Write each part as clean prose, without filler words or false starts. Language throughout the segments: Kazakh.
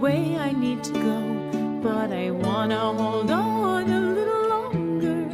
Way I need to go, but I wanna hold on a little longer.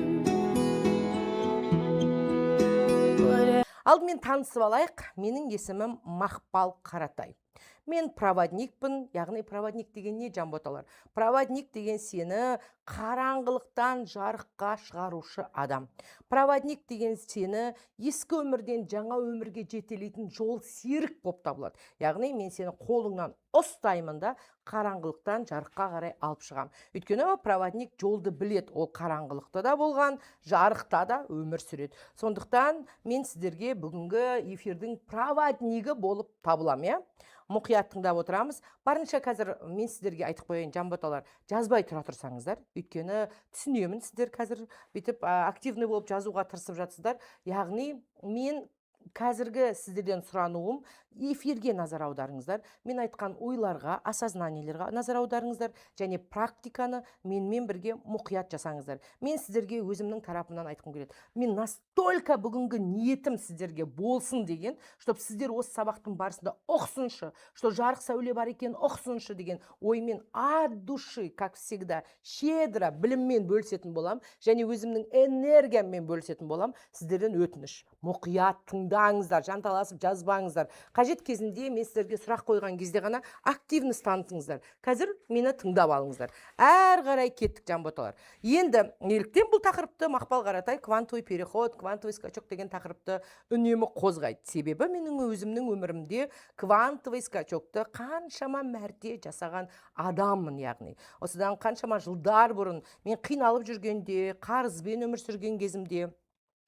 But Алдымен танысып алайық. Менің есімім Мақпал Қаратай. Мен проводникпін. Яғни проводник деген не, жанботалар? Проводник деген сені қараңғылықтан жарыққа шығарушы адам. Проводник деген сені ескі өмірден жаңа өмірге жетелейтін жол серік болып табылады. Яғни мен сені қолыңнан ұстаймын да, қараңғылықтан жарыққа қарай алып шығамын. Өйткені проводник жолды білет, ол қараңғылықта да болған, жарықта да өмір сүреді. Сондықтан мен сіздерге бүгінгі эфирдің проводнигі болып табыламын, иә. Мұқият тыңдап отырамыз барынша. Қазір мен сіздерге айтып қояйын, жанботалар, жазбай тұра тұрсаңыздар. Өйткені түсінемін, сіздер қазір бүйтіп активный болып жазуға тырысып жатсыздар. Яғни мен қазіргі сіздерден сұрануым: эфирге назар аударыңыздар, мен айтқан ойларға, осознаниелерға назар аударыңыздар және практиканы менімен бірге мұқият жасаңыздар. Мен сіздерге өзімнің тарапымнан айтқым келеді: мен настолько бүгінгі ниетім сіздерге болсын деген, чтобы сіздер осы сабақтың барысында ұқсыншы, что жарық сәуле бар екенін ұқсыншы деген оймен, от души, как всегда, щедро біліммен бөлісетін боламын және өзімнің энергияммен бөлісетін боламын. Сіздерден өтініш: мұқият тыңдаңыздар, жанталасып жазбаңыздар. Қажет кезінде, мен сіздерге сұрақ қойған кезде ғана активность танытыңыздар. Қазір мені тыңдап алыңыздар. Әрі қарай кеттік, жанботалар. Енді неліктен бұл тақырыпты Мақпал Қаратай квантовый переход, квантовый скачок деген тақырыпты үнемі қозғайды? Себебі менің өзімнің өмірімде квантовый скачокты қаншама мәрте жасаған адаммын. Яғни осыдан қаншама жылдар бұрын мен қиналып жүргенде, қарызбен өмір сүрген кезімде,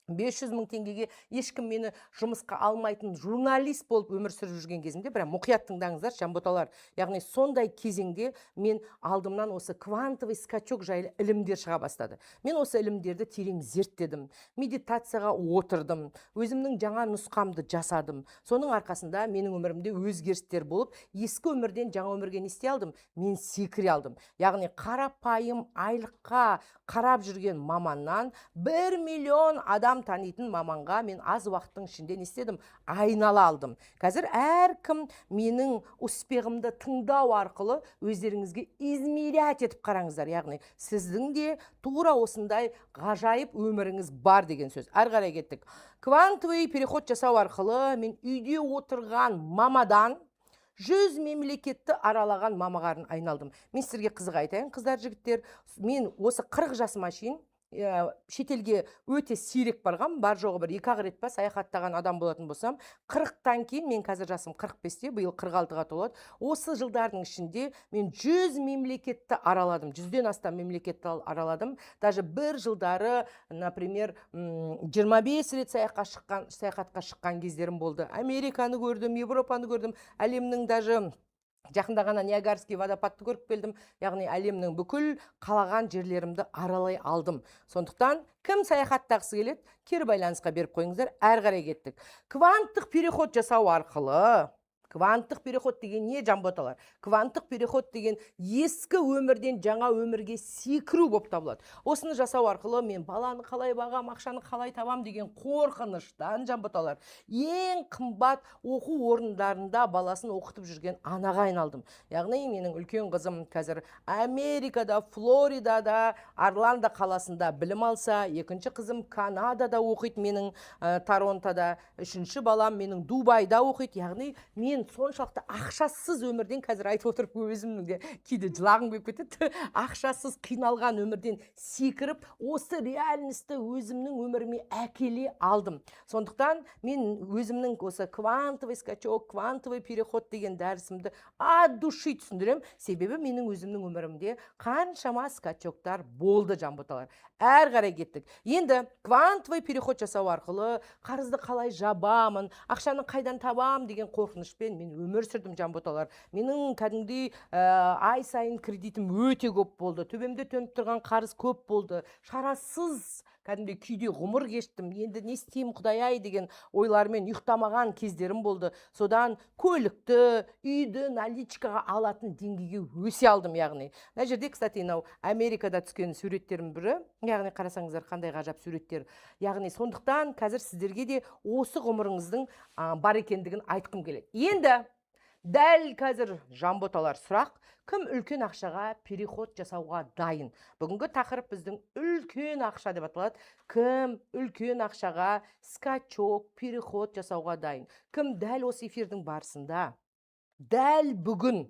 500 мың теңгеге ешкім мені жұмысқа алмайтын журналист болып өмір сүріп жүрген кезімде, бірақ мұқият тыңдаңыздар, жанботалар, яғни сондай кезеңде мен алдымнан осы квантовый скачок жайлы ілімдер шыға бастады. Мен осы ілімдерді терең зерттедім, медитацияға отырдым, өзімнің жаңа нұсқамды жасадым. Соның арқасында менің өмірімде өзгерістер болып, ескі өмірден жаңа өмірге не істей алдым? Мен секіре алдым. Яғни қарапайым айлыққа қарап жүрген маманнан 1 миллион адам танитын маманға мен аз уақыттың ішінде не істедім? Айнала алдым. Қазір әркім менің успехымды тыңдау арқылы өздеріңізге измерять етіп қараңыздар. Яғни сіздің де тура осындай ғажайып өміріңіз бар деген сөз. Әрі қарай кеттік. Квантовый переход жасау арқылы мен үйде отырған мамадан 100 мемлекетті аралаған мамаға айналдым. Мен сіздерге қызық айтайын, қыздар, жігіттер, мен осы 40 жасыма шейін шетелге өте сирек барғам, бар жоғы бір екі ақ рет па саяхаттаған адам болатын болсам, 40-тан кейін, мен қазір жасым 45-те, биыл 46-ға толады, осы жылдардың ішінде мен 100 мемлекетті араладым, 100-ден астам мемлекетті араладым. Даже бір жылдары, например, 25 рет саяхатқа шыққан кездерім болды. Американы көрдім, Европаны көрдім, әлемнің, даже жақында ғана Ниагарский водопадты көріп келдім. Яғни әлемнің бүкіл қалаған жерлерімді аралай алдым. Сондықтан кім саяхаттағысы келеді, кері байланысқа беріп қойыңыздар. Әрі қарай кеттік. Кванттық переход жасау арқылы. Кванттық переход деген не, жанботалар? Кванттық переход деген ескі өмірден жаңа өмірге секіру болып табылады. Осыны жасау арқылы мен баланы қалай бағам, ақшаны қалай табам деген қорқыныштан, жанботалар, ең қымбат оқу орындарында баласын оқытып жүрген анаға айналдым. Яғни менің үлкен қызым қазір Америкада, Флоридада, Орландо қаласында білім алса, екінші қызым Канадада оқиды менің, Торонтода, үшінші балам менің Дубайда оқиды. Яғни мен соншалықты ақшасыз өмірден, қазір айтып отырып өзімнің де кейде жылағым келіп кетеді, ақшасыз қиналған өмірден секіріп, осы реальностьті өзімнің өміріме әкеле алдым. Сондықтан мен өзімнің осы квантовый скачок, квантовый переход деген дәрісімді от души түсіндіремін, себебі менің өзімнің өмірімде қаншама скачоктар болды, жанботалар. Әрі қарай кеттік. Енді квантовый переход жасау арқылы қарызды қалай жабамын, ақшаны қайдан табам деген қорқынышпен мен өмір сүрдім, жанботалар. Менің кәдімгідей ай сайын кредитім өте көп болды, төбемде төніп тұрған қарыз көп болды. Шарасыз кәдімгідей күйде ғұмыр кештім. Енді не істеймін, құдай ай деген ойлармен ұйықтамаған кездерім болды. Содан көлікті, үйді наличкаға алатын деңгейге өсе алдым. Яғни мына жерде, кстати, мынау Америкада түскен суреттердің бірі. Яғни қарасаңыздар, қандай ғажап суреттер. Яғни сондықтан қазір сіздерге де осы ғұмырыңыздың бар екендігін айтқым келеді. Енді Дәл қазір, жанботалар, сұрақ: кім үлкен ақшаға переход жасауға дайын? Бүгінгі тақырып біздің «Үлкен ақша» деп аталады. Кім үлкен ақшаға скачок, переход жасауға дайын? Кім дәл осы эфирдің барысында, дәл бүгін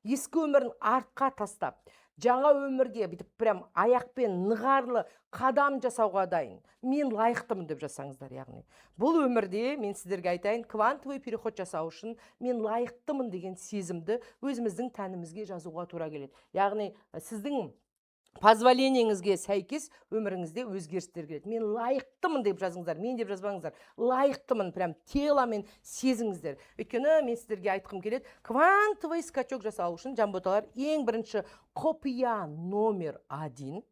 ескі өмірін артқа тастап, жаңа өмірге бүйтіп прям аяқпен нығарлы қадам жасауға дайын? «Мен лайықтымын» деп жазсаңыздар. Яғни бұл өмірде, мен сіздерге айтайын, квантовый переход жасау үшін «мен лайықтымын» деген сезімді өзіміздің тәнімізге жазуға тура келеді. Яғни сіздің позволение ңізге сәйкес өміріңізде өзгерістер келеді. «Мен лайықтымын» деп жазыңыздар, «мен» деп жазбаңыздар. «Лайықтымын» прям тело мен сезіңіздер. Өйткені мен сіздерге айтқым келеді, квантовый скачок жасау үшін, жанботалар, ең бірінші құпия номер один: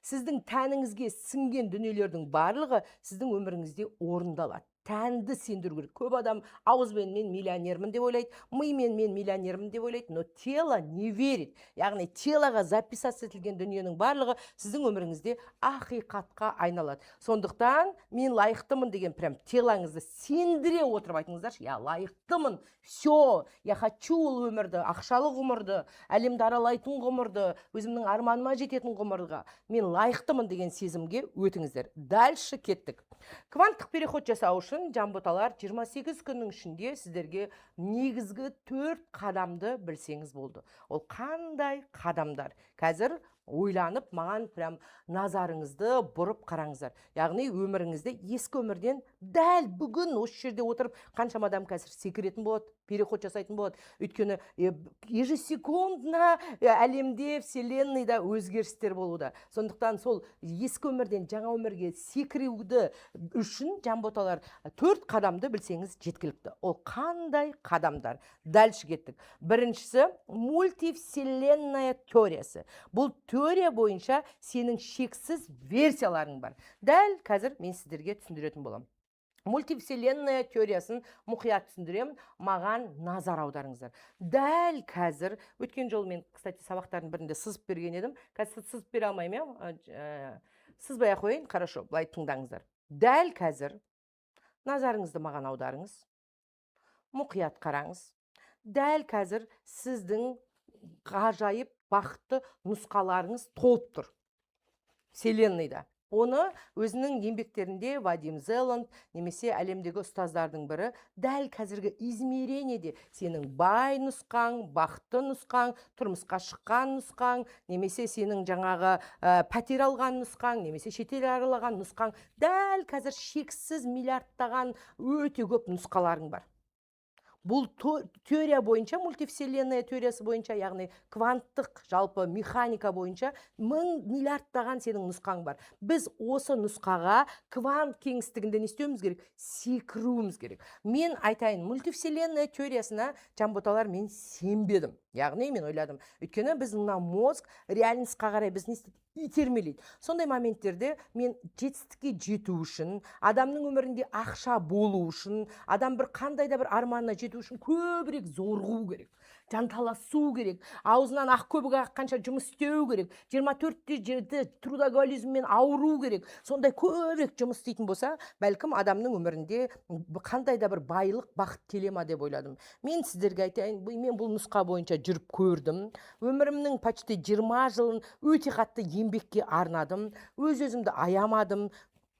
сіздің тәніңізге сіңген дүниелердің барлығы сіздің өміріңізде орындалады. Тәнді сендіру керек. Көп адам ауызбен «мен миллионермін» деп ойлайды, мимен «мен миллионермін» деп ойлайды, но тело не верит. Яғни тело ға записаться етілген дүниенің барлығы сіздің өміріңізде ақиқатқа айналады. Сондықтан «мен лайықтымын» деген прям тело ңызды сендіре отырып айтыңыздаршы: «Я лайықтымын, все, я хочу ол өмірді, ақшалы ғұмырды, әлемді аралайтын ғұмырды, өзімнің арманыма жететін ғұмырға мен лайықтымын» деген сезімге өтіңіздер. Дальше кеттік. Кванттық переход жасау үшін, жанботалар, 28 күннің ішінде сіздерге негізгі төрт қадамды білсеңіз болды. Ол қандай қадамдар? Қазір ойланып, маған прям назарыңызды бұрып қараңыздар. Яғни өміріңізде ескі өмірден дәл бүгін осы жерде отырып қаншама адам қазір секіретін болады, переход жасайтын болады. Өйткені ежесекундно әлемде, вселенный да өзгерістер болуда. Сондықтан сол ескі өмірден жаңа өмірге секіруді үшін, жанботалар, төрт қадамды білсеңіз жеткілікті. Ол қандай қадамдар? Дальше кеттік. Біріншісі – мультивселенная теориясы. Бұл теория бойынша сенің шексіз версияларың бар. Дәл қазір мен сіздерге түсіндіретін боламын. Мультивселенная теориясын мұқият түсіндіремін, маған назар аударыңыздар. Дәл қазір, өткен жолы мен, кстати, сабақтардың бірінде сызып берген едім, қазір сызып бере алмаймын, иә, сызбай ақ қояйын. Хорошо, былай тыңдаңыздар. Дәл қазір назарыңызды маған аударыңыз, мұқият қараңыз. Дәл қазір сіздің ғажайып бақытты нұсқаларыңыз толып тұр вселенный да. Оны өзінің еңбектерінде Вадим Зеланд немесе әлемдегі ұстаздардың бірі, дәл қазіргі измерение де сенің бай нұсқаң, бақытты нұсқаң, тұрмысқа шыққан нұсқаң немесе сенің жаңағы пәтер алған нұсқаң немесе шетел аралаған нұсқаң, дәл қазір шексіз миллиардтаған өте көп нұсқаларың бар. Бұл теория бойынша, мультивселенная теориясы бойынша, яғни кванттық жалпы механика бойынша мың миллиардтаған сенің нұсқаң бар. Біз осы нұсқаға квант кеңістігінде не істеуіміз керек? Секіруіміз керек. Мен айтайын, мультивселенная теориясына, жанботалар, мен сенбедім. Яғни мен ойладым, өйткені біз мына мозг реальность қа қарай біз не істейді? Итермелейді. Сондай моменттерде мен жетістікке жету үшін, адамның өмірінде ақша болу үшін, адам бір қандай да бір арманына жету үшін көбірек зорығу керек, жанталасу керек, аузынан ақ көбік аққанша жұмыс істеу керек, 24-те 7 трудоголизммен ауыру керек. Сондай көбірек жұмыс істейтін болса, бәлкім, адамның өмірінде қандай да бір байлық, бақыт келе ма деп ойладым. Мен сіздерге айтайын, мен бұл нұсқа бойынша жүріп көрдім. Өмірімнің почти 20 жылын өте қатты еңбекке арнадым, өз өзімді аямадым.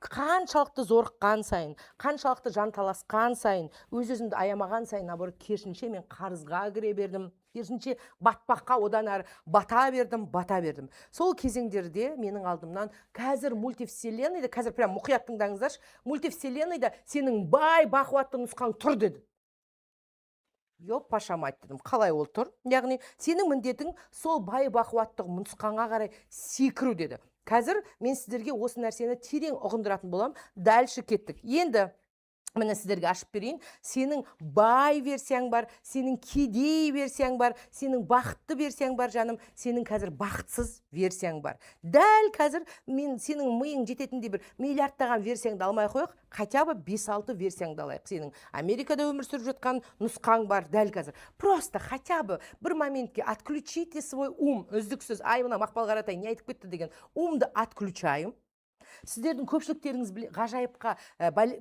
Қаншалықты зорыққан сайын, қаншалықты жанталасқан сайын, өз өзімді аямаған сайын, наоборот, керісінше, мен қарызға кіре бердім, керісінше, батпаққа одан әрі бата бердім, бата бердім. Сол кезеңдерде менің алдымнан «Қазір мультивселенный да, қазір прям мұқият тыңдаңыздаршы, мультивселенный да сенің бай, бақуатты нұсқаң тұр» деді. «Ёпаша мать», – дедім, «қалай ол тұр?» «Яғни сенің міндетің сол бай, бақуатты нұсқаңа қарай секіру», – деді. Қазір мен сіздерге осы нәрсені терең ұғындыратын боламын. Дальше кеттік. Енді міне, сіздерге ашып берейін: сенің бай версияң бар, сенің кедей версияң бар, сенің бақытты версияң бар, жаным, сенің қазір бақытсыз версияң бар. Дәл қазір мен сенің миың жететіндей бір миллиардтаған версияңды алмай ақ қояйық, хотя бы 5-6 версияңды алайық. Сенің Америкада өмір сүріп жатқан нұсқаң бар. Дәл қазір просто хотя бы бір моментке отключите свой ум. Үздіксіз «Ай, мына Мақпал Қаратай не айтып кетті» деген ум ды отключаем. Сіздердің көпшіліктеріңіз ғажайыпқа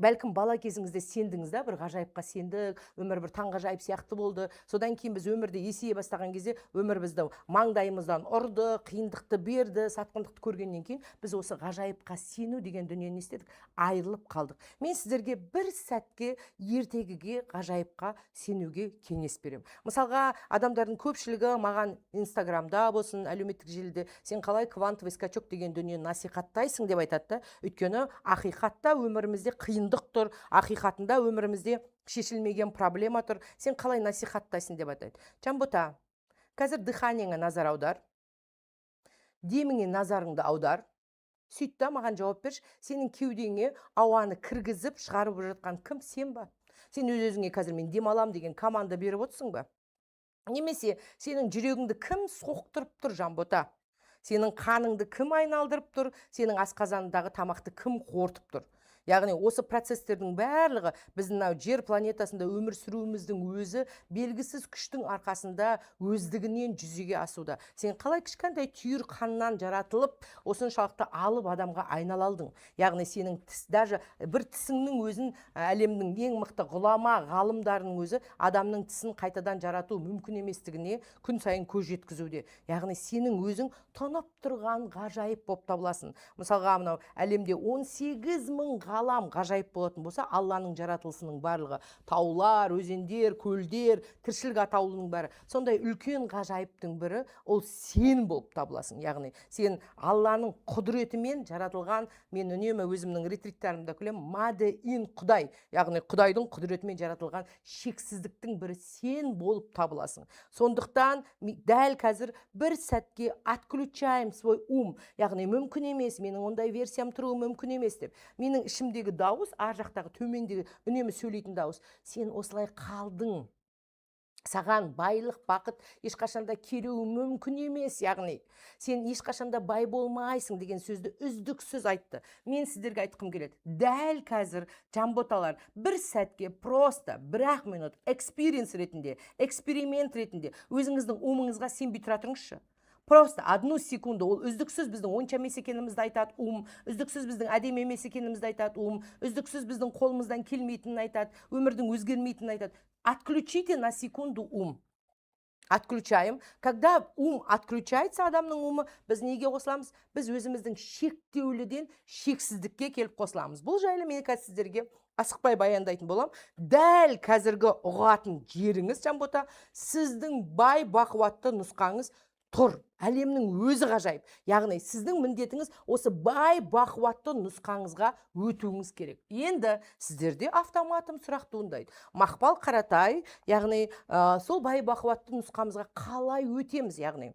бәлкім, бала кезіңізде сендіңіз да, бір ғажайыпқа сендік, өмір бір таңғажайып сияқты болды. Содан кейін біз өмірде есейе бастаған кезде өмір бізді маңдайымыздан ұрды, қиындықты берді. Сатқындықты көргеннен кейін біз осы ғажайыпқа сену деген дүниені не істедік? Айырылып қалдық. Мен сіздерге бір сәтке ертегіге, ғажайыпқа сенуге кеңес беремін. Мысалға, адамдардың көпшілігі маған Инстаграмда болсын, әлеуметтік желіде: «Сен қалай квантовый скачок деген дүниені насихаттайсың?» – деп айтады да. Өйткені ақиқатта өмірімізде қиындық тұр, ақиқатында өмірімізде шешілмеген проблема тұр. «Сен қалай насихаттайсың?» – деп айтады. Жанбота, қазір дыхание ңе назар аудар, деміңе назарыңды аудар. Сөйт та, маған жауап берші: сенің кеудеңе ауаны кіргізіп, шығарып жатқан кім? Сен ба? Сен өз өзіңе қазір «мен демалам» деген команда беріп отырсың ба? Немесе сенің жүрегіңді кім соқтырып тұр, Жанбота? Сенің қаныңды кім айналдырып тұр? Сенің асқазаныңдағы тамақты кім қорытып тұр? Яғни осы процестердің барлығы, біздің мынау жер планетасында өмір сүруіміздің өзі белгісіз күштің арқасында өздігінен жүзеге асуда. Сен қалай кішкентай түйір қаннан жаратылып, осыншалықты алып адамға айнала алдың? Яғни сенің тіс, даже бір тісіңнің өзін әлемнің ең мықты ғұлама ғалымдарының өзі адамның тісін қайтадан жарату мүмкін еместігіне күн сайын көз жеткізуде. Яғни сенің өзің тұнып тұрған ғажайып болып табыласың. Мысалға, мынау әлемде 18 мың ғалам ғажайып болатын болса, Алланың жаратылысының барлығы, таулар, өзендер, көлдер, тіршілік атаулының бәрі, сондай үлкен ғажайыптың бірі ол сен болып табыласың. Яғни сен Алланың құдіретімен жаратылған. Мен үнемі өзімнің ретриттарымда күлемін: made in Құдай, яғни Құдайдың құдіретімен жаратылған шексіздіктің бірі сен болып табыласың. Сондықтан дәл қазір бір сәтке отключаем свой ум, яғни мүмкін емес, менің ондай версиям тұруы мүмкін емес деп. Менің ішімдегі дауыс, ар жақтағы төмендегі үнемі сөйлейтін дауыс: «Сен осылай қалдың, саған байлық, бақыт ешқашанда келуі мүмкін емес, яғни сен ешқашанда бай болмайсың» деген сөзді үздіксіз айтты. Мен сіздерге айтқым келеді: дәл қазір, жанботалар, бір сәтке, просто бір ақ минут experience ретінде, эксперимент ретінде өзіңіздің ум ыңызға сенбей тұра тұрыңызшы, просто одну секунду. Ол үздіксіз біздің онша емес екенімізді айтады ум, үздіксіз біздің әдемі емес екенімізді айтады ум, үздіксіз біздің қолымыздан келмейтінін айтады, өмірдің өзгермейтінін айтады. Отключите на секунду ум. Отключаем. Когда ум отключается, адамның ум ы, біз неге қосыламыз? Біз өзіміздің шектеуліден шексіздікке келіп қосыламыз. Бұл жайлы мен қазір сіздерге асықпай баяндайтын боламын. Дәл қазіргі ұғатын жеріңіз, Жанбота, сіздің бай бақуатты нұсқаңыз тұр, әлемнің өзі ғажайып. Яғни сіздің міндетіңіз осы бай бақуатты нұсқаңызға өтуіңіз керек. Енді сіздерде автоматом сұрақ туындайды: Мақпал Қаратай, яғни сол бай бақуатты нұсқамызға қалай өтеміз? Яғни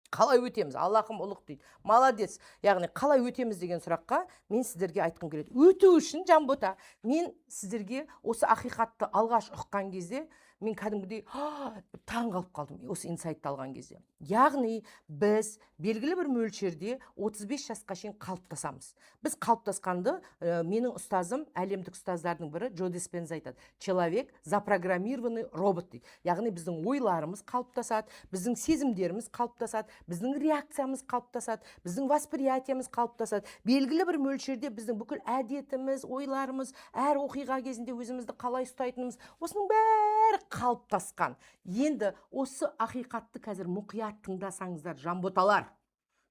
қалай өтеміз? Аллахым ұлық дейді, молодец. Яғни қалай өтеміз деген сұраққа мен сіздерге айтқым келеді: өту үшін, Жанбота, мен сіздерге осы ақиқатты алғаш ұққан кезде мен кәдімгідей «А!» деп таң қалып қалдым осы инсайтты алған кезде. Яғни біз белгілі бір мөлшерде 35 жасқа шейін қалыптасамыз. Біз қалыптасқанды менің ұстазым, әлемдік ұстаздардың бірі Джо Диспенза айтады: «Человек – запрограммированный робот», – дейді. Яғни біздің ойларымыз қалыптасады, біздің сезімдеріміз қалыптасады, біздің реакциямыз қалыптасады, біздің восприятие міз қалыптасады. Белгілі бір мөлшерде біздің бүкіл әдетіміз, ойларымыз, әр оқиға кезінде өзімізді қалай ұстайтынымыз, осының бәрі қалыптасқан. Енді осы ақиқатты қазір мұқият тыңдасаңыздар, жанботалар,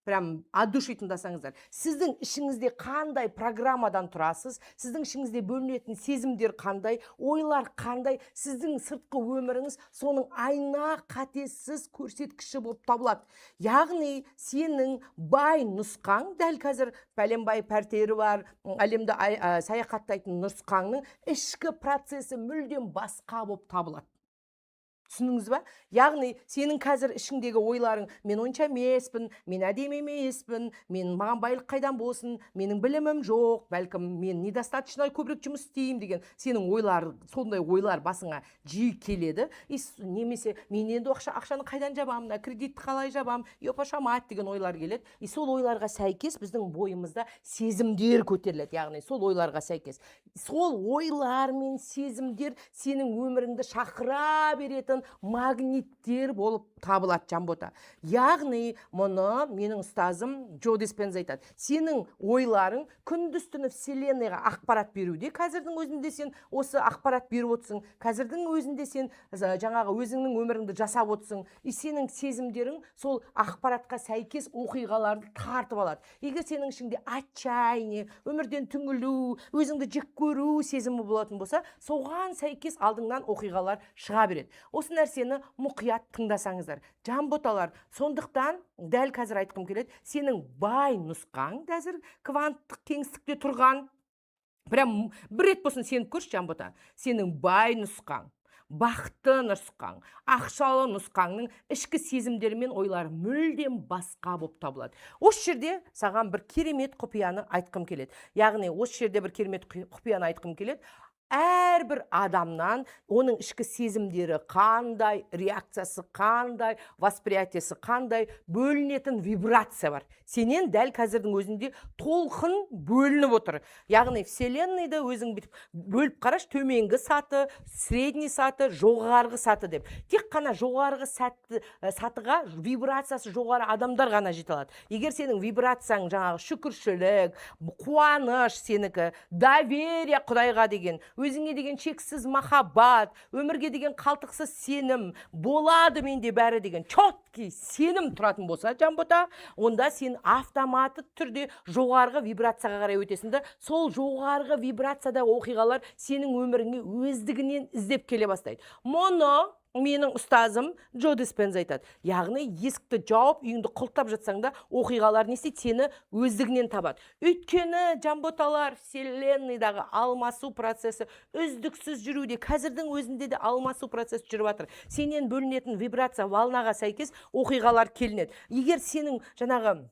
прям от души тыңдасаңыздар, сіздің ішіңізде қандай программадан тұрасыз, сіздің ішіңізде бөлінетін сезімдер қандай, ойлар қандай, сіздің сыртқы өміріңіз соның айна қатесіз көрсеткіші болып табылады. Яғни сенің бай нұсқаң, дәл қазір пәленбай пәтері бар, әлемді саяхаттайтын нұсқаңның ішкі процесі мүлдем басқа болып табылады. Түсіндіңіз ба? Яғни сенің қазір ішіңдегі ойларың: «Мен онша емеспін, мен әдемі емеспін, мен, маған байлық қайдан болсын, менің білімім жоқ, бәлкім, мен недостаточно көбірек жұмыс істеймін» деген сенің ойлар, сондай ойлар басыңа жиі келеді. И немесе «мен енді ақшаны қайдан жабамын, мына кредитті қалай жабамын, ёпаша мать» деген ойлар келеді. И сол ойларға сәйкес біздің бойымызда сезімдер көтеріледі. Яғни сол ойларға сәйкес, сол ойлар мен сезімдер сенің өміріңді шақыра беретін тартатын магниттер болып табылады, Жанбота. Яғни мұны менің ұстазым Джо Диспенза айтады: сенің ойларың күндіз түні вселенныйға ақпарат беруде. Қазірдің өзінде сен осы ақпарат беріп отырсың, қазірдің өзінде сен жаңағы өзіңнің өміріңді жасап отырсың. И сенің сезімдерің сол ақпаратқа сәйкес оқиғаларды тартып алады. Егер сенің ішіңде отчаяние, өмірден түңілу, өзіңді жек көру сезімі болатын болса, соған сәйкес алдыңнан оқиғалар шыға береді. Осы нәрсені мұқият тыңдасаңыздар, жанботалар. Сондықтан дәл қазір айтқым келеді: сенің бай нұсқаң қазір кванттық кеңістікте тұрған, прям бір рет болсын сеніп көрші, Жанбота. Сенің бай нұсқаң, бақытты нұсқаң, ақшалы нұсқаңның ішкі сезімдері мен ойлары мүлдем басқа болып табылады. Осы жерде саған бір керемет құпияны айтқым келеді. Яғни осы жерде бір керемет құпияны айтқым келеді: әрбір адамнан оның ішкі сезімдері қандай, реакциясы қандай, восприятиесі қандай, бөлінетін вибрация бар. Сенен дәл қазірдің өзінде толқын бөлініп отыр. Яғни вселенныйда өзің бүйтіп бөліп қарашы: төменгі саты, средний саты, жоғарғы саты деп. Тек қана жоғарғы сатыға вибрациясы жоғары адамдар ғана жете алады. Егер сенің вибрацияң жаңағы шүкіршілік, қуаныш, сенікі доверие құдайға деген, өзіңе деген шексіз махаббат, өмірге деген қалтқысыз сенім, болады менде бәрі деген четкий сенім тұратын болса, Жанбота, онда сен автоматты түрде жоғарғы вибрацияға қарай өтесің да, сол жоғарғы вибрацияда оқиғалар сенің өміріңе өздігінен іздеп келе бастайды. Мұны менің ұстазым Джо Диспенза айтады. Яғни есікті жауып, үйіңді құлыптап жатсаң да, оқиғалар не істейді? Сені өздігінен табады. Өйткені, жанботалар, вселенныйдағы алмасу процесі үздіксіз жүруде. Қазірдің өзінде де алмасу процесі жүріп жатыр. Сенен бөлінетін вибрация, волнаға сәйкес оқиғалар келінеді. Егер сенің жаңағы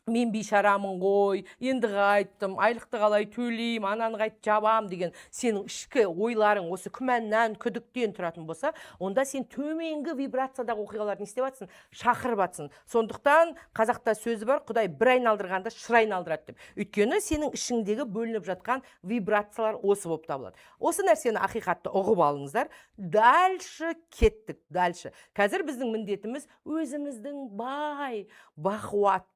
«мен бейшарамын ғой, енді қайттым, айлықты қалай төлеймін, ананы қайтып жабам» деген сенің ішкі ойларың осы күмәннан, күдіктен тұратын болса, онда сен төменгі вибрациядағы оқиғаларды не істеп жатсың? Шақырып жатсың. Сондықтан қазақта сөзі бар: «Құдай бір айналдырғанда шыр айналдырады» деп. Өйткені сенің ішіңдегі бөлініп жатқан вибрациялар осы болып табылады. Осы нәрсені, ақиқатты ұғып алыңыздар. Дальше кеттік. Дальше қазір біздің міндетіміз өзіміздің бай, бақуатты,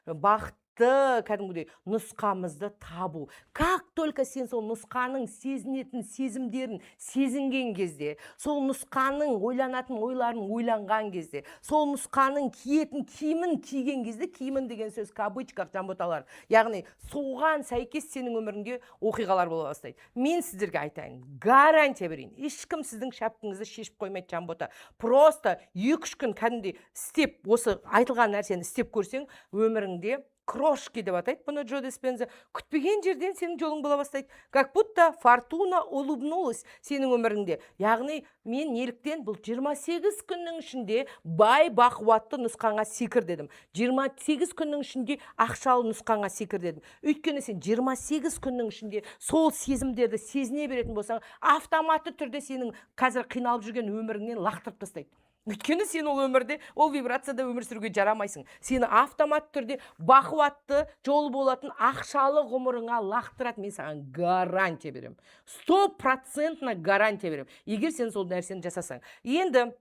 бақытты, кәдімгідей нұсқамызды табу. Как только сен сол нұсқаның сезінетін сезімдерін сезінген кезде, сол нұсқаның ойланатын ойларын ойланған кезде, сол нұсқаның киетін киімін киген кезде, киімін деген сөз в кавычках, жанботалар, яғни соған сәйкес сенің өміріңде оқиғалар бола бастайды. Мен сіздерге айтайын, гарантия берейін, ешкім сіздің шапкаңызды шешіп қоймайды, Жанбота. Просто 2-3 күн кәдімгідей істеп, осы айтылған нәрсені істеп көрсең, өміріңде, крошки деп атайды бұны Джо Диспенза, күтпеген жерден сенің жолың бола бастайды, как будто фортуна улыбнулась сенің өміріңде. Яғни мен неліктен бұл 28 күннің ішінде бай, бақуатты нұсқаңа секір дедім, 28 күннің ішінде ақшалы нұсқаңа секір дедім? Өйткені сен 28 күннің ішінде сол сезімдерді сезіне беретін болсаң, автоматты түрде сенің қазір қиналып жүрген өміріңнен лақтырып тастайды. Өйткені сен ол өмірде, ол вибрацияда өмір сүруге жарамайсың. Сені автоматты түрде бақуатты жол болатын ақшалы ғұмырыңа лақтырады. Мен саған гарантия беремін, стопроцентно гарантия беремін, егер сен сол нәрсені жасасаң. Енді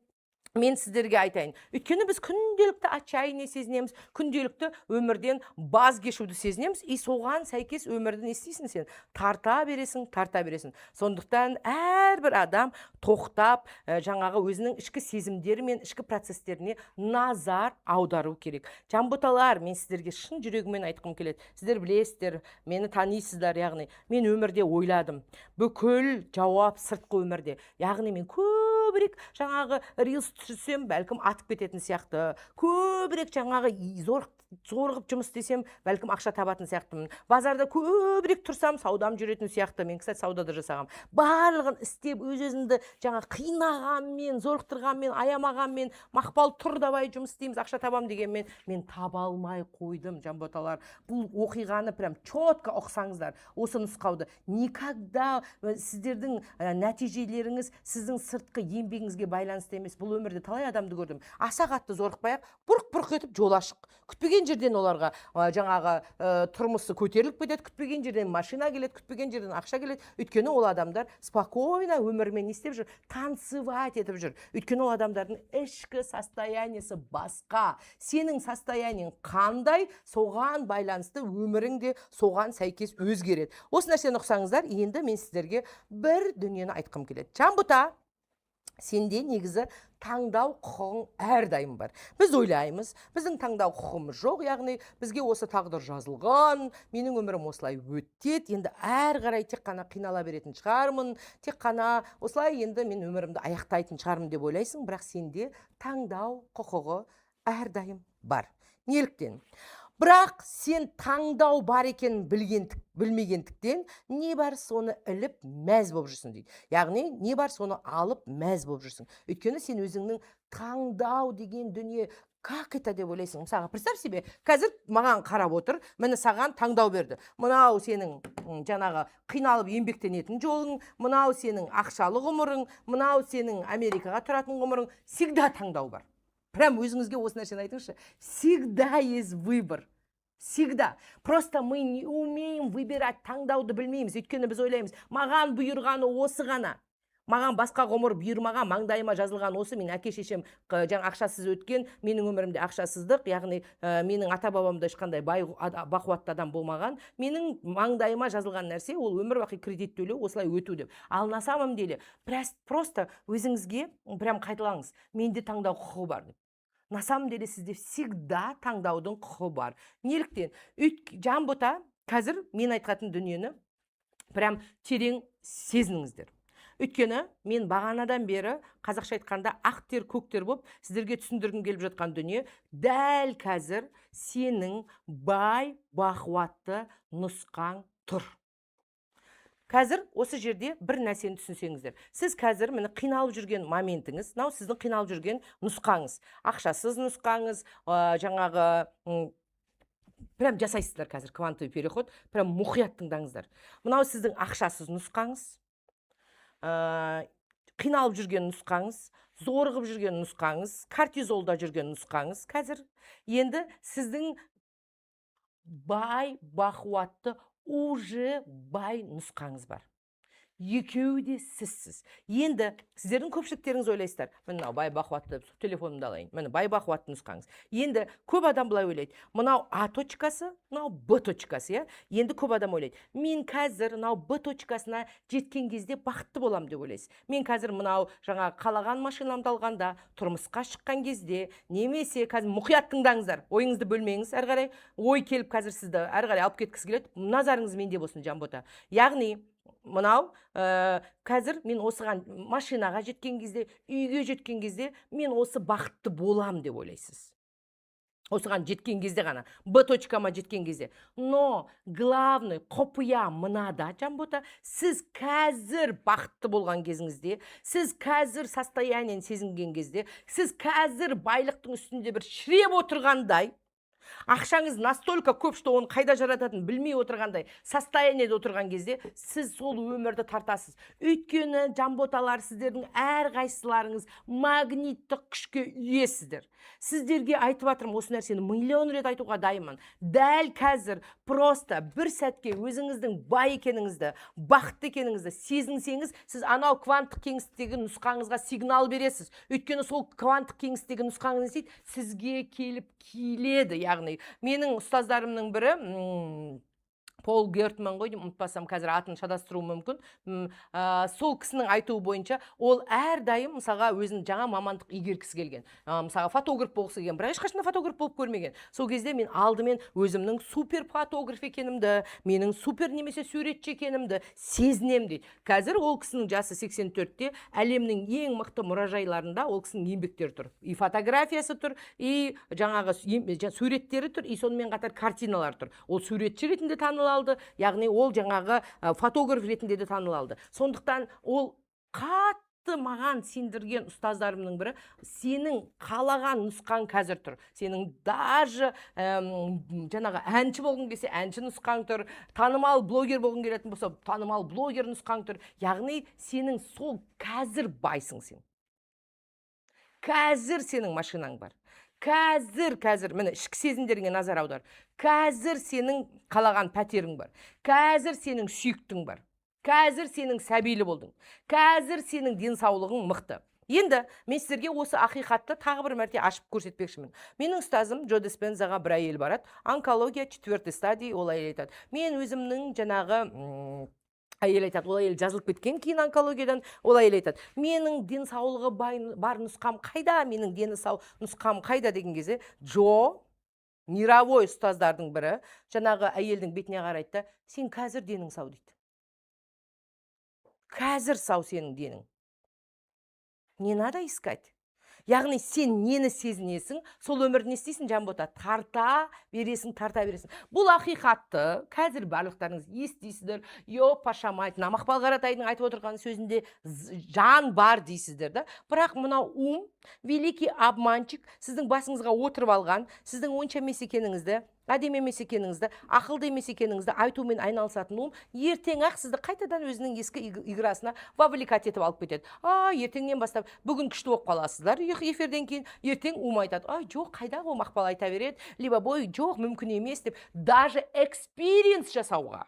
мен сіздерге айтайын: өйткені біз күнделікті отчаяние сезінеміз, күнделікті өмірден баз кешуді сезінеміз. И соған сәйкес өмірді не істейсің? Сен тарта бересің, тарта бересің. Сондықтан әрбір адам тоқтап, жаңағы өзінің ішкі сезімдері мен ішкі процестеріне назар аудару керек. Жанботалар, мен сіздерге шын жүрегіммен айтқым келеді. Сіздер білесіздер, мені танисыздар. Яғни мен өмірде ойладым: бүкіл жауап сыртқы өмірде. Яғни мен көбірек жаңағы рилс түсірсем, бәлкім, атып кететін сияқты, көбірек жаңағы зорығып жұмыс істесем, бәлкім, ақша табатын сияқтымын, базарда көбірек тұрсам, саудам жүретін сияқты. Мен, кстати, саудада жасағанмын. Барлығын істеп, өз өзімді жаңа қинағанмен, зорықтырғанмен, аямағанмен, «Мақпал, тұр, давай, жұмыс істейміз, ақша табам» дегенмен, мен таба алмай қойдым. Жанботалар, бұл оқиғаны прям четко ұқсаңыздар, осы нұсқауды. Никогда сіздердің нәтижелеріңіз сіздің сыртқы еңбегіңізге байланысты емес. Бұл өмірде талай адамды көрдім, аса қатты зорықпай ақ, бұрқ бұрқ етіп жол ашық, күтпеген жерден оларға жаңағы тұрмысы көтеріліп кетеді, күтпеген жерден машина келеді, күтпеген жерден ақша келеді. Өйткені ол адамдар спокойно өмірмен не істеп жүр? Танцевать етіп жүр. Өйткені ол адамдардың ішкі состояниесі басқа. Сенің состояниең қандай, соған байланысты өмірің де соған сәйкес өзгереді. Осы нәрсені ұқсаңыздар. Енді мен сіздерге бір дүниені айтқым келеді. Жанбота, сенде негізі таңдау құқығың әрдайым бар. Біз ойлаймыз, біздің таңдау құқығымыз жоқ, яғни бізге осы тағдыр жазылған, менің өмірім осылай өтеді, енді әрі қарай тек қана қинала беретін шығармын, тек қана осылай енді мен өмірімді аяқтайтын шығармын деп ойлайсың. Бірақ сенде таңдау құқығы әрдайым бар. Неліктен? Бірақ сен таңдау бар екенін білмегендіктен, не бар, соны іліп, мәз болып жүрсің дейді. Яғни не бар, соны алып, мәз болып жүрсің. Өйткені сен өзіңнің таңдау деген дүние как это деп ойлайсың. Мысалға, представь себе, қазір маған қарап отыр, міне, саған таңдау берді: мынау сенің жаңағы қиналып еңбектенетін жолың, мынау сенің ақшалы ғұмырың, мынау сенің Америкаға тұратын ғұмырың. Всегда таңдау бар. Прям өзіңізге осы нәрсені айтыңызшы: всегда есть выбор, всегда. Просто мы не умеем выбирать, таңдауды білмейміз. Өйткені біз ойлаймыз: маған бұйырғаны осы ғана, маған басқа ғұмыр бұйырмаған, маңдайыма жазылған осы, мен әке шешем жаңа ақшасыз өткен, менің өмірімде ақшасыздық, яғни менің ата бабамда ешқандай бай, бақуатты адам болмаған, менің маңдайыма жазылған нәрсе ол өмір бақи кредит төлеу, осылай өту деп. Ал на самом деле просто өзіңізге прям қайталаңыз: менде таңдау құқығы бар деп. На самом деле сізде всегда таңдаудың құқығы бар. Неліктен? Жанбота, қазір мен айтатын дүниені прям терең сезініңіздер. Өйткені мен бағанадан бері, қазақша айтқанда, ақ тер көк тер болып сіздерге түсіндіргім келіп жатқан дүние: дәл қазір сенің бай бақуатты нұсқаң тұр. Қазір осы жерде бір нәрсені түсінсеңіздер: сіз қазір, міне, қиналып жүрген моментіңіз, мынау сіздің қиналып жүрген нұсқаңыз, ақшасыз нұсқаңыз. Жаңағы прям жасайсыздар қазір квантовый переход, прям мұқият тыңдаңыздар. Мынау сіздің ақшасыз нұсқаңыз, қиналып жүрген нұсқаңыз, зорығып жүрген нұсқаңыз, кортизолда жүрген нұсқаңыз. Қазір енді сіздің бай бақуатты, уже бай нұсқаңыз бар. Екеуі де сізсіз. Енді сіздердің көпшіліктеріңіз ойлайсыздар: міне, мынау бай бақуатты, телефонымды алайын, міне, бай бақуатты нұсқаңыз. Енді көп адам былай ойлайды: мынау А точкасы, мынау Б точкасы, иә. Енді көп адам ойлайды: мен қазір мынау Б точкасына жеткен кезде бақытты боламын деп ойлайсыз. Мен қазір мынау жаңа қалаған машинамды алғанда, тұрмысқа шыққан кезде, немесе қазір мұқият тыңдаңыздар, ойыңызды бөлмеңіз. Әрі қарай ой келіп, қазір сізді әрі қарай алып кеткісі келеді. Назарыңыз менде болсын, Жанбота. Яғни мынау қазір мен осыған, машинаға жеткен кезде, үйге жеткен кезде мен осы бақытты болам деп ойлайсыз. Осыған жеткен кезде ғана, Б точкама жеткен кезде. Но главный құпия мынада, Жанбота: сіз қазір бақытты болған кезіңізде, сіз қазір состояниені сезінген кезде, сіз қазір байлықтың үстінде бір шіреп отырғандай, ақшаңыз настолько көп, что оны қайда жарататынын білмей отырғандай состояниеде отырған кезде сіз сол өмірді тартасыз. Өйткені, жанботалар, сіздердің әрқайсыларыңыз магниттік күшке иесіздер. Сіздерге айтып жатырмын, осы нәрсені миллион рет айтуға дайынмын. Дәл қазір просто бір сәтке өзіңіздің бай екеніңізді, бақытты екеніңізді сезінсеңіз, сіз анау кванттық кеңістіктегі нұсқаңызға сигнал бересіз. Өйткені сол кванттық кеңістіктегі нұсқаңыз не істейді? Сізге келіп киіледі. Яғни менің ұстаздарымның бірі, Пол Гертман ғой деймін, ұмытпасам, қазір атын шатастыруым мүмкін. Сол кісінің айтуы бойынша, ол әрдайым, мысалға, өзінің жаңа мамандық игергісі келген, мысалға, фотограф болғысы келген, бірақ ешқашан да фотограф болып көрмеген. Сол кезде мен алдымен өзімнің супер фотограф екенімді, менің супер немесе суретші екенімді сезінемін дейді. Қазір ол кісінің жасы 84-те. Әлемнің ең мықты мұражайларында ол кісінің еңбектері тұр, и фотографиясы тұр, и жаңағы суреттері тұр, и сонымен қатар картиналар тұр. Ол суретші ретінде таныла алды, яғни ол жаңағы фотограф ретінде де таныла алды. Сондықтан ол қатты маған сендірген ұстаздарымның бірі: сенің қалаған нұсқаң қазір тұр. Сенің даже жаңағы әнші болғың келсе, әнші нұсқаң тұр, танымал блогер болғың келетін болса, танымал блогер нұсқаң тұр. Яғни сенің сол қазір байсың сен. Қазір сенің машинаң бар. Қазір, қазір, міне, ішкі сезімдеріңе назар аудар. Қазір сенің қалаған пәтерің бар. Қазір сенің сүйіктің бар. Қазір сенің сәбилі болдың. Қазір сенің денсаулығың мықты. Енді мен сіздерге осы ақиқатты тағы бір мәрте ашып көрсетпекшімін. Менің ұстазым Джо Диспензаға бір әйел барады, онкология четвертой стадии. Ол әйел айтады: мен өзімнің жаңағы әйел айтады, ол әйел жазылып кеткен кейін онкологиядан. Ол әйел айтады: «Менің денсаулығы бар нұсқам қайда? Менің дені сау нұсқам қайда?» деген кезде Джо, мировой ұстаздардың бірі, жаңағы әйелдің бетіне қарайды да: «Сен қазір денің сау», – дейді. «Қазір сау сенің денің, не надо искать». Яғни сен нені сезінесің, сол өмірді не істейсің, Жанбота? Тарта бересің, тарта бересің. Бұл ақиқатты қазір барлықтарыңыз естисіздер. Ё мать, мына Мақпал Қаратайдың айтып отырған сөзінде жан бар дейсіздер да. Бірақ мынау ум, великий обманщик, сіздің басыңызға отырып алған, сіздің онша емес екеніңізді, әдемі емес екеніңізді, ақылды емес екеніңізді айтумен айналысатын ум ертең ақ сізді қайтадан өзінің ескі играсына вовлекать етіп алып кетеді. А ертеңнен бастап, бүгін күшті болып қаласыздар эфирден кейін, ертең ум айтады: «Ай, жоқ, қайдағы ол Мақпал айта береді», либо «Ой, жоқ, мүмкін емес» деп. Даже experience жасауға,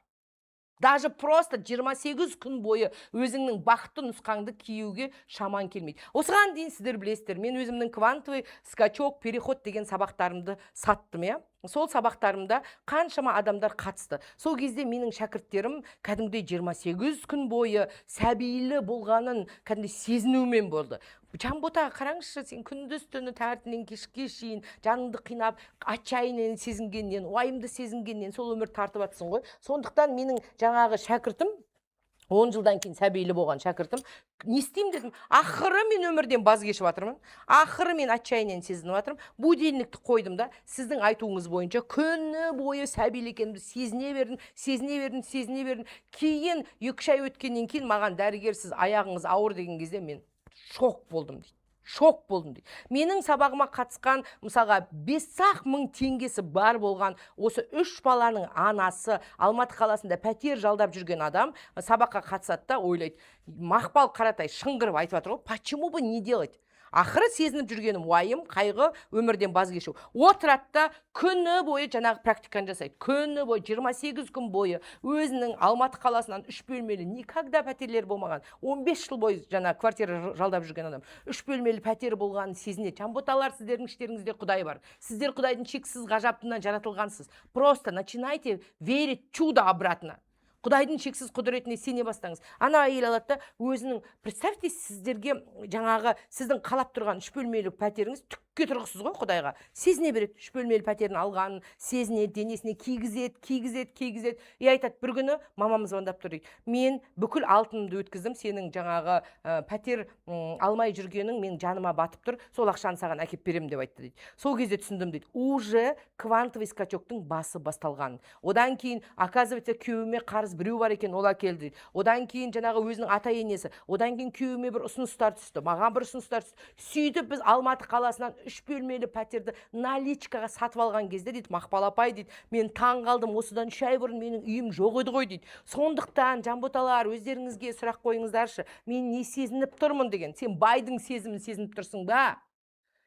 даже просто 28 күн бойы өзіңнің бақытты нұсқаңды киюге шаман келмейді. Осыған дейін сіздер білесіздер, мен өзімнің «Квантовый скачок», «Переход» деген сабақтарымды саттым, иә. Сол сабақтарымда қаншама адамдар қатысты. Сол кезде менің шәкірттерім кәдімгідей 28 күн бойы сәбилі болғанын кәдімгідей сезінумен болды. Жанбота, қараңызшы, сен күндіз түні таңертеңнен кешке шейін жаныңды қинап, отчаяние сезінгеннен, уайымды сезінгеннен сол өмірді тартып жатсың ғой. Сондықтан менің жаңағы шәкіртім, 10 жылдан кейін сәбилі болған шәкіртім: «Не істеймін, – дедім, – ақыры мен өмірден баз кешіп жатырмын, ақыры мен отчаяние сезініп жатырмын. Будильникті қойдым да, сіздің айтуыңыз бойынша күні бойы сәбилі екенімді сезіне бердім, сезіне бердім, сезіне бердім. Кейін 2-3 ай өткеннен кейін маған дәрігер: "Сіз аяғыңыз ауыр" деген кезде мен шок болдым», – дейді. «Шок болдым», – дейді. Менің сабағыма қатысқан, мысалға, 5-ақ мың теңгесі бар болған осы үш баланың анасы, Алматы қаласында пәтер жалдап жүрген адам сабаққа қатысады да ойлайды: «Мақпал Қаратай шыңғырып айтып жатыр ғой, почему бы не делать? Ақыры сезініп жүргенім уайым, қайғы, өмірден баз кешу». Отырады да, күні бойы жаңағы практиканы жасайды. Күні бойы 28 күн бойы өзінің Алматы қаласынан үш бөлмелі, никогда пәтерлері болмаған, 15 жыл бойы жаңағы квартира жалдап жүрген адам үш бөлмелі пәтері болғанын сезінеді. Жанботалар, сіздердің іштеріңізде Құдай бар. Сіздер Құдайдың шексіз ғажабынан жаратылғансыз. Просто начинайте верить чудо обратно. Құдайдың шексіз құдіретіне сене бастаңыз. Ана әйел алады да өзінің, представьте, сіздерге жаңағы сіздің қалап тұрған үш бөлмелі пәтеріңіз түкке тұрғысыз ғой Құдайға. Сезіне береді, үш бөлмелі пәтерін алғанын сезінеді, денесіне кигізеді, кигізеді, кигізеді. И айтады: «Бір күні мамам звондап тұр, – дейді, – мен бүкіл алтынымды өткіздім, сенің жаңағы пәтер алмай жүргенің менің жаныма батып тұр, сол ақшаны саған әкеліп беремін деп айтты», – дейді. «Сол кезде түсіндім, – дейді, – уже квантовый скачоктың басы басталғанын. Одан кейін, оказывается, күйеуіме қарыз біреу бар екен, ол әкелді», – дейді. Одан кейін жаңағы өзінің ата енесі, одан кейін күйеуіме бір ұсыныстар түсті, маған бір ұсыныстар түсті. Сөйтіп біз Алматы қаласынан үш бөлмелі пәтерді наличкаға сатып алған кезде, дейді, Мақпал апай, дейді, мен таң қалдым, осыдан 3 ай бұрын менің үйім жоқ еді ғой», – дейді. Сондықтан, жанботалар, өздеріңізге сұрақ қойыңыздаршы: мен не сезініп тұрмын деген. Сен байдың сезімін сезініп тұрсың ба?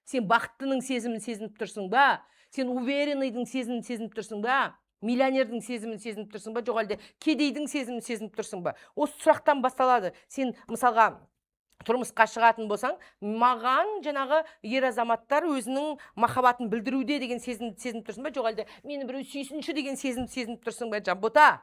Сен бақыттының сезімін сезініп тұрсың ба? Сен уверенныйдың сезімін сезініп тұрсың ба? Миллионердің сезімін сезініп тұрсың ба? Жоқ әлде кедейдің сезімін сезініп тұрсың ба? Осы сұрақтан басталады. Сен, мысалға, тұрмысқа шығатын болсаң, маған жаңағы ер азаматтар өзінің махаббатын білдіруде деген сезімді сезініп тұрсың ба? Жоқ әлде мені біреу сүйсінші деген сезімді сезініп тұрсың ба, Жанбота?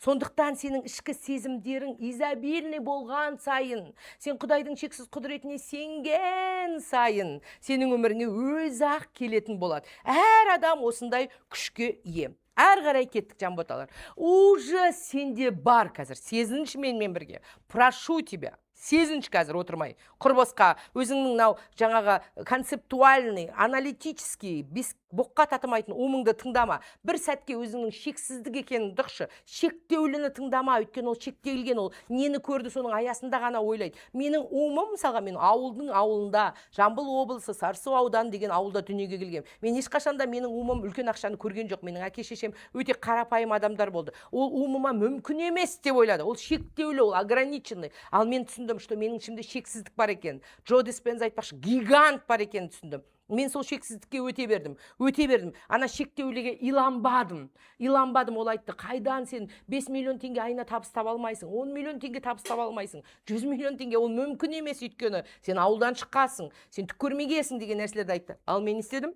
Сондықтан сенің ішкі сезімдерің изобильный болған сайын, сен Құдайдың шексіз құдіретіне сенген сайын, сенің өміріңе өзі ақ келетін болады. Әр адам осындай күшке ие. Әрі қарай кеттік, жанботалар. Уже сенде бар қазір, сезінші менімен бірге, прошу тебя, сезінші қазір отырмай құр босқа. Өзіңнің мынау жаңағы концептуальный, аналитический, бес боққа татымайтын умыңды тыңдама. Бір сәтке өзіңнің шексіздік екенін ұқшы. Шектеуліні тыңдама, өйткені ол шектелген, ол нені көрді, соның аясында ғана ойлайды. Менің умым, мысалға, мен ауылдың ауылында, Жамбыл облысы, Сарысу ауданы деген ауылда дүниеге келгенмін. Мен ешқашан да, менің умым үлкен ақшаны көрген жоқ. Менің әке шешем өте қарапайым адамдар болды. Ол умыма мүмкін емес деп ойлады. Ол шектеулі, ол ограниченный. Ал мен түсіндім. Түсіндім, что менің ішімде шексіздік бар екен. Джо Диспенза айтпақшы, гигант бар екенін түсіндім. Мен сол шексіздікке өте бердім, өте бердім, ана шектеуліге иланбадым, иланбадым. Ол айтты: «Қайдан сен 5 миллион теңге айына табыс таба алмайсың, 10 миллион теңге табыс таба алмайсың, 100 миллион теңге? Ол мүмкін емес, өйткені сен ауылдан шыққансың, сен түк көрмегенсің», — деген нәрселерді айтты. Ал мен не істедім?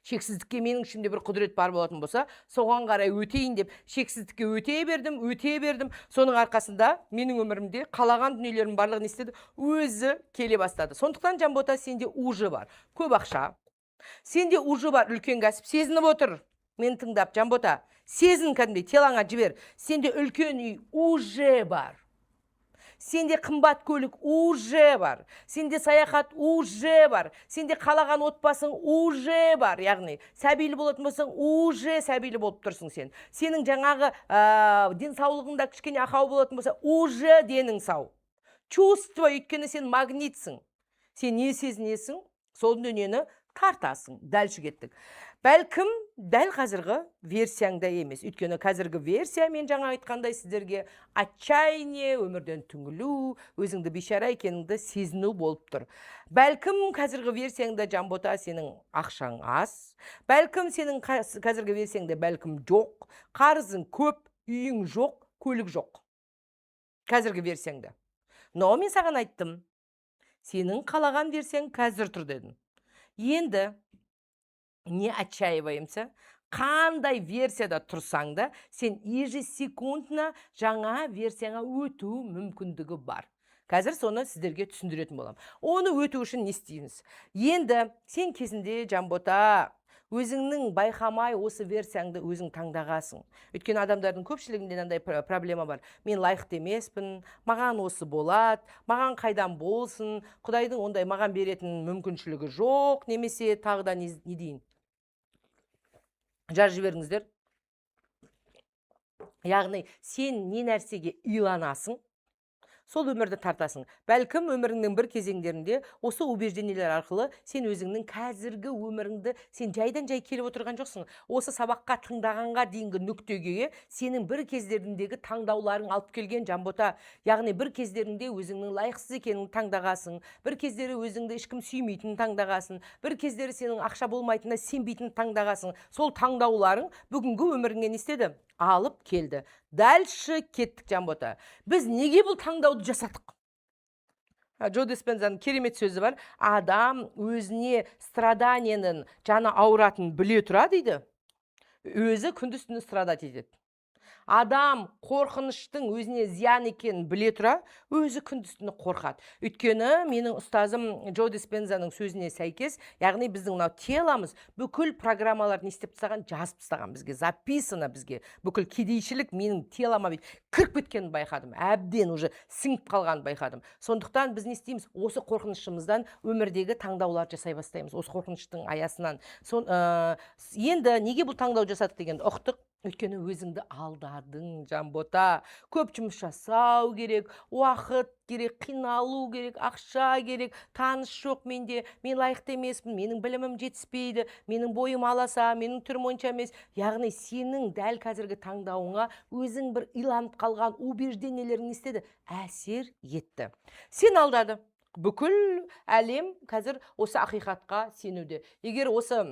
Шексіздікке, менің ішімде бір құдірет бар болатын болса, соған қарай өтейін деп, шексіздікке өте бердім, өте бердім. Соның арқасында менің өмірімде қалаған дүниелерімнің барлығы не істеді? Өзі келе бастады. Сондықтан, Жанбота, сенде уже бар көп ақша, сенде уже бар үлкен кәсіп. Сезініп отыр мені тыңдап, Жанбота, сезін, кәдімгідей тело ңа жібер. Сенде үлкен үй уже бар, сенде қымбат көлік уже бар, сенде саяхат уже бар, сенде қалаған отбасың уже бар. Яғни сәбилі болатын болсаң, уже сәбилі болып тұрсың сен. Сенің жаңағы денсаулығыңда кішкене ақау болатын болса, уже денің сау. Чувство, өйткені сен магнитсің, сен не сезінесің, сол дүниені тартасың. Дальше кеттік. Бәлкім, дәл қазіргі версияңда емес, өйткені қазіргі версия, мен жаңа айтқандай сіздерге, отчаяние, өмірден түңілу, өзіңді бейшара екеніңді сезіну болып тұр. Бәлкім, қазіргі версияңда, Жанбота, сенің ақшаң аз, бәлкім, сенің қазіргі версияңда, бәлкім, жоқ, қарызың көп, үйің жоқ, көлік жоқ қазіргі версияңда. Но мен саған айттым: сенің қалаған версияң қазір тұр дедім. Енді не отчаиваемся. Қандай версияда тұрсаң да, сен ежесекундно жаңа версияңа өту мүмкіндігі бар. Қазір соны сіздерге түсіндіретін боламын. Оны өту үшін не істейміз? Енді сен кезінде, Жанбота, өзіңнің байқамай осы версияңды өзің таңдағасың. Өйткені адамдардың көпшілігінде мынандай проблема бар: мен лайықты емеспін, маған осы болады, маған қайдан болсын, құдайдың ондай маған беретін мүмкіншілігі жоқ немесе тағы да не дейін, жазып жіберіңіздер. Яғни сен не нәрсеге иланасың, сол өмірді тартасың. Бәлкім, өміріңнің бір кезеңдерінде осы убеждение лер арқылы сен өзіңнің қазіргі өміріңді, сен жайдан жай келіп отырған жоқсың. Осы сабаққа тыңдағанға дейінгі нүктеге сенің бір кездеріндегі таңдауларың алып келген, Жанбота. Яғни бір кездерінде өзіңнің лайықсыз екеніңді таңдағасың, бір кездері өзіңді ешкім сүймейтінін таңдағасың, бір кездері сенің ақша болмайтынына сенбейтінін таңдағасың. Сол таңдауларың бүгінгі өміріңе не істеді? Алып келді. Дальше кеттік, Жанбота. Біз неге бұл таңдауды жасадық? Джо Диспензаның керемет сөзі бар: «Адам өзіне страдание нің, жаны ауыратынын біле тұра, — дейді, — өзі күндіз түні страдать етеді. Адам қорқыныштың өзіне зиян екенін біле тұра, өзі күндіз түні қорқады». Өйткені менің ұстазым Джо Диспензаның сөзіне сәйкес, яғни біздің мынау тело мыз бүкіл программаларды не істеп тастаған? Жазып тастаған бізге, записано бізге. Бүкіл кедейшілік менің тело ма бүйтіп кіріп кеткенін байқадым, әбден уже сіңіп қалғанын байқадым. Сондықтан біз не істейміз? Осы қорқынышымыздан өмірдегі таңдаулар жасай бастаймыз, осы қорқыныштың аясынан. Енді неге бұл таңдау жасадық дегенді ұқтық. Өйткені өзіңді алдадың, Жанбота. Көп жұмыс жасау керек, уақыт керек, қиналу керек, ақша керек, таныс жоқ менде, мен лайықты емеспін, менің білімім жетіспейді, менің бойым аласа, менің түрім онша емес. Яғни сенің дәл қазіргі таңдауыңа өзің бір иланып қалған убеждение лерің не істеді? Әсер етті, сен алдады. Бүкіл әлем қазір осы ақиқатқа сенуде. Егер осы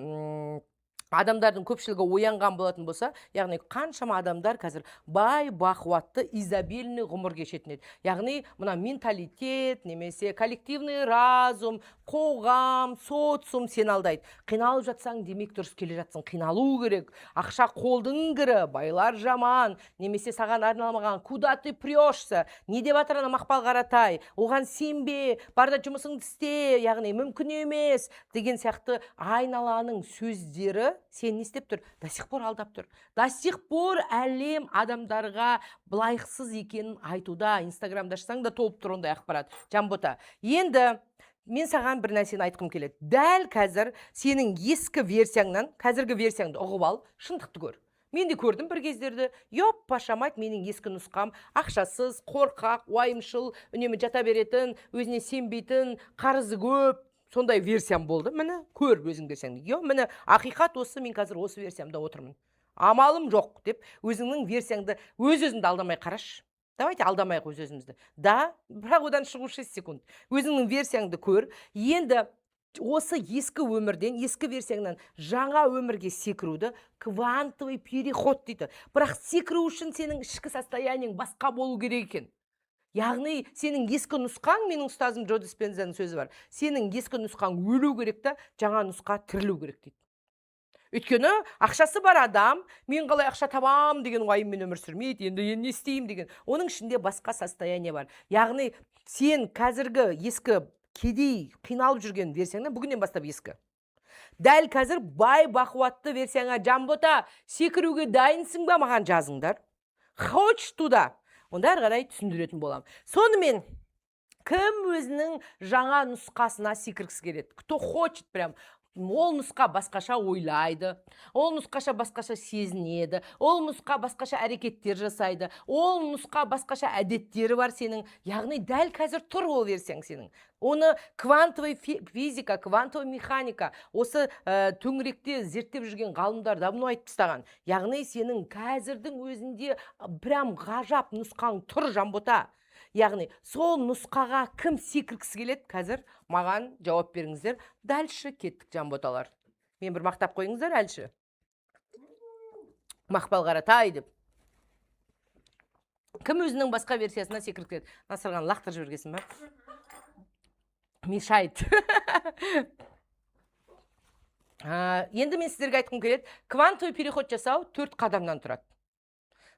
адамдардың көпшілігі оянған болатын болса, яғни қаншама адамдар қазір бай, бақуатты, изобильный ғұмыр кешетін еді. Яғни мына менталитет немесе коллективный разум, қоғам, социум сені алдайды. Қиналып жатсаң, демек, дұрыс келе жатсың, қиналу керек, ақша қолдың кірі, байлар жаман немесе саған арналмаған, куда ты прешься, не деп жатыр ана Мақпал Қаратай, оған сенбе, бар да жұмысыңды істе, яғни мүмкін емес деген сияқты айналаның сөздері сені не істеп тұр? До сих пор алдап тұр. До сих пор әлем адамдарға лайықсыз екенін айтуда. Инстаграмда ашсаң да, толып тұр ондай ақпарат. Жанбота, енді мен саған бір нәрсені айтқым келеді. Дәл қазір сенің ескі версияңнан қазіргі версияңды ұғып ал, шындықты көр. Мен де көрдім бір кездерді: ёппаша мать, менің ескі нұсқам ақшасыз, қорқақ, уайымшыл, үнемі жата беретін, өзіне сенбейтін, қарызы көп, сондай версиям болды. Міне, көр өзің версияңды. Е, міне, ақиқат осы, мен қазір осы версиямда отырмын, амалым жоқ деп, өзіңнің версияңды өз өзіңді алдамай қарашы. Давайте алдамайық өз өзімізді да. Бірақ одан шығу 6 секунд. Өзіңнің версияңды көр. Енді осы ескі өмірден, ескі версияңнан жаңа өмірге секіруді квантовый переход дейді. Бірақ секіру үшін сенің ішкі состояниең басқа болу керек екен. Яғни сенің ескі нұсқаң, менің ұстазым Джо Диспензаның сөзі бар, сенің ескі нұсқаң өлу керек та, жаңа нұсқа тірілу керек дейді. Өйткені ақшасы бар адам «мен қалай ақша табам» деген уайыммен өмір сүрмейді. Енді не істеймін деген, оның ішінде басқа состояние бар. Яғни сен қазіргі ескі, кедей, қиналып жүрген версияңнан бүгіннен бастап ескі, дәл қазір бай, бақуатты версияңа, Жанбота, секіруге дайынсың ба? Маған жазыңдар: «Хочешь туда?» Онда әрі қарай түсіндіретін боламын. Сонымен, кім өзінің жаңа нұсқасына секіргісі келеді? Кто хочет прям? Ол нұсқа басқаша ойлайды, ол нұсқаша басқаша сезінеді, ол нұсқа басқаша әрекеттер жасайды, ол нұсқа басқаша әдеттері бар сенің. Яғни дәл қазір тұр ол версияң сенің. Оны квантовый физика, квантовый механика, осы төңіректе зерттеп жүрген ғалымдар давно айтып тастаған. Яғни сенің қазірдің өзінде прям ғажап нұсқаң тұр, Жанбота. Яғни сол нұсқаға кім секіргісі келеді, қазір маған жауап беріңіздер. Дальше кеттік, жанботалар. Мен бір мақтап қойыңыздар әлші, Мақпал Қаратай деп. Кім өзінің басқа версиясына секіріп келеді? Мына сырғаны лақтырып жібергенсің ба, мешает. Енді мен сіздерге айтқым келеді: квантовый переход жасау төрт қадамнан тұрады.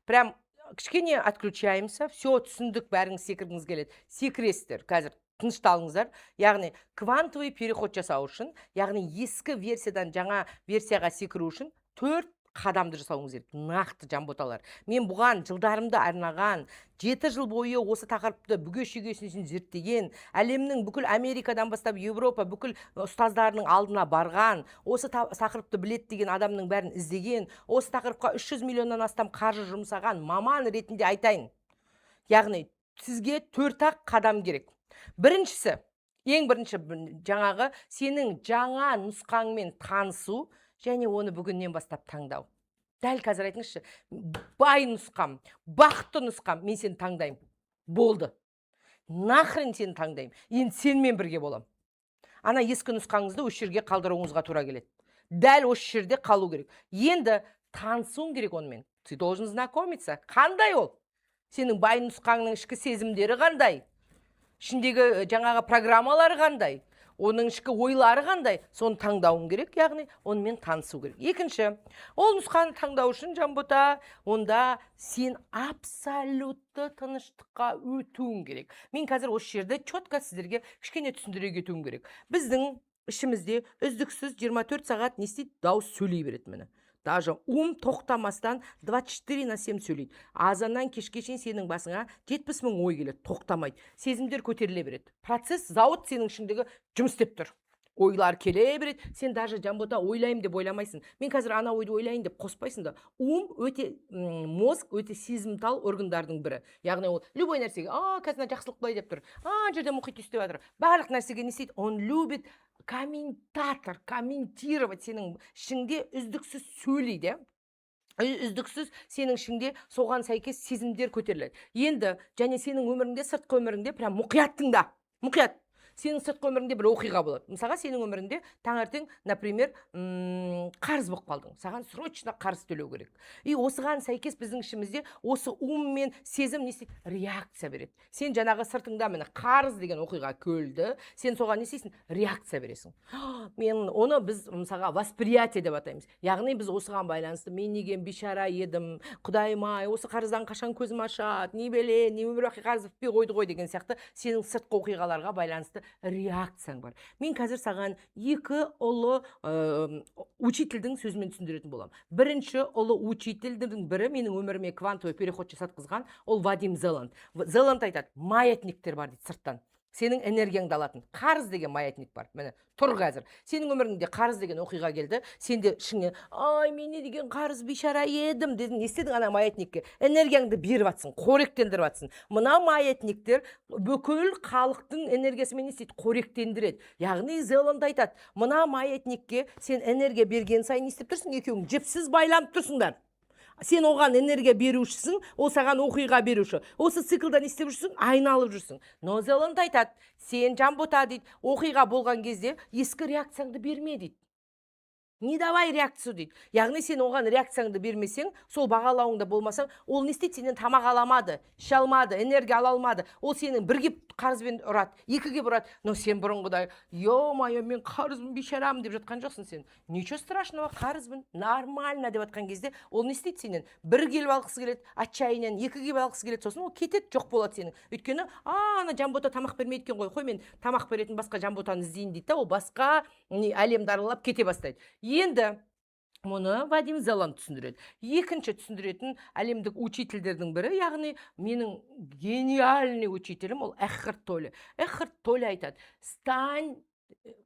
Прям кішкене отключаемся. Все, түсіндік, бәріңіз секіргіңіз келеді, секіресіздер. Қазір тынышталыңыздар. Яғни квантовый переход жасау үшін, яғни ескі версиядан жаңа версияға секіру үшін төрт қадамды жасауыңыз керек нақты, жанботалар. Мен бұған жылдарымды арнаған, 7 жыл бойы осы тақырыпты бүге шігесіне шейін зерттеген, әлемнің бүкіл, Америкадан бастап Европа, бүкіл ұстаздарының алдына барған, осы тақырыпты біледі деген адамның бәрін іздеген, осы тақырыпқа 300 миллионнан астам қаржы жұмсаған маман ретінде айтайын. Яғни сізге төрт ақ қадам керек. Біріншісі, ең бірінші, жаңағы сенің жаңа нұсқаңмен танысу және оны бүгіннен бастап таңдау. Дәл қазір айтыңызшы: «Бай нұсқам, бақытты нұсқам, мен сені таңдаймын. Болды, нахрен сені таңдаймын, енді сенімен бірге боламын». Ана ескі нұсқаңызды осы жерге қалдыруыңызға тура келеді. Дәл осы жерде қалу керек. Енді танысуың керек онымен. Ты должен знакомиться. Қандай ол сенің бай нұсқаңның ішкі сезімдері, қандай ішіндегі жаңағы программалары, қандай оның ішкі ойлары, қандай, соны таңдауың керек, яғни онымен танысу керек. Екінші, ол нұсқаны таңдау үшін, Жанбота, онда сен абсолютті тыныштыққа өтуің керек. Мен қазір осы жерде четко сіздерге кішкене түсіндіре кетуім керек. Біздің ішімізде үздіксіз 24 сағат не істейді? Дауыс сөйлей береді. Міне, даже ум тоқтамастан 24 на 7 сөйлейді. Азаннан кешке шейін сенің басыңа 70 мың ой келеді, тоқтамайды. Сезімдер көтеріле береді. Процесс, зауыт сенің ішіңдегі жұмыс істеп тұр. Ойлар келе береді. Сен даже, Жанбота, ойлаймын деп ойламайсың. Мен қазір ана ойды ойлайын деп қоспайсың да. Ум өте, мозг өте сезімтал органдардың бірі. Яғни ол любой нәрсеге: «А, қазір мына Жақсылық былай деп тұр, а ана жерде Мұхит өйстіп жатыр», — барлық нәрсеге не істейді? Он любит комментатор, комментировать. Сенің ішіңде үздіксіз сөйлейді, иә. Үздіксіз сенің ішіңде соған сәйкес сезімдер көтеріледі. Енді және сенің өміріңде, сыртқы өміріңде, прям мұқият тыңда, мұқият, сенің сыртқы өміріңде бір оқиға болады. Мысалға, сенің өміріңде таңертең, например, қарыз болып қалдың, саған срочно қарыз төлеу керек. И осыған сәйкес біздің ішімізде осы ум мен сезім не істейді? Реакция береді. Сен жаңағы сыртыңда, міне, қарыз деген оқиға келді, сен соған не істейсің? Реакция бересің. Мен оны, біз мысалға, восприятие деп атаймыз. Яғни біз осыған байланысты: «Мен неге бейшара едім, құдайым ай, осы қарыздан қашан көзім ашады, не беле, не өмір бақи қарыз бітпей қойды ғой» деген сияқты сенің сыртқы оқиғаларға байланысты реакцияң бар. Мен қазір саған екі ұлы учительдің сөзімен түсіндіретін боламын. Бірінші ұлы учительдің бірі, менің өміріме квантовый переход жасатқызған, ол Вадим Зеланд. Зеланд айтады: «Маятниктер бар, — дейді, — сырттан сенің энергияңды алатын қарыз деген маятник бар». Міне тұр қазір сенің өміріңде қарыз деген оқиға келді. Сен де ішіңнен: «Ай, мен не деген қарыз, бейшара едім», — дедің. Не істедің? Ана маятникке энергияңды беріп жатсың, қоректендіріп жатсың. Мына маятниктер бүкіл халықтың энергиясымен не істейді? Қоректендіреді. Яғни Зеланд айтады: мына маятникке сен энергия берген сайын не істеп тұрсың? Екеуің жіпсіз байланып тұрсыңдар. Сен оған энергия берушісің, ол саған оқиға беруші. Осы циклда не істеп жүрсің? Айналып жүрсің. Но Зеланд айтады: «Сен, Жанбота, – дейді, – оқиға болған кезде ескі реакцияңды берме», – дейді. «Не давай реакцию», – дейді. Яғни сен оған реакцияңды бермесең, сол бағалауыңда болмасаң, ол не істейді? Сенен тамақ ала алмады, іше алмады, энергия ала алмады. Ол сенің бір кеп қарызбен ұрады, екі кеп ұрады, но сен бұрынғыдай «Ё-моё, мен қарызбын, бейшарамын» деп жатқан жоқсың. Сен «Ничего страшного, қарызбын, нормально» деп жатқан кезде, ол не істейді? Сенен бір келіп алғысы келеді отчаяниен, екі келіп алғысы келеді, сосын ол кетеді, жоқ болады сенің. Өйткені «А, ана Жанбота тамақ бермейді екен ғой, қой, мен тамақ беретін басқа Жанботаны іздейін» дейді да, ол басқа не әлемді аралап кете бастайды. Енді мұны Вадим Зеланд түсіндіреді. Екінші түсіндіретін әлемдік учительдердің бірі, яғни менің гениальный учителім, ол Экхарт Толле. Экхарт Толле айтады: «Стань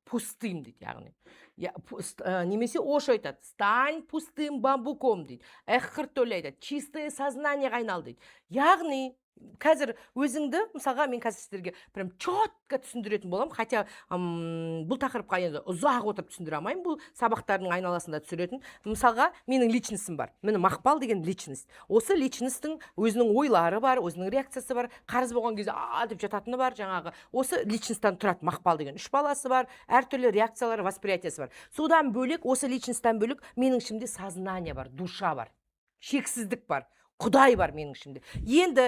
пустым», – дейді. Яғни немесе Ошо айтады: «Стань пустым бамбуком», – дейді. Экхарт Толле айтады: «Чистое сознаниеға айнал», – дейді. Яғни қазір өзіңді, мысалға, мен қазір сіздерге прям четко түсіндіретін боламын, хотя бұл тақырыпқа енді ұзақ отырып түсіндіре алмаймын, бұл сабақтардың айналасында түсіретін. Мысалға, менің личностім бар, міне, Мақпал деген личность. Осы личностьтің өзінің ойлары бар, өзінің реакциясы бар, қарыз болған кезде «а» деп жататыны бар. Жаңағы осы личностьтан тұрады Мақпал деген. Үш баласы бар, әртүрлі реакциялары, восприятиесі бар. Содан бөлек, осы личностьтан бөлек, менің ішімде сознание бар, душа бар, шексіздік бар, құдай бар менің ішімде. Енді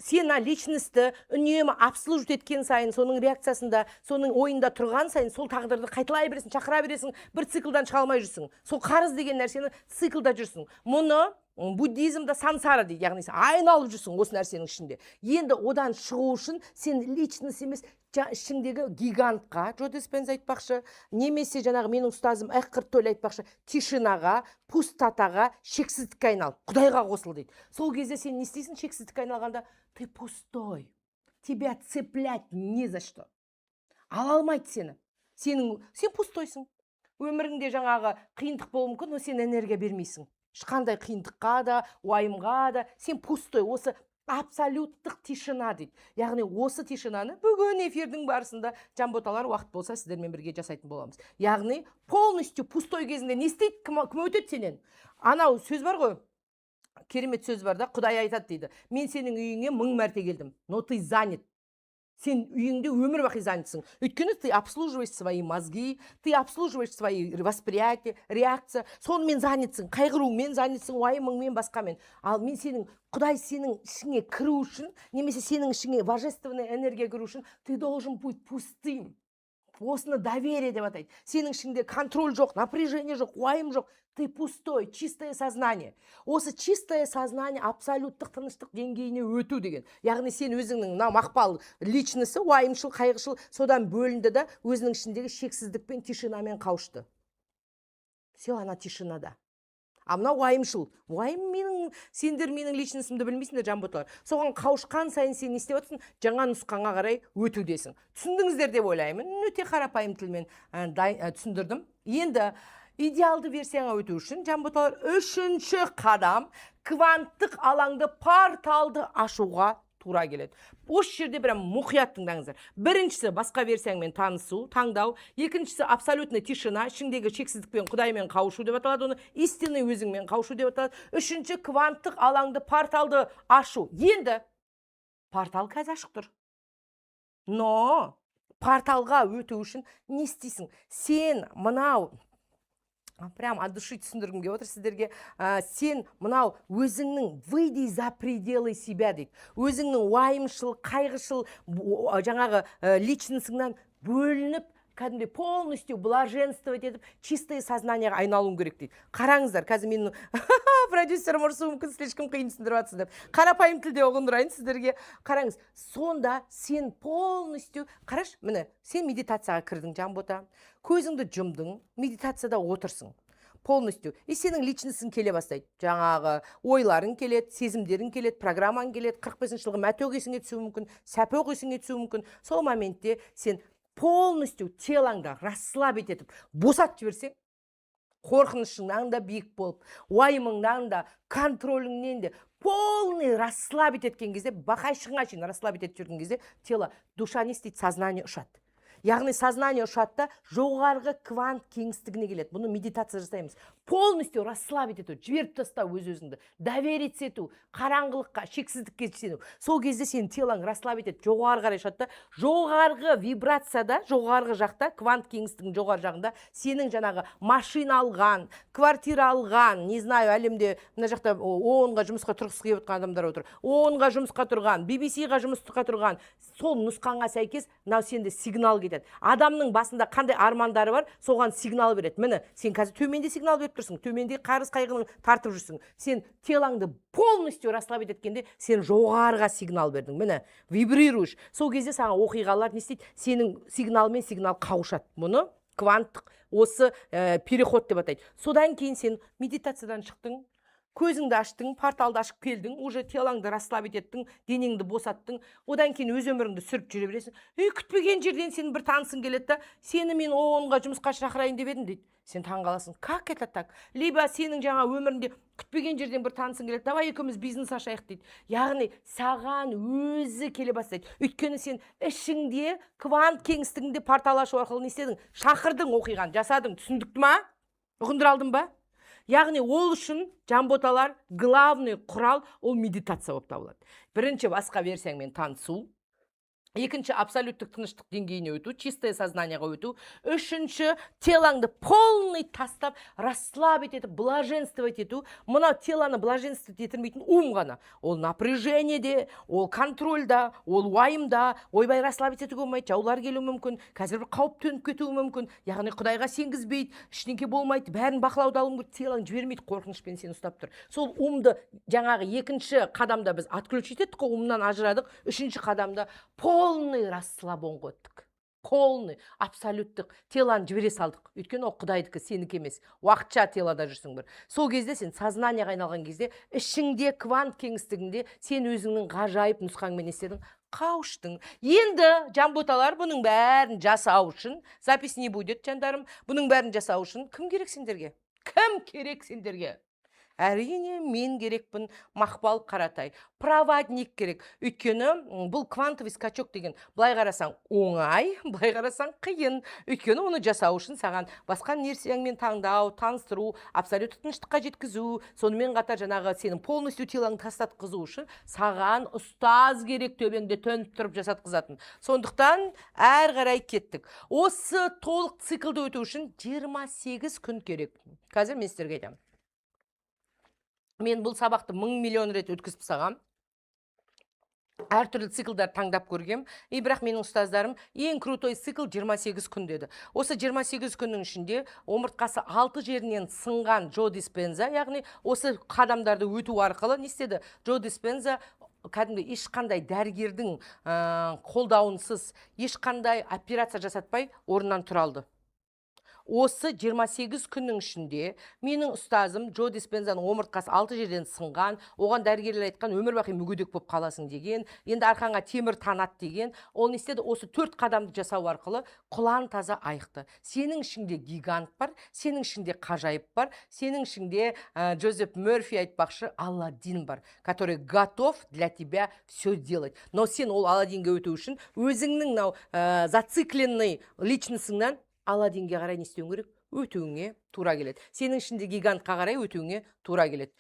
сен мына личностьті үнемі обслуживать еткен сайын, соның реакциясында, соның ойында тұрған сайын, сол тағдырды қайталай бересің, шақыра бересің, бір циклдан шыға алмай жүрсің. Сол қарыз деген нәрсені циклда жүрсің. Мұны буддизмда сансара дейді, яғни сен айналып жүрсің осы нәрсенің ішінде. Енді одан шығу үшін сен личность емес, ішіңдегі гигантқа, Джо Диспенза айтпақшы, немесе жаңағы менің ұстазым Экхарт Толле айтпақшы, тишинаға, пустотаға, шексіздікке айнал, құдайға қосыл дейді. Сол кезде сен не істейсің? Шексіздікке айналғанда ты пустой, тебя цеплять не за что, ала алмайды сені. Сен пустойсың. Өміріңде жаңағы қиындық болуы мүмкін, но сен энергия бермейсің ешқандай қиындыққа да, уайымға да. Сен пустой. Осы абсолюттық тишина дейді. Яғни осы тишинаны бүгін эфирдің барысында, жанботалар, уақыт болса, сіздермен бірге жасайтын боламыз. Яғни полностью пустой кезінде не істейді? Кім өтеді сенен? Анау сөз бар ғой, керемет сөз бар да, құдай айтады дейді: «Мен сенің үйіңе мың мәрте келдім, но ты занят». Сен үйіңде өмір бақи занятсың, өйткені ты обслуживаешь свои мозги, ты обслуживаешь свои восприятия, реакция, сонымен занятсың, қайғыруыңмен занятсың, уайымыңмен, басқамен. Ал мен сенің, құдай сенің ішіңе кіру үшін немесе сенің ішіңе божественная энергия кіру үшін ты должен быть пустым. Осыны доверие деп атайды. Сенің ішіңде контроль жоқ, напряжение жоқ, уайым жоқ, ты пустой, чистое сознание. Осы чистое сознание, абсолюттық тыныштық деңгейіне өту деген, яғни сен өзіңнің мына Мақпал личності, уайымшыл, қайғышыл, содан бөлінді да, өзінің ішіндегі шексіздікпен, тишинамен қауышты. Все, ана тишинада. А мынау уайымшыл, уайым менің, сендер менің личностімді білмейсіңдер, жанботалар. Соған қауышқан сайын сен не істеп жатырсың? Жаңа нұсқаңа қарай өтудесің. Түсіндіңіздер деп ойлаймын, өте қарапайым тілмен түсіндірдім. Енді идеалды версияңа өту үшін, жанботалар, үшінші қадам: кванттық алаңды, порталды ашуға тура келеді. Осы жерде прям мұқият тыңдаңыздар. Біріншісі – басқа версияңмен танысу, таңдау. Екіншісі – абсолютный тишина, ішіңдегі шексіздікпен, құдаймен қауышу деп аталады, оны истинный өзіңмен қауышу деп аталады. Үшінші – кванттық алаңды, порталды ашу. Енді портал қазір ашық тұр, но порталға өту үшін не істейсің? Сен мынау прям от души түсіндіргім келіп отыр сіздерге. Сен мынау өзіңнің, выйди за пределы себя дейді, өзіңнің уайымшыл, қайғышыл жаңағы личностыңнан бөлініп, кәдімгідей полностью блаженствовать етіп, чистое сознаниеға айналуың керек дейді. Қараңыздар, қазір менің продюсерім ұрысуы мүмкін, слишком қиын түсіндіріп жатсыз деп. Қарапайым тілде ұғындырайын сіздерге. Қараңыз, сонда сен полностью, қарашы, міне, сен медитацияға кірдің, Жанбота, көзіңді жұмдың, медитацияда отырсың полностью, и сенің личностың келе бастайды, жаңағы ойларың келеді, сезімдерің келеді, программаң келеді, 45-жылғы мәтөк есіңе түсуі мүмкін, сәпөк есіңе түсуі мүмкін. Сол моментте сен полностью телоңды расслабить етіп, босатып жіберсең, қорқынышыңнан да биік болып, уайымыңнан да, контроліңнен де полный расслабить еткен кезде, бақайшығыңа шейін расслабить етіп жүрген кезде, тело, душа не істейді? Сознание ұшады. Яғни сознание ұшады да, жоғарғы квант кеңістігіне келеді. Бұны медитация жасаймыз, полностью расслабить ету, жіберіп тастау өз өзіңді, довериться ету, қараңғылыққа, шексіздікке сену. Сол кезде сенің телоң расслабить етеді, жоғары қарай ұшады да, жоғарғы вибрацияда, жоғарғы жақта, квант кеңістігінің жоғары жағында сенің жаңағы машина алған, квартира алған, не знаю, әлемде мына жақта ООН-ға жұмысқа тұрғысы келіп отқан адамдар отыр, ООН-ға жұмысқа тұрған, BBC-ға жұмысқа тұрған, сол нұсқаңа сәйкес мынау сенде сигнал кетеді. Адамның басында қандай армандары бар, соған сигнал береді. Міне, сен қазір төменде сигнал беріп тұрсың, төменде қарыз, қайғының тартып жүрсің. Сен телоңды полностью расслабить еткенде, сен жоғарыға сигнал бердің, міне, вибрируешь. Сол кезде саған оқиғалар не істейді? Сенің сигналмен сигнал қауышады. Мұны кванттық осы переход деп атайды. Содан кейін сен медитациядан шықтың, көзіңді аштың, порталды ашып келдің, уже телоңды расслабить еттің, денеңді босаттың. Одан кейін өз өміріңді сүріп жүре бересің. И күтпеген жерден сенің бір танысың келеді да, «Сені мен ООН-ға жұмысқа шақырайын деп едім», – дейді. Сен таңқаласың: как это так? Либо сенің жаңа өміріңде күтпеген жерден бір танысың келеді: «Давай екеуміз бизнес ашайық», – дейді. Яғни саған өзі келе бастайды, өйткені сен ішіңде квант кеңістігінде портал ашу арқылы не істедің? Шақырдың, оқиғаны жасадың. Түсіндікті ма? Ұғындыра алдым ба? Яғни ол үшін, жанботалар, главный құрал ол медитация болып табылады. Бірінші, басқа версияңмен танысу. Екінші, абсолюттік тыныштық деңгейіне өту, чистое сознание ға өту. Үшінші, телоңды полный тастап, расслабить етіп, блаженствовать ету. Мынау телоны блаженствовать етірмейтін ум ғана. Ол напряжение де, ол контрольда, ол уайымда. Ойбай, расслабить етуге болмайды, жаулар келуі мүмкін, қазір бір қауіп төніп кетуі мүмкін. Яғни құдайға сенгізбейді, ештеңке болмайды, бәрін бақылауда алуың керек. Телоң жібермейді, қорқынышпен сені ұстап тұр. Сол умды жаңағы екінші қадамда біз отключить еттік қой, умнан ажырадық. Үшінші қадамда полный расслабон ға өттік, полный абсолюттік телоны жібере салдық, өйткені ол құдайдікі, сенікі емес, уақытша телода жүрсің бір. Сол кезде сен сознание ға айналған кезде, ішіңде, квант кеңістігінде сен өзіңнің ғажайып нұсқаңмен не істедің? Қауыштың. Енді, жанботалар, бұның бәрін жасау үшін, запись не будет, жандарым, бұның бәрін жасау үшін кім керек сендерге? Кім керек сендерге? Әрине, мен керекпін, Мақпал Қаратай, проводник керек. Өйткені бұл квантовый скачок деген былай қарасаң оңай, былай қарасаң қиын. Өйткені оны жасау үшін саған басқа нәрсеңмен таңдау, таныстыру, абсолютті тыныштыққа жеткізу, сонымен қатар жаңағы сенің полностью телоңды тастатқызу үшін саған ұстаз керек, төбеңде төніп тұрып жасатқызатын. Сондықтан әрі қарай кеттік. Осы толық циклді өту үшін 28 күн керек. Қазір мен сіздерге айтамын, мен бұл сабақты мың миллион рет өткізіп тастағам, әртүрлі циклдар таңдап көргем. И бірақ менің ұстаздарым ең крутой цикл 28 күн деді. Осы 28 күннің ішінде омыртқасы алты жерінен сынған Джо Диспенза, яғни осы қадамдарды өту арқылы не істеді? Джо Диспенза кәдімгі ешқандай дәрігердің қолдауынсыз, ешқандай операция жасатпай орнынан тұра алды. Осы 28 күннің ішінде менің ұстазым Джо Диспензаның омыртқасы алты жерден сынған, оған дәрігерлер айтқан, өмір бақи мүгедек болып қаласың деген, енді арқаңа темір танат деген. Ол не істеді? Осы төрт қадамды жасау арқылы құлан таза айықты. Сенің ішіңде гигант бар, сенің ішіңде ғажайып бар, сенің ішіңде Джозеф Мерфи айтпақшы, Аладдин бар, который готов для тебя все делать. Но сен ол Аладдинге өту үшін өзіңнің мынау зацикленный личность ыңнан Аладдинге қарай не істеуің керек? Өтуіңе тура келеді. Сенің ішінде гигантқа қарай өтуіңе тура келеді.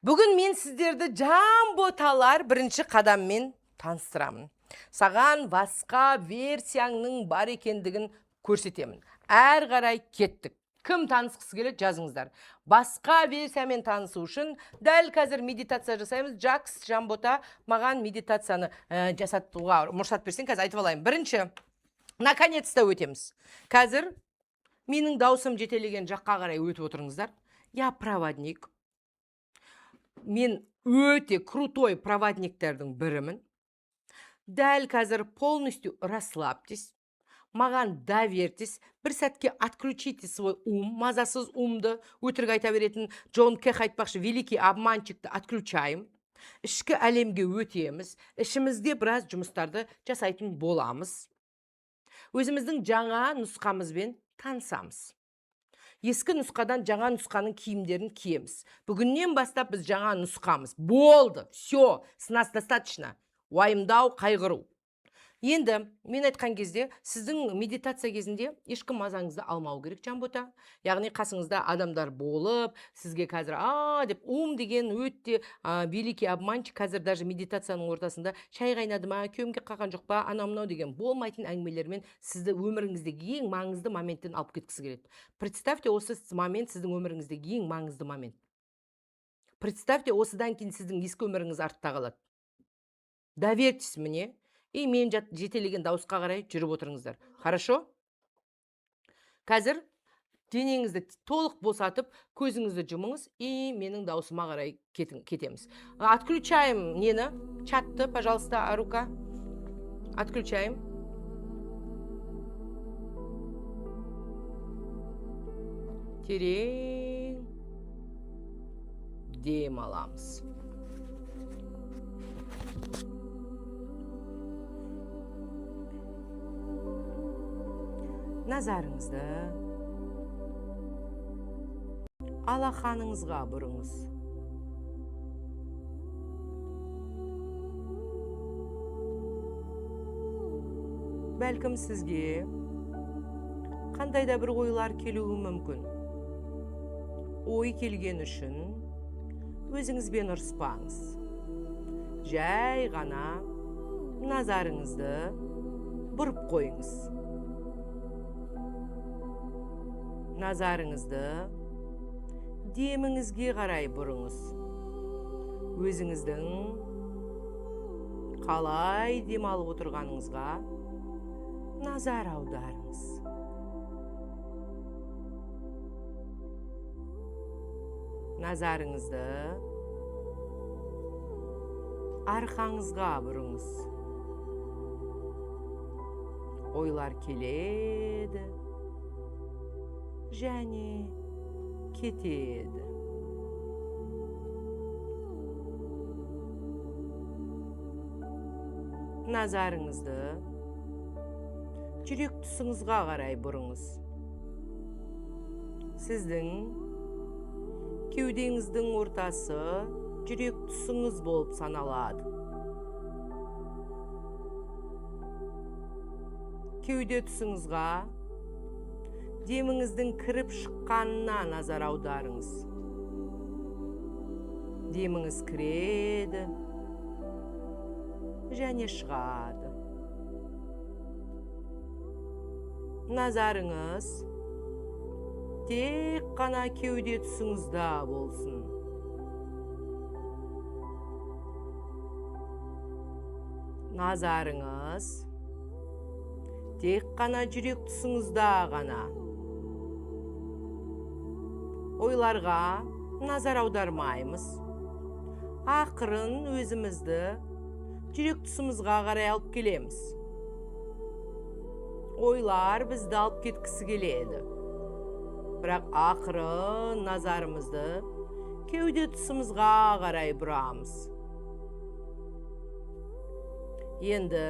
Бүгін мен сіздерді, жанботалар, бірінші қадаммен таныстырамын. Саған басқа версияңның бар екендігін көрсетемін. Әрі қарай кеттік. Кім танысқысы келеді, жазыңыздар. Басқа версиямен танысу үшін дәл қазір медитация жасаймыз. Жакс, Жанбота, маған медитацияны жасатуға мұрсат берсең, қазір айтып алайын. Бірінші, наконец-то өтеміз. Қазір менің даусым жетелеген жаққа қарай өтіп отырыңыздар. Я проводник, мен өте крутой проводник тердің бірімін. Дәл қазір полностью расслабьтесь, маған доверьтесь, бір сәтке отключите свой ум, мазасыз умды, өтірік айта беретін, Джон Кех айтпақшы, великий обманщик ті отключаем. Ішкі әлемге өтеміз, ішімізде біраз жұмыстарды жасайтын боламыз, өзіміздің жаңа нұсқамызбен танысамыз, ескі нұсқадан жаңа нұсқаның киімдерін киеміз. Бүгіннен бастап біз жаңа нұсқамыз. Болды, все, с нас достаточно уайымдау, қайғыру. Енді мен айтқан кезде сіздің медитация кезінде ешкім мазаңызды алмау керек, Жанбота. Яғни қасыңызда адамдар болып, сізге қазір а деп ум деген өте великий обманщик, қазір даже медитацияның ортасында шай қайнады ма, күйеуім келіп қалған жоқ па, анау мынау деген болмайтын әңгімелермен сізді өміріңіздегі ең маңызды моменттен алып кеткісі келеді. Представьте, осы момент сіздің өміріңіздегі ең маңызды момент. Представьте, осыдан кейін сіздің ескі өміріңіз артта қалады. Доверьтесь мне. И мен жетелеген дауысқа қарай жүріп отырыңыздар. Хорошо? Қазір денеңізді толық босатып, көзіңізді жұмыңыз и менің дауысыма қарай кетеміз. Отключаем нені? Чатты, пожалуйста, Арука. Отключаем. Терең дем аламыз. Назарыңызды алақаныңызға бұрыңыз. Бәлкім сізге қандай да бір ойлар келуі мүмкін. Ой келген үшін өзіңізбен ұрыспаңыз. Жай ғана назарыңызды бұрып қойыңыз. Назарыңызды деміңізге қарай бұрыңыз. Өзіңіздің қалай демалып отырғаныңызға назар аударыңыз. Назарыңызды арқаңызға бұрыңыз. Ойлар келеді және кетеді. Назарыңызды жүрек тұсыңызға қарай бұрыңыз. Сіздің кеудеңіздің ортасы жүрек тұсыңыз болып саналады. Кеуде тұсыңызға деміңіздің кіріп шыққанына назар аударыңыз. Деміңіз кіреді және шығады. Назарыңыз тек қана кеуде тұсыңызда болсын. Назарыңыз тек қана жүрек тұсыңызда ғана. Ойларға назар аудармаймыз. Ақырын өзімізді жүрек тұсымызға қарай алып келеміз. Ойлар бізді алып кеткісі келеді. Бірақ ақырын назарымызды кеуде тұсымызға қарай бұрамыз. Енді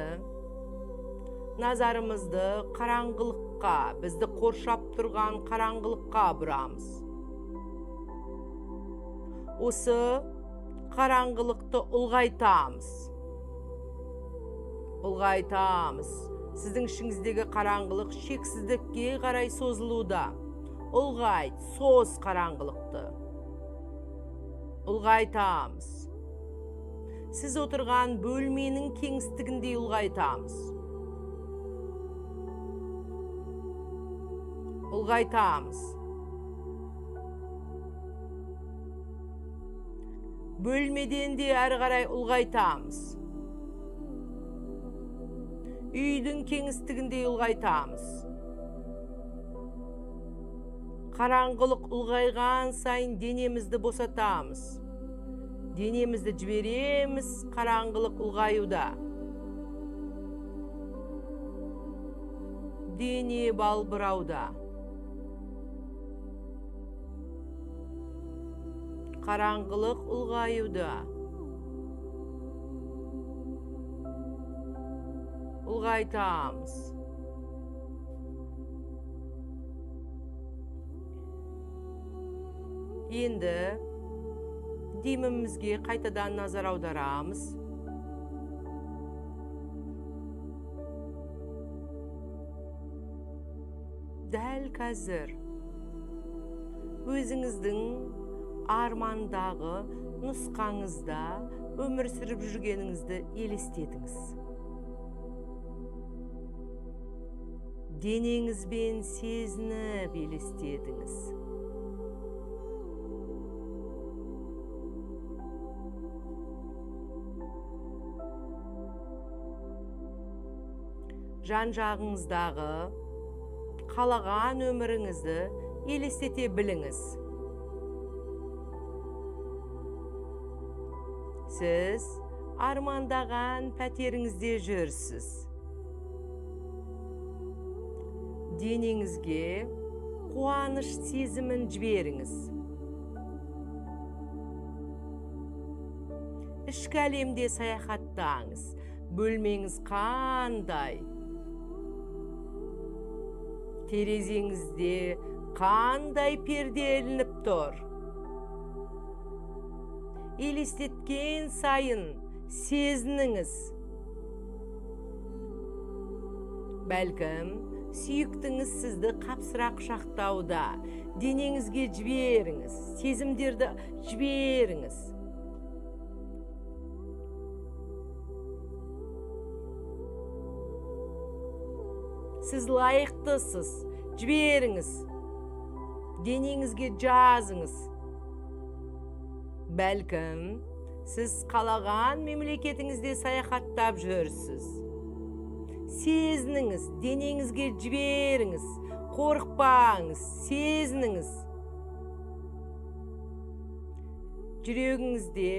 назарымызды қараңғылыққа, бізді қоршап тұрған қараңғылыққа бұрамыз. Осы қараңғылықты ұлғайтамыз. Ұлғайтамыз. Сіздің ішіңіздегі қараңғылық шексіздікке қарай созылуда. Ұлғайт, соз қараңғылықты. Ұлғайтамыз. Сіз отырған бөлменің кеңістігіндей ұлғайтамыз. Ұлғайтамыз. Бөлмеден де әрі қарай ұлғайтамыз. Үйдің кеңістігіндей ұлғайтамыз. Қараңғылық ұлғайған сайын денемізді босатамыз. Денемізді жібереміз, қараңғылық ұлғаюда. Дене балбырауда. Қараңғылық ұлғаюда. Ұлғайтамыз. Енді демімізге қайтадан назар аударамыз. Дәл қазір өзіңіздің армандағы нұсқаңызда өмір сүріп жүргеніңізді елестетіңіз. Денеңізбен сезініп елестетіңіз. Жан-жағыңыздағы қалаған өміріңізді елестете біліңіз. Сіз армандаған пәтеріңізде жүрсіз. Денеңізге қуаныш сезімін жіберіңіз. Ішкі әлемде саяхаттаңыз. Бөлмеңіз қандай? Терезеңізде қандай перде ілініп тұр? Елестеткен сайын сезініңіз. Бәлкім, сүйіктіңіз сізді қапсыра құшақтауда. Денеңізге жіберіңіз, сезімдерді жіберіңіз. Сіз лайықтысыз, жіберіңіз. Денеңізге жазыңыз. Бәлкім, сіз қалаған мемлекетіңізде саяхаттап жүрсіз. Сезініңіз, денеңізге жіберіңіз, қорықпаңыз, сезініңіз. Жүрегіңізде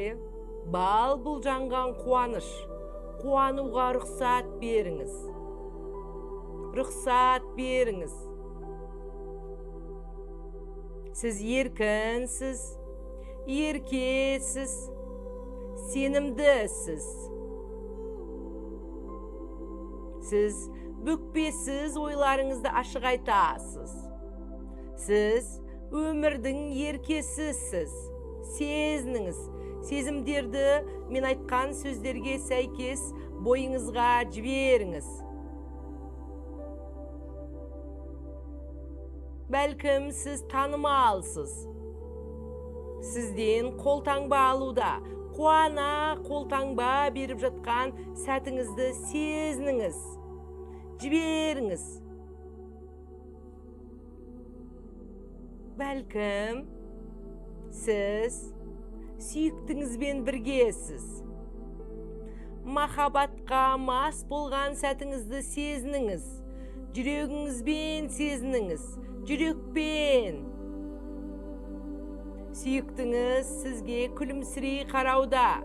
бал-бұл жанған қуаныш, қуануға рұқсат беріңіз. Рұқсат беріңіз. Сіз еркінсіз, еркесіз, сенімдісіз. Сіз бүкпесіз ойларыңызды ашық айтасыз. Сіз өмірдің еркесісіз. Сезініңіз. Сезімдерді мен айтқан сөздерге сәйкес бойыңызға жіберіңіз. Бәлкім сіз танымалсыз. Сізден қолтаңба алуда, қуана қолтаңба беріп жатқан сәтіңізді сезініңіз. Жіберіңіз. Бәлкім сіз сүйіктіңізбен біргесіз. Махаббатқа мас болған сәтіңізді сезініңіз. Жүрегіңізбен сезініңіз. Жүрекпен. Сүйіктіңіз сізге күлімсірей қарауда.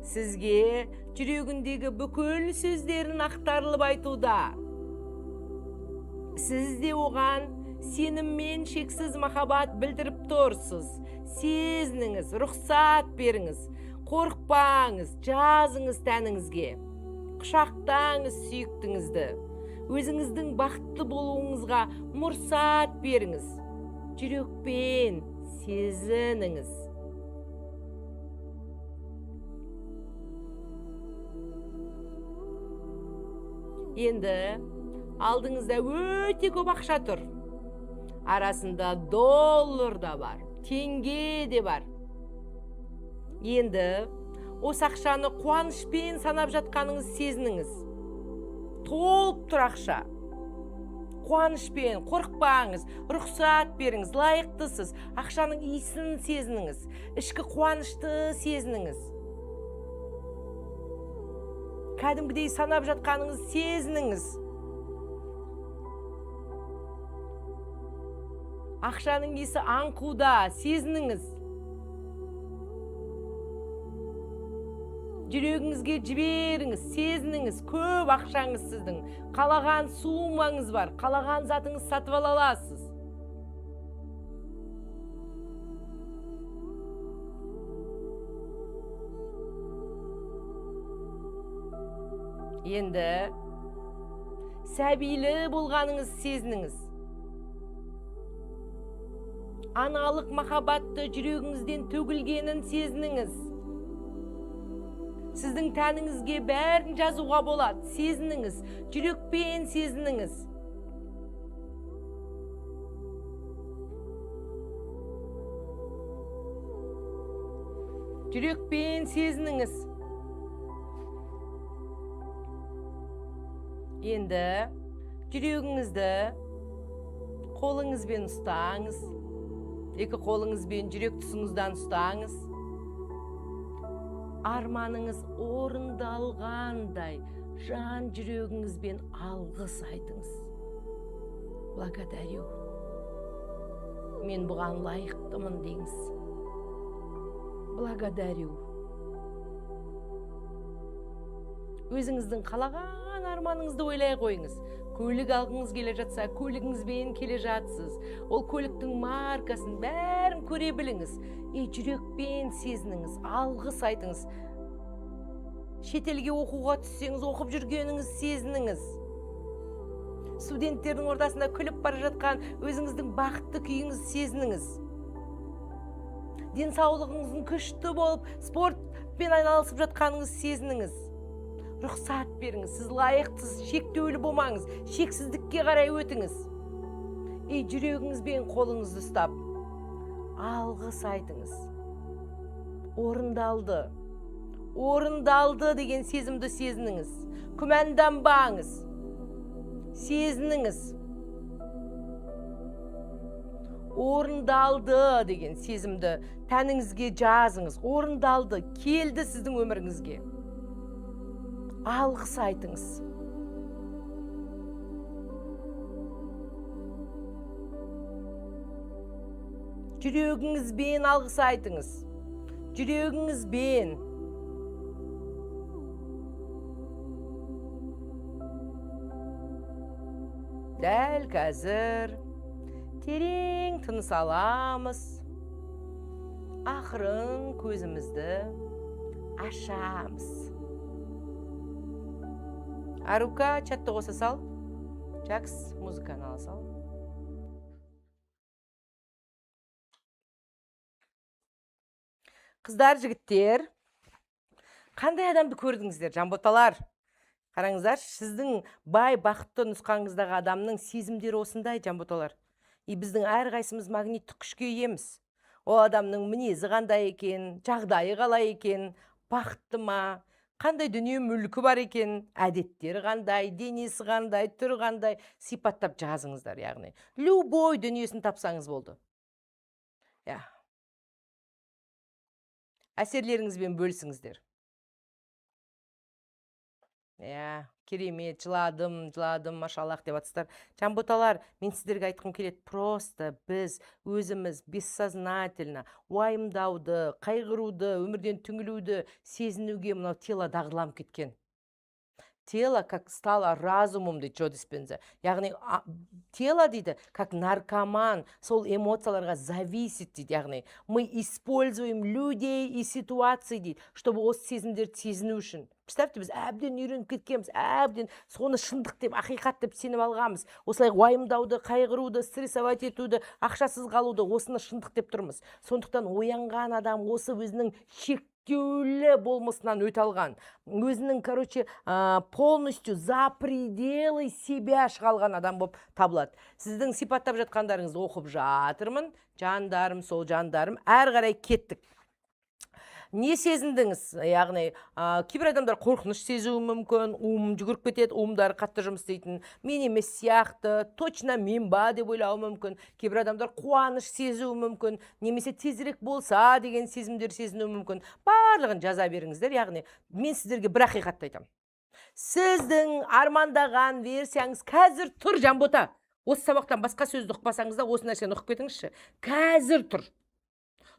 Сізге жүрегіндегі бүкіл сөздерін ақтарылып айтуда. Сіз де оған сеніммен шексіз махаббат білдіріп тұрсыз. Сезініңіз, рұқсат беріңіз, қорықпаңыз, жазыңыз тәніңізге. Құшақтаңыз сүйіктіңізді. Өзіңіздің бақытты болуыңызға мұрсат беріңіз. Жүрекпен сезініңіз. Енді алдыңызда өте көп ақша тұр. Арасында доллар да бар, теңге де бар. Енді осы ақшаны қуанышпен санап жатқаныңыз сезініңіз. Толып тұр ақша. Қуанышпен, қорықпаңыз, рұқсат беріңіз, лайықтысыз. Ақшаның иісін сезініңіз, ішкі қуанышты сезініңіз. Кәдімгідей санап жатқаныңыз сезініңіз. Ақшаның иісі аңқуда, сезініңіз. Жүрегіңізге жіберіңіз, сезініңіз. Көп ақшаңыз сіздің. Қалаған суммаңыз бар, қалаған затыңыз сатып ала аласыз. Енді сәбилі болғаныңыз сезініңіз. Аналық махаббатты жүрегіңізден төгілгенін сезініңіз. Сіздің тәніңізге бәрін жазуға болады. Сезініңіз, жүрекпен сезініңіз. Жүрекпен сезініңіз. Енді жүрегіңізді қолыңызбен ұстаңыз. Екі қолыңызбен жүрек тұсыңыздан ұстаңыз. Арманыңыз орындалғандай жан жүрегіңізбен алғыс айтыңыз. Благодарю. Мен бұған лайықтымын деңіз. Благодарю. Өзіңіздің қалаған арманыңызды ойлай қойыңыз. Көлік алғыңыз келе жатса, көлігіңізбен келе жатсыз. Ол көліктің маркасын бәрін көре біліңіз. И жүрекпен сезініңіз, алғыс айтыңыз. Шетелге оқуға түссеңіз, оқып жүргеніңіз сезініңіз. Студенттердің ортасында күліп бара жатқан өзіңіздің бақытты күйіңізді сезініңіз. Денсаулығыңыздың күшті болып, спортпен айналысып жатқаныңызды сезініңіз. Рұқсат беріңіз, сіз лайықтысыз, шектеулі болмаңыз, шексіздікке қарай өтіңіз. И жүрегіңізбен қолыңызды ұстап, алғыс айтыңыз. Орындалды. Орындалды деген сезімді сезініңіз. Күмәнданбаңыз. Сезініңіз. Орындалды деген сезімді тәніңізге жазыңыз. Орындалды, келді сіздің өміріңізге. Алғыс айтыңыз. Жүрегіңізбен алғыс айтыңыз. Жүрегіңізбен. Дәл қазір терең тыныс аламыз. Ақырын көзімізді ашамыз. Арука, чатты қоса сал. Жакс, музыканы ала сал. Қыздар, жігіттер, қандай адамды көрдіңіздер, жанботалар? Қараңыздар, сіздің бай бақытты нұсқаңыздағы адамның сезімдері осындай, жанботалар. И біздің әрқайсымыз магниттік күшке иеміз. Ол адамның мінезі қандай екен, жағдайы қалай екен, бақытты ма, қандай дүние мүлкі бар екен, әдеттері қандай, денесі қандай, түрі қандай, сипаттап жазыңыздар, яғни. Любой дүниесін тапсаңыз болды. Я. Әсерлеріңізбен бөлісіңіздер. Я, керемет, жыладым, жыладым, машаллах деп жатсыздар. Жанботалар, мен сіздерге айтқым келеді, просто біз өзіміз бессознательно уайымдауды, қайғыруды, өмірден түңілуді сезінуге мынау тело дағдыланып кеткен. Тело как стало разумом, дейді Джо Диспенза. Яғни, тело дейді, как наркоман, сол эмоцияларға зависит дейді. Яғни, мы используем людей и ситуации дейді, чтобы осы сезімдерді сезіну үшін. Представьте, біз әбден үйреніп кеткенбіз, әбден соны шындық деп, ақиқат деп сеніп алғанбыз. Осылай уайымдауды, қайғыруды, стрессовать етуді, ақшасыз қалуды, осыны шындық деп тұрмыз. Сондықтан оянған адам осы өзінің шектеулі болмысынан өте алған, өзінің, короче, полностью за пределы себя шыға алған адам болып табылады. Сіздің сипаттап жатқандарыңызды оқып жатырмын, жандарым, сол жандарым, әрі қарай кеттік. Не сезіндіңіз? Яғни, кейбір адамдар қорқыныш сезуі мүмкін, ум жүгіріп кетеді, умдары қатты жұмыс істейтін, мен емес сияқты, точно мен ба деп ойлауы мүмкін. Кейбір адамдар қуаныш сезуі мүмкін, немесе тезірек болса деген сезімдер сезінуі мүмкін. Барлығын жаза беріңіздер. Яғни, мен сіздерге бір ақиқатты айтамын. Сіздің армандаған версияңыз қазір тұр, Жанбота. Осы сабақтан басқа сөзді ұқпасаңыз да, осы нәрсені ұқып кетіңізші. Қазір тұр.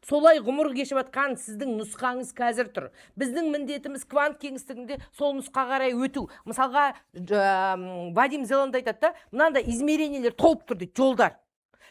Солай ғұмыр кешіп жатқан сіздің нұсқаңыз қазір тұр. Біздің міндетіміз квант кеңістігінде сол нұсқа қарай өту. Мысалға, Вадим Зеланд айтады да, мынандай измерениелер толып тұр дейді, жолдар.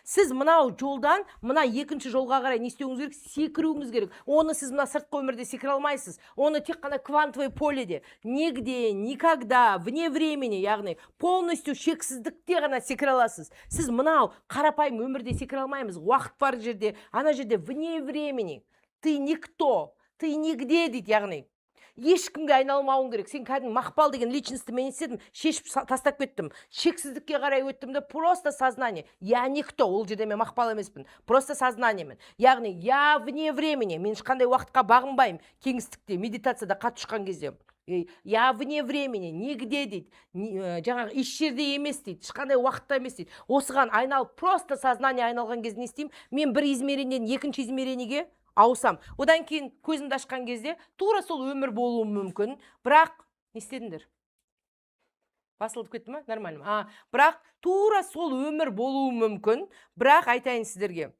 Сіз мынау жолдан мына екінші жолға қарай не істеуіңіз керек? Секіруіңіз керек. Оны сіз мына сыртқы өмірде секіре алмайсыз. Оны тек қана квантовый поледе, нигде, никогда, вне времени, яғни полностью шексіздікте ғана секіре аласыз. Сіз мынау қарапайым өмірде секіре алмаймыз. Уақыт бар жерде, ана жерде вне времени. Ты никто, ты нигде дейді, яғни. Ешкімге айналмауың керек. Сен кәдімгі Мақпал деген личностьті мен не істедім? Шешіп тастап кеттім, шексіздікке қарай өттім да, просто сознание. Я никто. Ол жерде мен Мақпал емеспін, просто сознаниемін. Яғни я вне времени, мен ешқандай уақытқа бағынбаймын кеңістікте, медитацияда қатты ұшқан кезде. Ей, я вне времени, нигде дейді. Жаңағы еш жерде емес дейді, ешқандай уақытта емес дейді. Осыған айналып, просто сознание айналған кезде не істеймін? Мен бір измерениеден екінші измерениеге ауысам. Одан кейін көзімді ашқан кезде тура сол өмір болуы мүмкін, бірақ не істедіңдер? Басылып кетті ма? Нормально ма? А, бірақ тура сол өмір болуы мүмкін, бірақ айтайын сіздерге,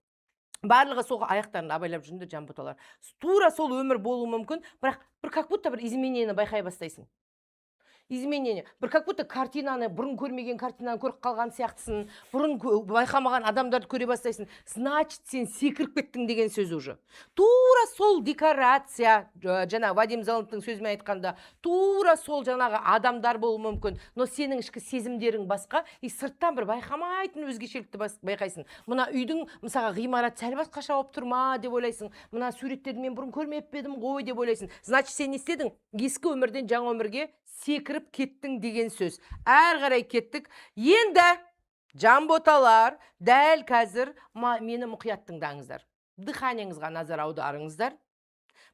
барлығы сол аяқтарында абайлап жүріңдер, жанботалар. Тура сол өмір болуы мүмкін, бірақ бір как будто бір изменениені байқай бастайсың. Изменение, бір как будто картинаны, бұрын көрмеген картинаны көріп қалған сияқтысың, бұрын байқамаған адамдарды көре бастайсың. Значит, сен секіріп кеттің деген сөз. Уже тура сол декорация, жаңағы Вадим Зеландтың сөзімен айтқанда, тура сол жаңағы адамдар болуы мүмкін, но сенің ішкі сезімдерің басқа. И сырттан бір байқамайтын өзгешелікті байқайсың. Мына үйдің, мысалға, ғимарат сәл басқаша болып тұр ма деп ойлайсың. Мына суреттерді мен бұрын көрмеп пе едім ғой деп ойлайсың. Значит, сен не істедің? Ескі өмірден жаңа өмірге секіріп кеттің деген сөз. Әрі қарай кеттік. Енді, жанботалар, дәл қазір мені мұқият тыңдаңыздар, дыханиеңізға назар аударыңыздар.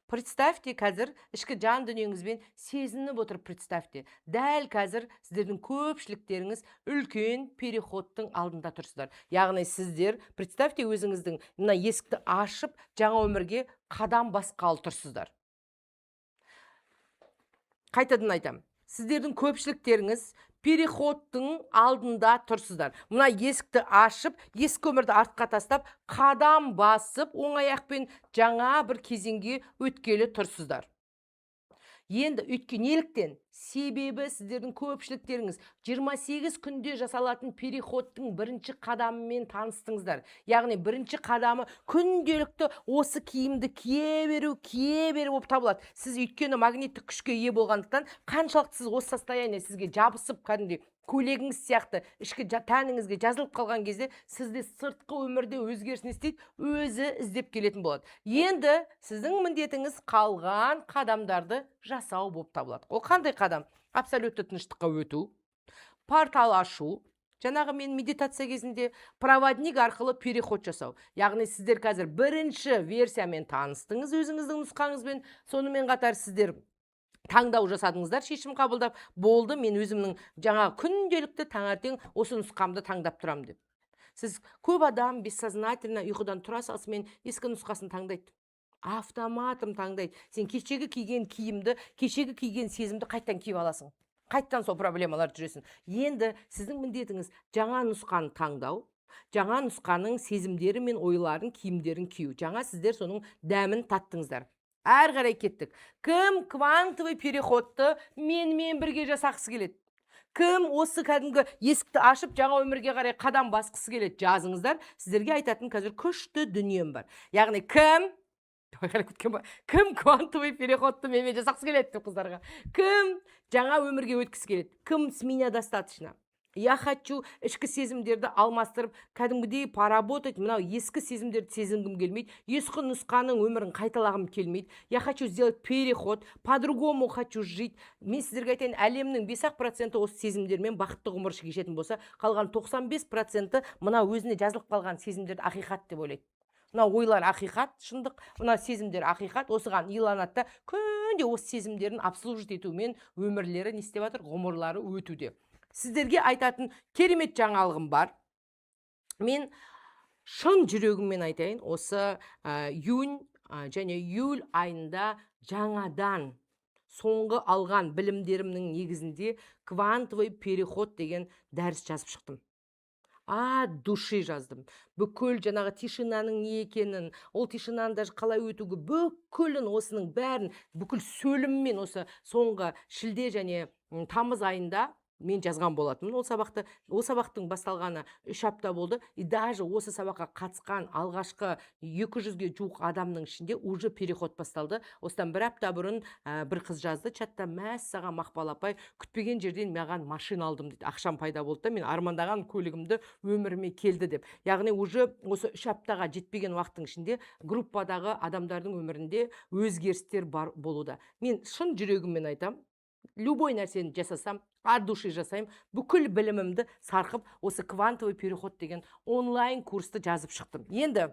Представьте, қазір ішкі жан дүниеңізбен сезініп отырып, представьте, дәл қазір сіздердің көпшіліктеріңіз үлкен переходтың алдында тұрсыздар. Яғни сіздер, представьте, өзіңіздің мына есікті ашып, жаңа өмірге қадам басқалы тұрсыздар. Қайтадан айтамын, сіздердің көпшіліктеріңіз переходтың алдында тұрсыздар. Мына есікті ашып, ескі өмірді артқа тастап, қадам басып, оң аяқпен жаңа бір кезеңге өткелі тұрсыздар. Енді өйткені, неліктен? Себебі сіздердің көпшіліктеріңіз 28 күнде жасалатын переходтың бірінші қадамымен таныстыңыздар. Яғни бірінші қадамы күнделікті осы киімді кие беру, кие беру болып табылады. Сіз өйткені магниттік күшке ие болғандықтан, қаншалықты сіз осы состояние сізге жабысып, кәдімгідей көйлегіңіз сияқты ішкі тәніңізге жазылып қалған кезде, сізде сыртқы өмірде өзгеріс не істейді? Өзі іздеп келетін болады. Енді сіздің міндетіңіз қалған қадамдарды жасау болып табылады. Ол қандай қадам? Абсолютті тыныштыққа өту, портал ашу, жаңағы мен медитация кезінде проводник арқылы переход жасау. Яғни сіздер қазір бірінші версиямен таныстыңыз, өзіңіздің нұсқаңызбен. Сонымен қатар сіздер таңдау жасадыңыздар, шешім қабылдап, болды, мен өзімнің жаңа күнделікті таңертең осы нұсқамды таңдап тұрамын деп. Сіз, көп адам бессознательно ұйқыдан тұра салысымен ескі нұсқасын таңдайды, автоматом таңдайды. Сен кешегі киген киімді, кешегі киген сезімді қайтадан киіп аласың, қайтадан сол проблемалар жүресің. Енді сіздің міндетіңіз жаңа нұсқаны таңдау, жаңа нұсқаның сезімдері мен ойларын, киімдерін кию. Жаңа сіздер соның дәмін таттыңыздар. Әрі қарай кеттік. Кім квантовый переходты менімен бірге жасағысы келеді? Кім осы кәдімгі есікті ашып, жаңа өмірге қарай қадам басқысы келеді, жазыңыздар. Сіздерге айтатын қазір күшті дүнием бар. Яғни кім, айқайлап кеткен ба? Кім квантовый переходты менімен жасағысы келеді деп қыздарға. Кім жаңа өмірге өткісі келеді? Кім «С меня достаточно, я хочу ішкі сезімдерді алмастырып, кәдімгідей поработать, мынау ескі сезімдерді сезінгім келмейді, ескі нұсқаның өмірін қайталағым келмейді, я хочу сделать переход, по-другому хочу жить»? Мен сіздерге айтайын, әлемнің 5-ақ проценті осы сезімдермен бақытты ғұмыр кешетін болса, қалған 95 проценті мына өзіне жазылып қалған сезімдерді ақиқат деп ойлайды. Мына ойлар ақиқат, шындық, мына сезімдер ақиқат. Осыған иланады да, күнде осы сезімдерін обслуживать етумен өмірлері не істеп жатыр? Ғұмырлары өтуде. Сіздерге айтатын керемет жаңалығым бар. Мен шын жүрегіммен айтайын, осы июнь және июль айында жаңадан соңғы алған білімдерімнің негізінде «Квантовый переход» деген дәріс жазып шықтым. От души жаздым. Бүкіл жаңағы тишинаның не екенін, ол тишинаны даже қалай өтуге, бүкілін, осының бәрін бүкіл сөйлеммен осы соңғы шілде және тамыз айында Мен жазған болатынмын ол сабақты. Ол сабақтың басталғаны 3 апта болды, и даже осы сабаққа қатысқан алғашқы 200-ге жуық адамның ішінде уже переход басталды. Осыдан бір апта бұрын бір қыз жазды чатта: «Мәссаған, Мақпал апай, күтпеген жерден маған машина алдым», – дейді. «Ақшам пайда болды да, мен армандаған көлігімді өміріме келді», – деп. Яғни уже осы 3 аптаға жетпеген уақыттың ішінде группадағы адамдардың өмірінде өзгерістер бар болуда. Мен шын жүрегіммен айтамын, любой нәрсені жасасам, от души жасаймын. Бүкіл білімімді сарқып, осы «Квантовый переход» деген онлайн курсты жазып шықтым. Енді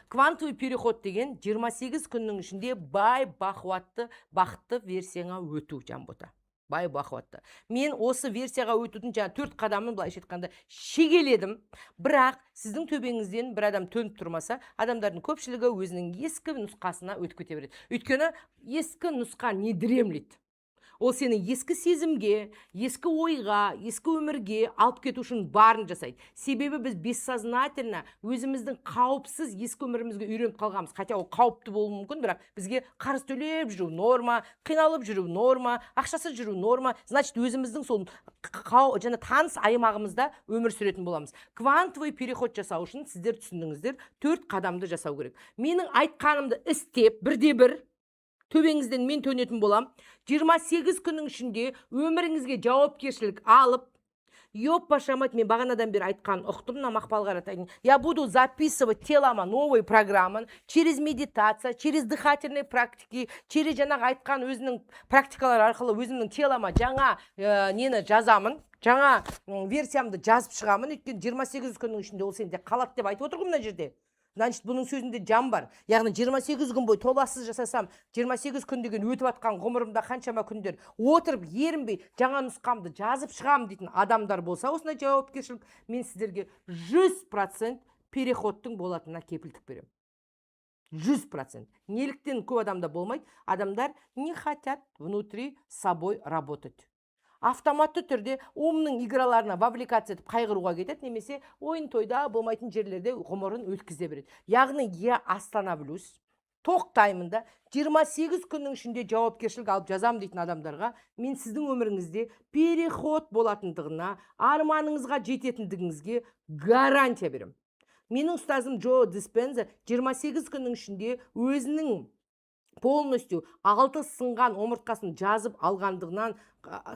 «Квантовый переход» деген 28 күннің ішінде бай, бақуатты, бақытты версияңа өту. Жанбота, бай, бақуатты. Мен осы версияға өтудің жаңа төрт қадамын, былайша айтқанда, шегеледім. Бірақ сіздің төбеңізден бір адам төніп тұрмаса, адамдардың көпшілігі өзінің ескі нұсқасына өтіп кете береді. Өйткені ескі нұсқа не дремлет, ол сені ескі сезімге, ескі ойға, ескі өмірге алып кету үшін барын жасайды. Себебі біз бессознательно өзіміздің қауіпсіз ескі өмірімізге үйреніп қалғанбыз. Хотя ол қауіпті болуы мүмкін, бірақ бізге қарыз төлеп жүру норма, қиналып жүру норма, ақшасыз жүру норма. Значит, өзіміздің сол жаңа таныс аймағымызда өмір сүретін боламыз. Квантовый переход жасау үшін, сіздер түсіндіңіздер, төрт қадамды жасау керек. Менің айтқанымды істеп, бірде бір төбеңізден мен төнетін болам. 28 күннің ішінде өміріңізге жауапкершілік алып, ёпаша мать, мен бағанадан бері айтқан ұқтым мына Мақпал Қаратайдың. Я буду записывать тело ма новые программы через медитация, через дыхательные практики, через жаңағы айтқан өзінің практикалар арқылы өзімнің тело ма жаңа нені жазамын, жаңа версиямды жазып шығамын. Өйткені 28 күннің ішінде ол сенде қалады деп айтып отыр ғой мына жерде. Значит, бұның сөзінде жан бар. Яғни 28 күн бойы толассыз жасасам, 28 күн деген өтіп жатқан ғұмырымда қаншама күндер, отырып, ерінбей жаңа нұсқамды жазып шығамын дейтін адамдар болса, осындай жауапкершілік, мен сіздерге 100% переходтың болатынына кепілдік беремін, 100%. Неліктен көп адамда болмайды? Адамдар не хотят внутри собой работать. Автоматты түрде умның игра ларына вовлекаться етіп, қайғыруға кетеді немесе ойын тойда, болмайтын жерлерде ғұмырын өткізе береді. Яғни я остановлюсь, тоқтаймын да, 28 күннің ішінде жауапкершілік алып жазамын дейтін адамдарға мен сіздің өміріңізде переход болатындығына, арманыңызға жететіндігіңізге гарантия беремін. Менің ұстазым Джо Диспенза 28 күннің ішінде өзінің полностью алты сынған омыртқасын жазып алғандығынан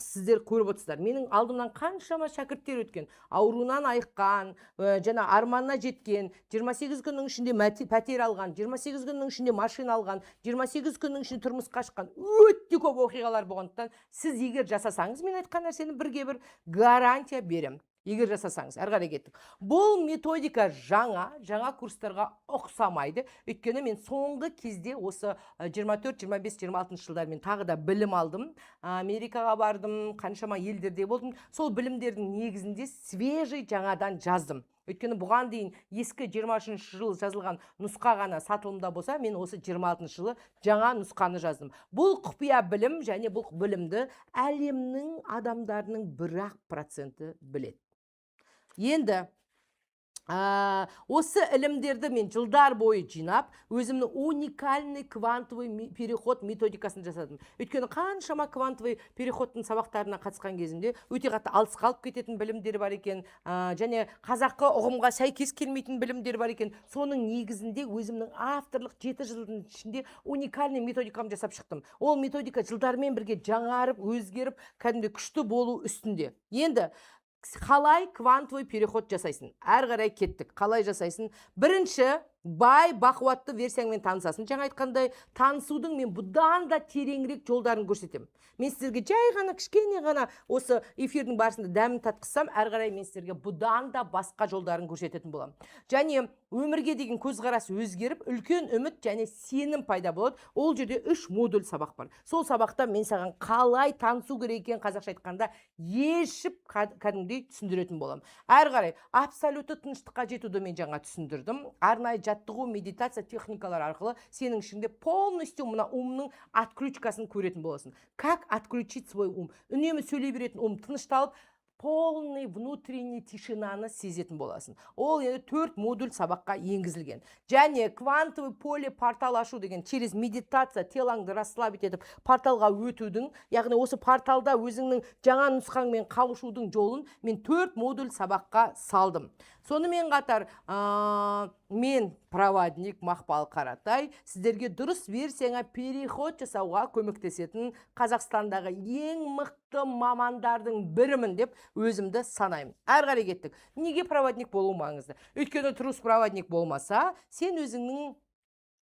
сіздер көріп отырсыздар. Менің алдымнан қаншама шәкірттер өткен, ауруынан айыққан, жаңа арманына жеткен, 28 күннің ішінде пәтер алған, 28 күннің ішінде машина алған, 28 күннің ішінде тұрмысқа шыққан. Өте көп оқиғалар болғандықтан, сіз егер жасасаңыз мен айтқан нәрсені, бірге бір гарантия беремін, егер жасасаңыз. Әрі қарай кеттік. Бұл методика жаңа курстарға ұқсамайды, өйткені мен соңғы кезде осы 24, 25, 26 жылдар мен тағы да білім алдым, Америкаға бардым, қаншама елдерде болдым. Сол білімдердің негізінде свежий жаңадан жаздым. Өйткені бұған дейін ескі 23 жыл жазылған нұсқа ғана сатылымда болса, мен осы 26 жылы жаңа нұсқаны жаздым. Бұл құпия білім және бұл білімді әлемнің адамдарының бір-ақ проценті біледі. Енді осы ілімдерді мен жылдар бойы жинап, өзімнің уникальный квантовый переход методикасын жасадым. Өйткені қаншама квантовый переходтың сабақтарына қатысқан кезімде өте қатты алысқа алып кететін білімдер бар екен, және қазақы ұғымға сәйкес келмейтін білімдер бар екен. Соның негізінде өзімнің авторлық 7 жылдың ішінде уникальный методикамды жасап шықтым. Ол методика жылдармен бірге жаңарып, өзгеріп, кәдімгідей күшті болу үстінде. Енді қалай квантовый переход жасайсың? Әрі қарай кеттік. Қалай жасайсың? Бірінші, бай, бақуатты версияңмен танысасың. Жаңа айтқандай, танысудың мен бұдан да тереңірек жолдарын көрсетемін. Мен сіздерге жай ғана, кішкене ғана осы эфирдің барысында дәмін татқызсам, әрі қарай мен сіздерге бұдан да басқа жолдарын көрсететін боламын. Және өмірге деген көзқарас өзгеріп, үлкен үміт және сенім пайда болады. Ол жерде үш модуль сабақ бар. Сол сабақта мен саған қалай танысу керек екенін, қазақша айтқанда, елшіп, кәдімгідей түсіндіретін боламын. Әрі қарай абсолютті тыныштыққа жетуді мен жаңа түсіндірдім. Арнайы жаттығу, медитация техникалары арқылы сенің ішіңде полностью мына умның отключка сын көретін боласың. Как отключить свой ум? Үнемі сөйлей беретін ум тынышталып Полный внутренний тишинаны сезетін боласың. Ол енді төрт модуль сабаққа енгізілген. Және квантовый поле портал ашу деген, через медитация телоңды расслабить етіп, порталға өтудің, яғни осы порталда өзіңнің жаңа нұсқаңмен қауышудың жолын мен төрт модуль сабаққа салдым. Сонымен қатар мен, проводник Мақпал Қаратай, сіздерге дұрыс версияңа переход жасауға көмектесетін Қазақстандағы ең мықты мамандардың бірімін деп өзімді санаймын. Әрі қарай кеттік. Неге проводник болу маңызды? Өйткені дұрыс проводник болмаса, сен өзіңнің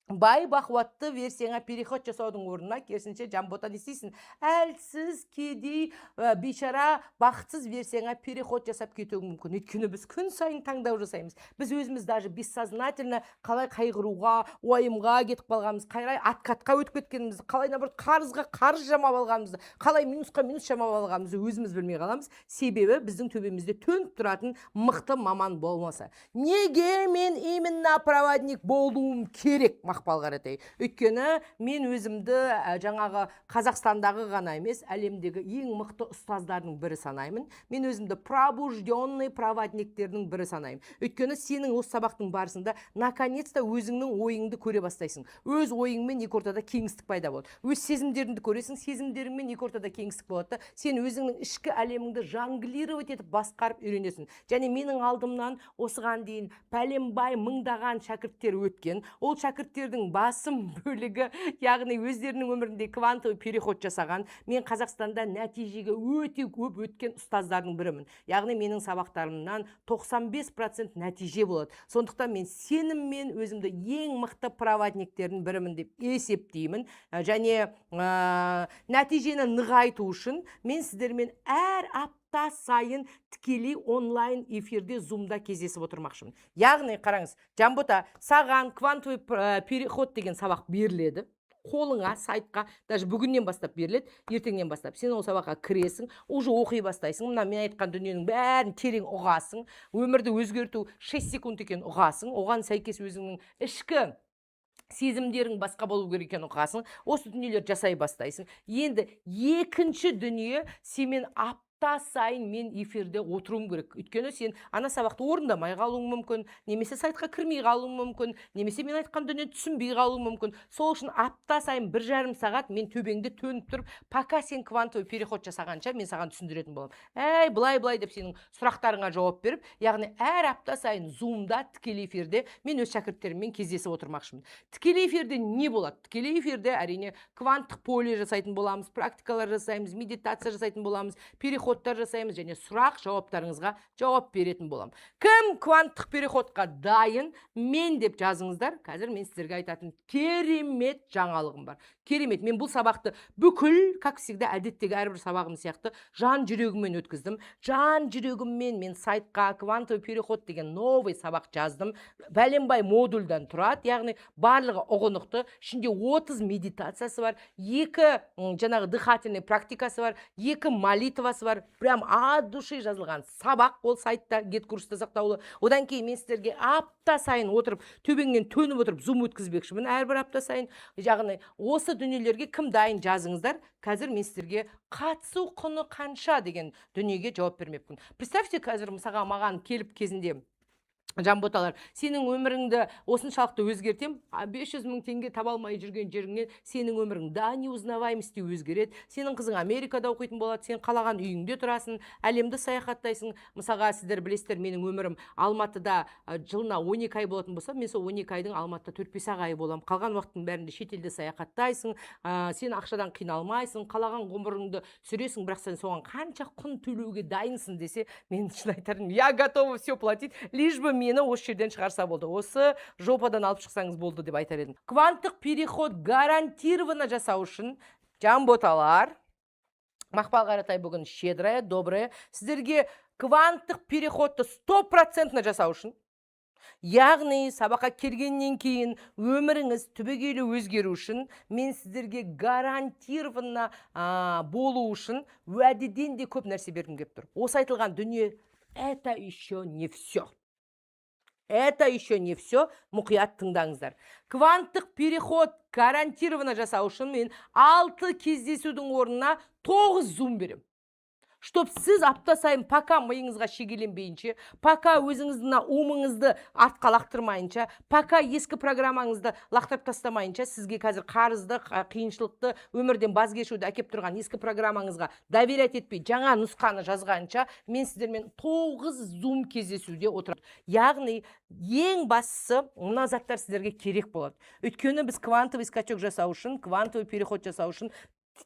бай бақуатты версияңа переход жасаудың орнына, керісінше, Жанбота, не істейсің? Әлсіз, кедей, бейшара, бақытсыз версияңа переход жасап кетуің мүмкін. Өйткені біз күн сайын таңдау жасаймыз. Біз өзіміз даже бессознательно қалай қайғыруға, уайымға кетіп қалғанымыз, қалай откатқа өтіп кеткенімізді, қалай, наоборот, қарызға қарыз жамап алғанымызды, қалай минусқа минус жамап алғанымызды өзіміз білмей қаламыз. Себебі біздің төбемізде төніп тұратын мықты маман болмаса. Неге мен именно проводник болуым керек, Мақпал Қаратай? Өйткені мен өзімді жаңағы Қазақстандағы ғана емес, әлемдегі ең мықты ұстаздардың бірі санаймын. Мен өзімді пробужденный проводниктердің бірі санаймын. Өйткені сенің осы сабақтың барысында наконец то өзіңнің ойыңды көре бастайсың. Өз ойыңмен екі ортада кеңістік пайда болады. Өз сезімдеріңді көресің, сезімдеріңмен екі ортада кеңістік болады да, сен өзіңнің ішкі әлеміңді жонглировать етіп, басқарып үйренесің. Және менің алдымнан осыған дейін пәленбай мыңдаған шәкірттер өткен. Ол шәкірттердің басым бөлігі, яғни, өздерінің өмірінде квантовый переход жасаған. Мен Қазақстанда нәтижеге өте көп өткен ұстаздардың бірімін. Яғни менің сабақтарымнан 95% нәтиже болады. Сондықтан мен сеніммен өзімді ең мықты проводниктердің бірімін деп есептеймін. Және нәтижені нығайту үшін мен сіздермен әр апта сайын тікелей онлайн эфирде, зумда кездесіп отырмақшымын. Яғни қараңыз, Жанбота, саған квантовый переход деген сабақ беріледі қолыңа, сайтқа даже бүгіннен бастап беріледі. Ертеңнен бастап сен ол сабаққа кіресің, уже оқи бастайсың. Мына мен айтқан дүниенің бәрін терең ұғасың, өмірді өзгерту 6 секунд екенін ұғасың, оған сәйкес өзіңнің ішкі сезімдерің басқа болу керек екенін ұғасың. Осы дүниелерді жасай бастайсың. Енді екінші дүние: сенімен апта сайын мен эфирде отыруым керек. Өйткені сен ана сабақты орындамай қалуың мүмкін немесе сайтқа кірмей қалуың мүмкін, немесе мен айтқан дүниені түсінбей қалуың мүмкін. Сол үшін апта сайын 1,5 сағат мен төбеңде төніп тұрып, пока сен квантовый переход жасағанша, мен саған түсіндіретін боламын. Әй, былай былай деп, сенің сұрақтарыңа жауап беріп, яғни әр апта сайын зумда, тікелей эфирде мен өз шәкірттеріммен кездесіп отырмақшымын. Тікелей эфирде не болады? Тікелей эфирде, әрине, кванттық поле жасайтын боламыз, практикалар жасаймыз, медитация жасайтын боламыз, переходтар жасаймыз және сұрақ жауаптарыңызға жауап беретін боламын. Кім кванттық переходқа дайын, мен деп жазыңыздар. Қазір мен сіздерге айтатын керемет жаңалығым бар, керемет. Мен бұл сабақты бүкіл, как всегда, әдеттегі әрбір сабағым сияқты жан жүрегіммен өткіздім. Жан жүрегіммен мен сайтқа квантовый переход деген новый сабақ жаздым. Бәленбай модульдан тұрады, яғни барлығы ұғынықты. Ішінде 30 медитациясы бар, екі жаңағы дыхательный практикасы бар, екі молитвасы бар. Прям от души жазылған сабақ. Ол сайтта, GetCourse-та сақтаулы. Одан кейін мен сіздерге апта сайын отырып, төбеңнен төніп отырып, зум өткізбекшімін әрбір апта сайын. Яғни осы дүниелерге кім дайын, жазыңыздар. Қазір мен сіздерге қатысу құны қанша деген дүниеге жауап бермекпін. Представьте, қазір, мысалға, маған келіп кезінде: «Жанботалар, сенің өміріңді осыншалықты өзгертем, а 500 мың теңге таба алмай жүрген жеріңнен сенің өмірің до неузнаваемости өзгереді, сенің қызың Америкада оқитын болады, сен қалаған үйіңде тұрасың, әлемді саяхаттайсың». Мысалға, сіздер білесіздер, менің өмірім Алматыда жылына 12 ай болатын болса, мен сол 12 айдың Алматыда 4-5 ақ айы боламын. Қалған уақыттың бәрінде шетелде саяхаттайсың, сен ақшадан қиналмайсың, қалаған ғұмырыңды сүресің, бірақ сен соған қанша құн төлеуге дайынсың десе, мен шын айтарым: я готова все платить, лишь бы мені осы жерден шығарса болды, осы жопадан алып шықсаңыз болды деп айтар едім. Кванттық переход гарантированно жасау үшін, жанботалар, Мақпал Қаратай бүгін щедрая, добрая. Сіздерге кванттық переходты стопроцентно жасау үшін, яғни сабаққа келгеннен кейін өміріңіз түбегейлі өзгеру үшін, мен сіздерге гарантированно болу үшін уәдеден де көп нәрсе бергім келіп тұр. Осы айтылған дүние — это еще не все, это еще не все. Мұқият тыңдаңыздар. Кванттық переход гарантированно жасау үшін мен алты кездесудің орнына тоғыз зум беремін. Чтоб сіз апта сайын пока миыңызға шегеленбейінше, пока өзіңіздің мына умыңызды артқа лақтырмайынша, пока ескі программаңызды лақтырып тастамайынша, сізге қазір қарызды, қиыншылықты, өмірден баз кешуді әкеп тұрған ескі программаңызға доверять етпей, жаңа нұсқаны жазғанша, мен сіздермен 9 зум кездесуде отырамын. Яғни ең бастысы, мына заттар сіздерге керек болады, өйткені біз квантовый скачок жасау үшін, квантовый переход жасау үшін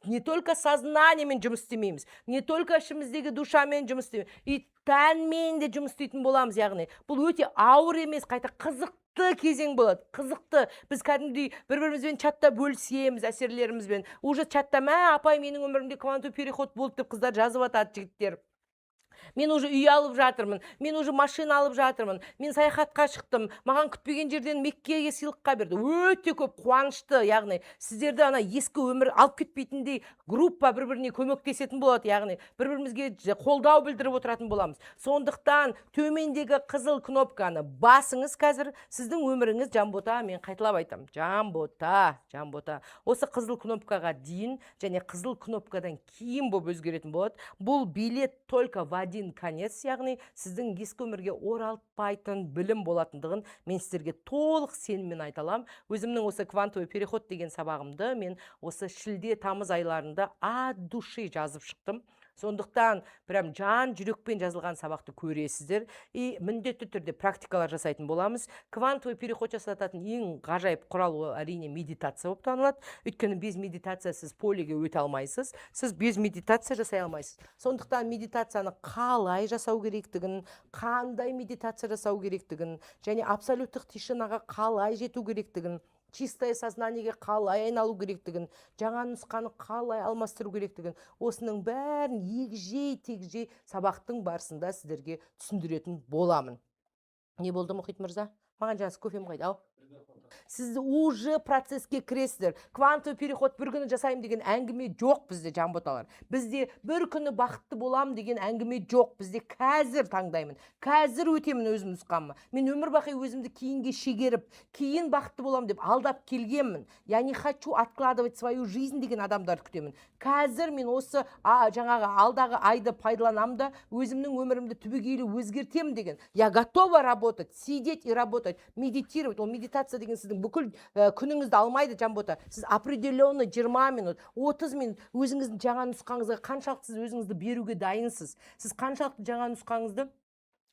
не только сознаниемен жұмыс істемейміз, не только ішіміздегі душамен жұмыс істемейміз, и тәнмен де жұмыс істейтін боламыз. Яғни бұл өте ауыр емес, қайта қызықты кезең болады, қызықты. Біз кәдімгідей бір бірімізбен чатта бөлісеміз әсерлерімізбен. Уже чатта «Мә, апай, менің өмірімде квантовый переход болды» деп қыздар жазып жатады, жігіттер. «Мен уже үй алып жатырмын, мен уже машина алып жатырмын, мен саяхатқа шықтым, маған күтпеген жерден Меккеге сыйлыққа берді». Өте көп қуанышты. Яғни сіздерді ана ескі өмір алып кетпейтіндей группа бір біріне көмектесетін болады, яғни бір бірімізге қолдау білдіріп отыратын боламыз. Сондықтан төмендегі қызыл кнопканы басыңыз қазір. Сіздің өміріңіз, Жанбота, мен қайталап айтамын, Жанбота, Жанбота, осы қызыл кнопкаға дейін және қызыл кнопкадан кейін болып өзгеретін болады. Бұл билет только в один конец, яғни сіздің ескі өмірге оралтпайтын білім болатындығын мен сіздерге толық сеніммен айта аламын. Өзімнің осы «Квантовый переход» деген сабағымды мен осы шілде, тамыз айларында от души жазып шықтым. Сондықтан прям жан жүрекпен жазылған сабақты көресіздер и міндетті түрде практикалар жасайтын боламыз. Квантовый переход жасататын ең ғажайып құрал ол, әрине, медитация болып танылады, өйткені без медитация сіз полеге өте алмайсыз, сіз без медитация жасай алмайсыз. Сондықтан медитацияны қалай жасау керектігін, қандай медитация жасау керектігін және абсолюттік тишинаға қалай жету керектігін, чистое сознаниеге қалай айналу керектігін, жаңа нұсқаны қалай алмастыру керектігін, осының бәрін егжей тегжей сабақтың барысында сіздерге түсіндіретін боламын. Не болды, Мұхит мырза? Маған жаңағы кофем қайда? Ау, сіз уже процесске кіресіздер. Квантовый переход бір күні жасаймын деген әңгіме жоқ бізде, жанботалар. Бізде бір күні бақытты боламын деген әңгіме жоқ. Бізде қазір таңдаймын, қазір өтемін өзім нұсқамы. Мен өмір бақи өзімді кейінге шегеріп, кейін бақытты боламын деп алдап келгенмін. Я не хочу откладывать свою жизнь деген адамдарды күтемін. Қазір мен осы жаңағы алдағы айды пайдаланамын да, өзімнің өмірімді түбегейлі өзгертемін деген. Я готова работать, сидеть и работать, медитировать. Ол медитация деген сіздің бүкіл күніңізді алмайды, Жанбота. Сіз определенно 20 минут, 30 минут өзіңіздің жаңа нұсқаңызға қаншалықты сіз өзіңізді беруге дайынсыз, сіз қаншалықты жаңа нұсқаңызды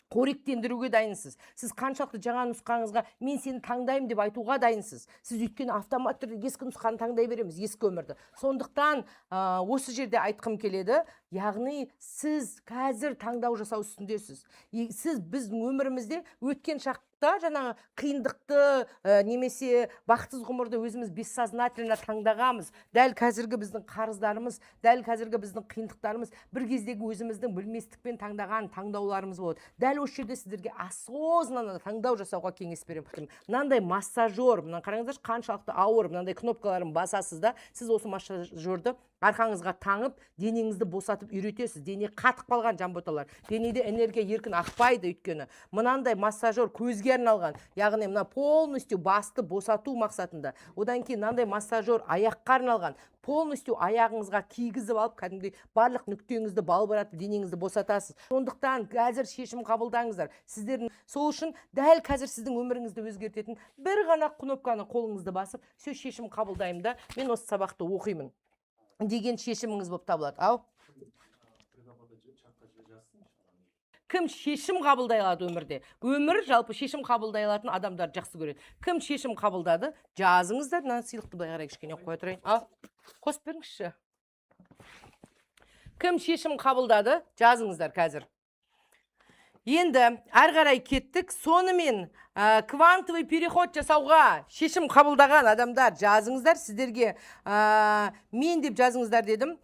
қоректендіруге дайынсыз, сіз қаншалықты жаңа нұсқаңызға «Мен сені таңдаймын» деп айтуға дайынсыз. Сіз өйткені автомат түрде ескі нұсқаны таңдай береміз, ескі өмірді. Сондықтан осы жерде айтқым келеді, яғни сіз қазір таңдау жасау үстіндесіз. И сіз біздің өмірімізде өткен шақта жаңағы қиындықты немесе бақытсыз ғұмырды өзіміз бессознательно таңдағанбыз. Дәл қазіргі біздің қарыздарымыз, дәл қазіргі біздің қиындықтарымыз бір кездегі өзіміздің білместікпен таңдаған таңдауларымыз болады. Дәл осы жерде сіздерге осознанно таңдау жасауға кеңес беремін. Мынандай массажер, мына қараңыздаршы, қаншалықты ауыр. Мынандай кнопкаларын басасыз да, сіз осы массажерді арқаңызға таңып, денеңізді босатып үйретесіз. Дене қатып қалған, жанботалар, денеде энергия еркін ақпайды, өйткені мынандай массажер көзге арналған, яғни мына полностью басты босату мақсатында. Одан кейін мынандай массажер аяққа арналған, полностью аяғыңызға кигізіп алып, кәдімгідей барлық нүктеңізді балбыратып, денеңізді босатасыз. Сондықтан қазір шешім қабылдаңыздар сіздердің. Сол үшін дәл қазір сіздің өміріңізді өзгертетін бір ғана кнопканы қолыңызды басып, все, шешім қабылдаймын да, мен осы сабақты оқимын деген шешіміңіз болып табылады. Ау, Чатқа жазсын. Кім шешім қабылдай алады өмірде? Өмір жалпы шешім қабылдай алатын адамдарды жақсы көреді. Кім шешім қабылдады, жазыңыздар. Мына сыйлықты былай қарай кішкене қоя тұрайын. Ал, қосып беріңізші. Кім шешім қабылдады, жазыңыздар қазір. Енді әрі қарай кеттік. Сонымен квантовый переход жасауға шешім қабылдаған адамдар, жазыңыздар. Сіздерге «мен» деп жазыңыздар дедім.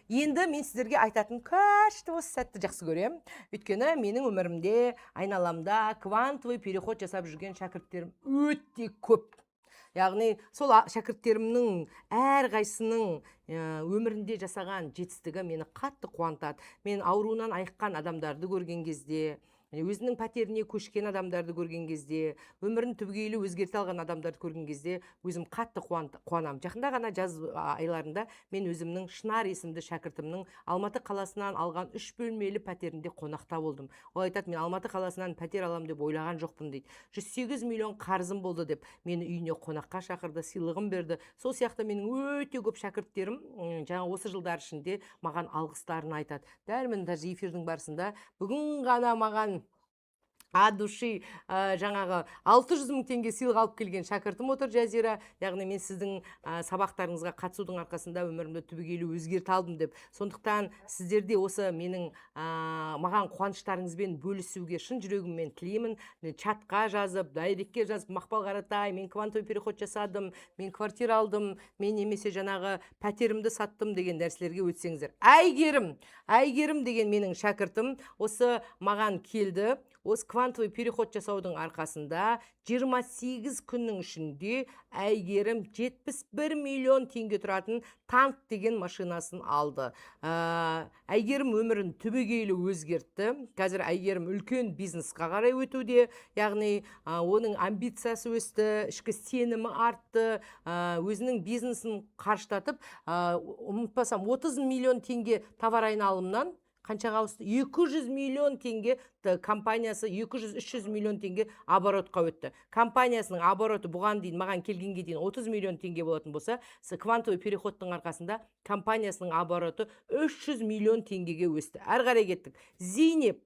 Енді мен сіздерге айтатын, күшті, осы сәтті жақсы көремін, өйткені менің өмірімде, айналамда квантовый переход жасап жүрген шәкірттерім өте көп. Яғни сол шәкірттерімнің әрқайсысының өмірінде жасаған жетістігі мені қатты қуантады. Мен ауруынан айыққан адамдарды көрген кезде Өзінің пәтеріне көшкен адамдарды көрген кезде, өмірін түбегейлі өзгерте алған адамдарды көрген кезде өзім қатты қуанамын. Жақында ғана жаз айларында мен өзімнің Шынар есімді шәкіртімнің Алматы қаласынан алған үш бөлмелі пәтерінде қонақта болдым. Ол айтады: «Мен Алматы қаласынан пәтер аламын деп ойлаған жоқпын», – дейді. «108 миллион қарызым болды», – деп мені үйіне қонаққа шақырды, сыйлығын берді. Сол сияқты менің өте көп шәкірттерім жаңа осы жылдар ішінде маған алғыстарын айтады. Дәл міне, даже эфирдің барысында бүгін ғана маған от души жаңағы 600 мың теңге сыйлық алып келген шәкіртім отыр, Жазира. Яғни мен сіздің сабақтарыңызға қатысудың арқасында өмірімді түбегейлі өзгерте алдым деп. Сондықтан сіздерде осы менің маған қуаныштарыңызбен бөлісуге шын жүрегіммен тілеймін. Чатқа жазып, директке жазып: «Мақпал Қаратай, мен квантовый переход жасадым, мен квартира алдым, мен немесе жаңағы пәтерімді саттым» деген нәрселерге өтсеңіздер. Әйгерім, Әйгерім деген менің шәкіртім осы маған келді. Осы квантовый переход жасаудың арқасында 28 күннің ішінде Әйгерім 71 миллион теңге тұратын танк деген машинасын алды. Әйгерім өмірін түбегейлі өзгертті. Қазір Әйгерім үлкен бизнесқа қарай өтуде, яғни оның амбициясы өсті, ішкі сенімі артты, өзінің бизнесін қарыштатып, ұмытпасам, 30 миллион теңге товар айналымнан қаншаға ауысты? 200 миллион теңге компаниясы 200-300 миллион теңге оборотқа өтті. Компаниясының обороты бұған дейін, маған келгенге дейін 30 миллион теңге болатын болса, квантовый переходтың арқасында компаниясының обороты 300 миллион теңгеге өсті. Әрі қарай кеттік. Зейнеп.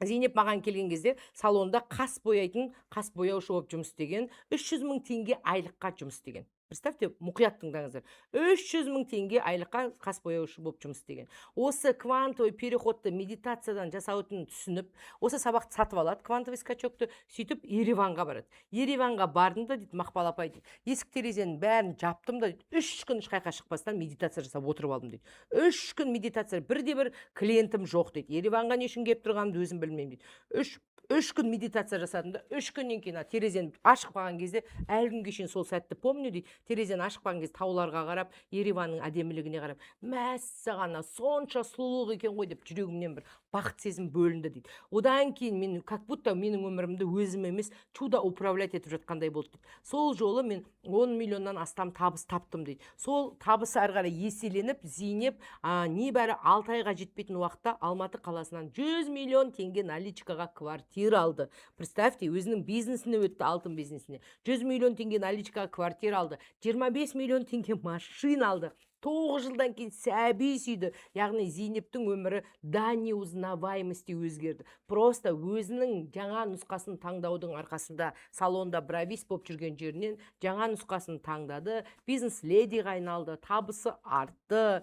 Зейнеп маған келген кезде салонда қас бояйтын, қас бояушы болып жұмыс істеген, 300 мың теңге айлыққа жұмыс істеген. Представьте, мұқият тыңдаңыздар, 300 мың теңге айлыққа қас бояушы болып жұмыс істеген. Осы квантовый переходты медитациядан жасаудың түсініп, осы сабақты сатып алады, квантовый скачокты. Сөйтіп Ереванға барады. «Ереванға бардым да, – дейді, – Мақпал апай, – дейді, – есік терезенің бәрін жаптым да, – дейді, – 3 күн ешқайқа шықпастан медитация жасап отырып алдым», – дейді. «3 күн медитация, бірде бір клиентім жоқ», – дейді. «Ереванға не үшін келіп тұрғанымды өзім білмеймін», – дейді. Үш күн медитация жасадым да, 3 күннен кейін ана терезені ашып қалған кезде, әлі күнге шейін сол сәтті помню», – дейді. «Терезені ашып қалған кезде тауларға қарап, Ереванның әдемілігіне қарап, мәссаған, сонша сұлулық екен ғой деп жүрегімнен бір бақыт сезім бөлінді», – дейді. «Одан кейін мен как будто менің өмірімді өзім емес, чудо управлять етіп жатқандай болды», – дейді. «Сол жолы мен 10 миллионнан астам табыс таптым», – дейді. Сол табысы әрі қарай еселеніп, Зейнеп небәрі 6 айға жетпейтін уақытта Алматы қаласынан 100 миллион теңге наличкаға квартира алды. Представьте, өзінің бизнесіне өтті, алтын бизнесіне. 100 миллион теңге наличкаға квартира алды, 25 миллион теңге машина алды, 9 жылдан кейін сәби сүйді. Яғни Зейнептің өмірі до неузнаваемости өзгерді. Просто өзінің жаңа нұсқасын таңдаудың арқасында. Салонда бровист болып жүрген жерінен жаңа нұсқасын таңдады, бизнес ледиға айналды, табысы артты,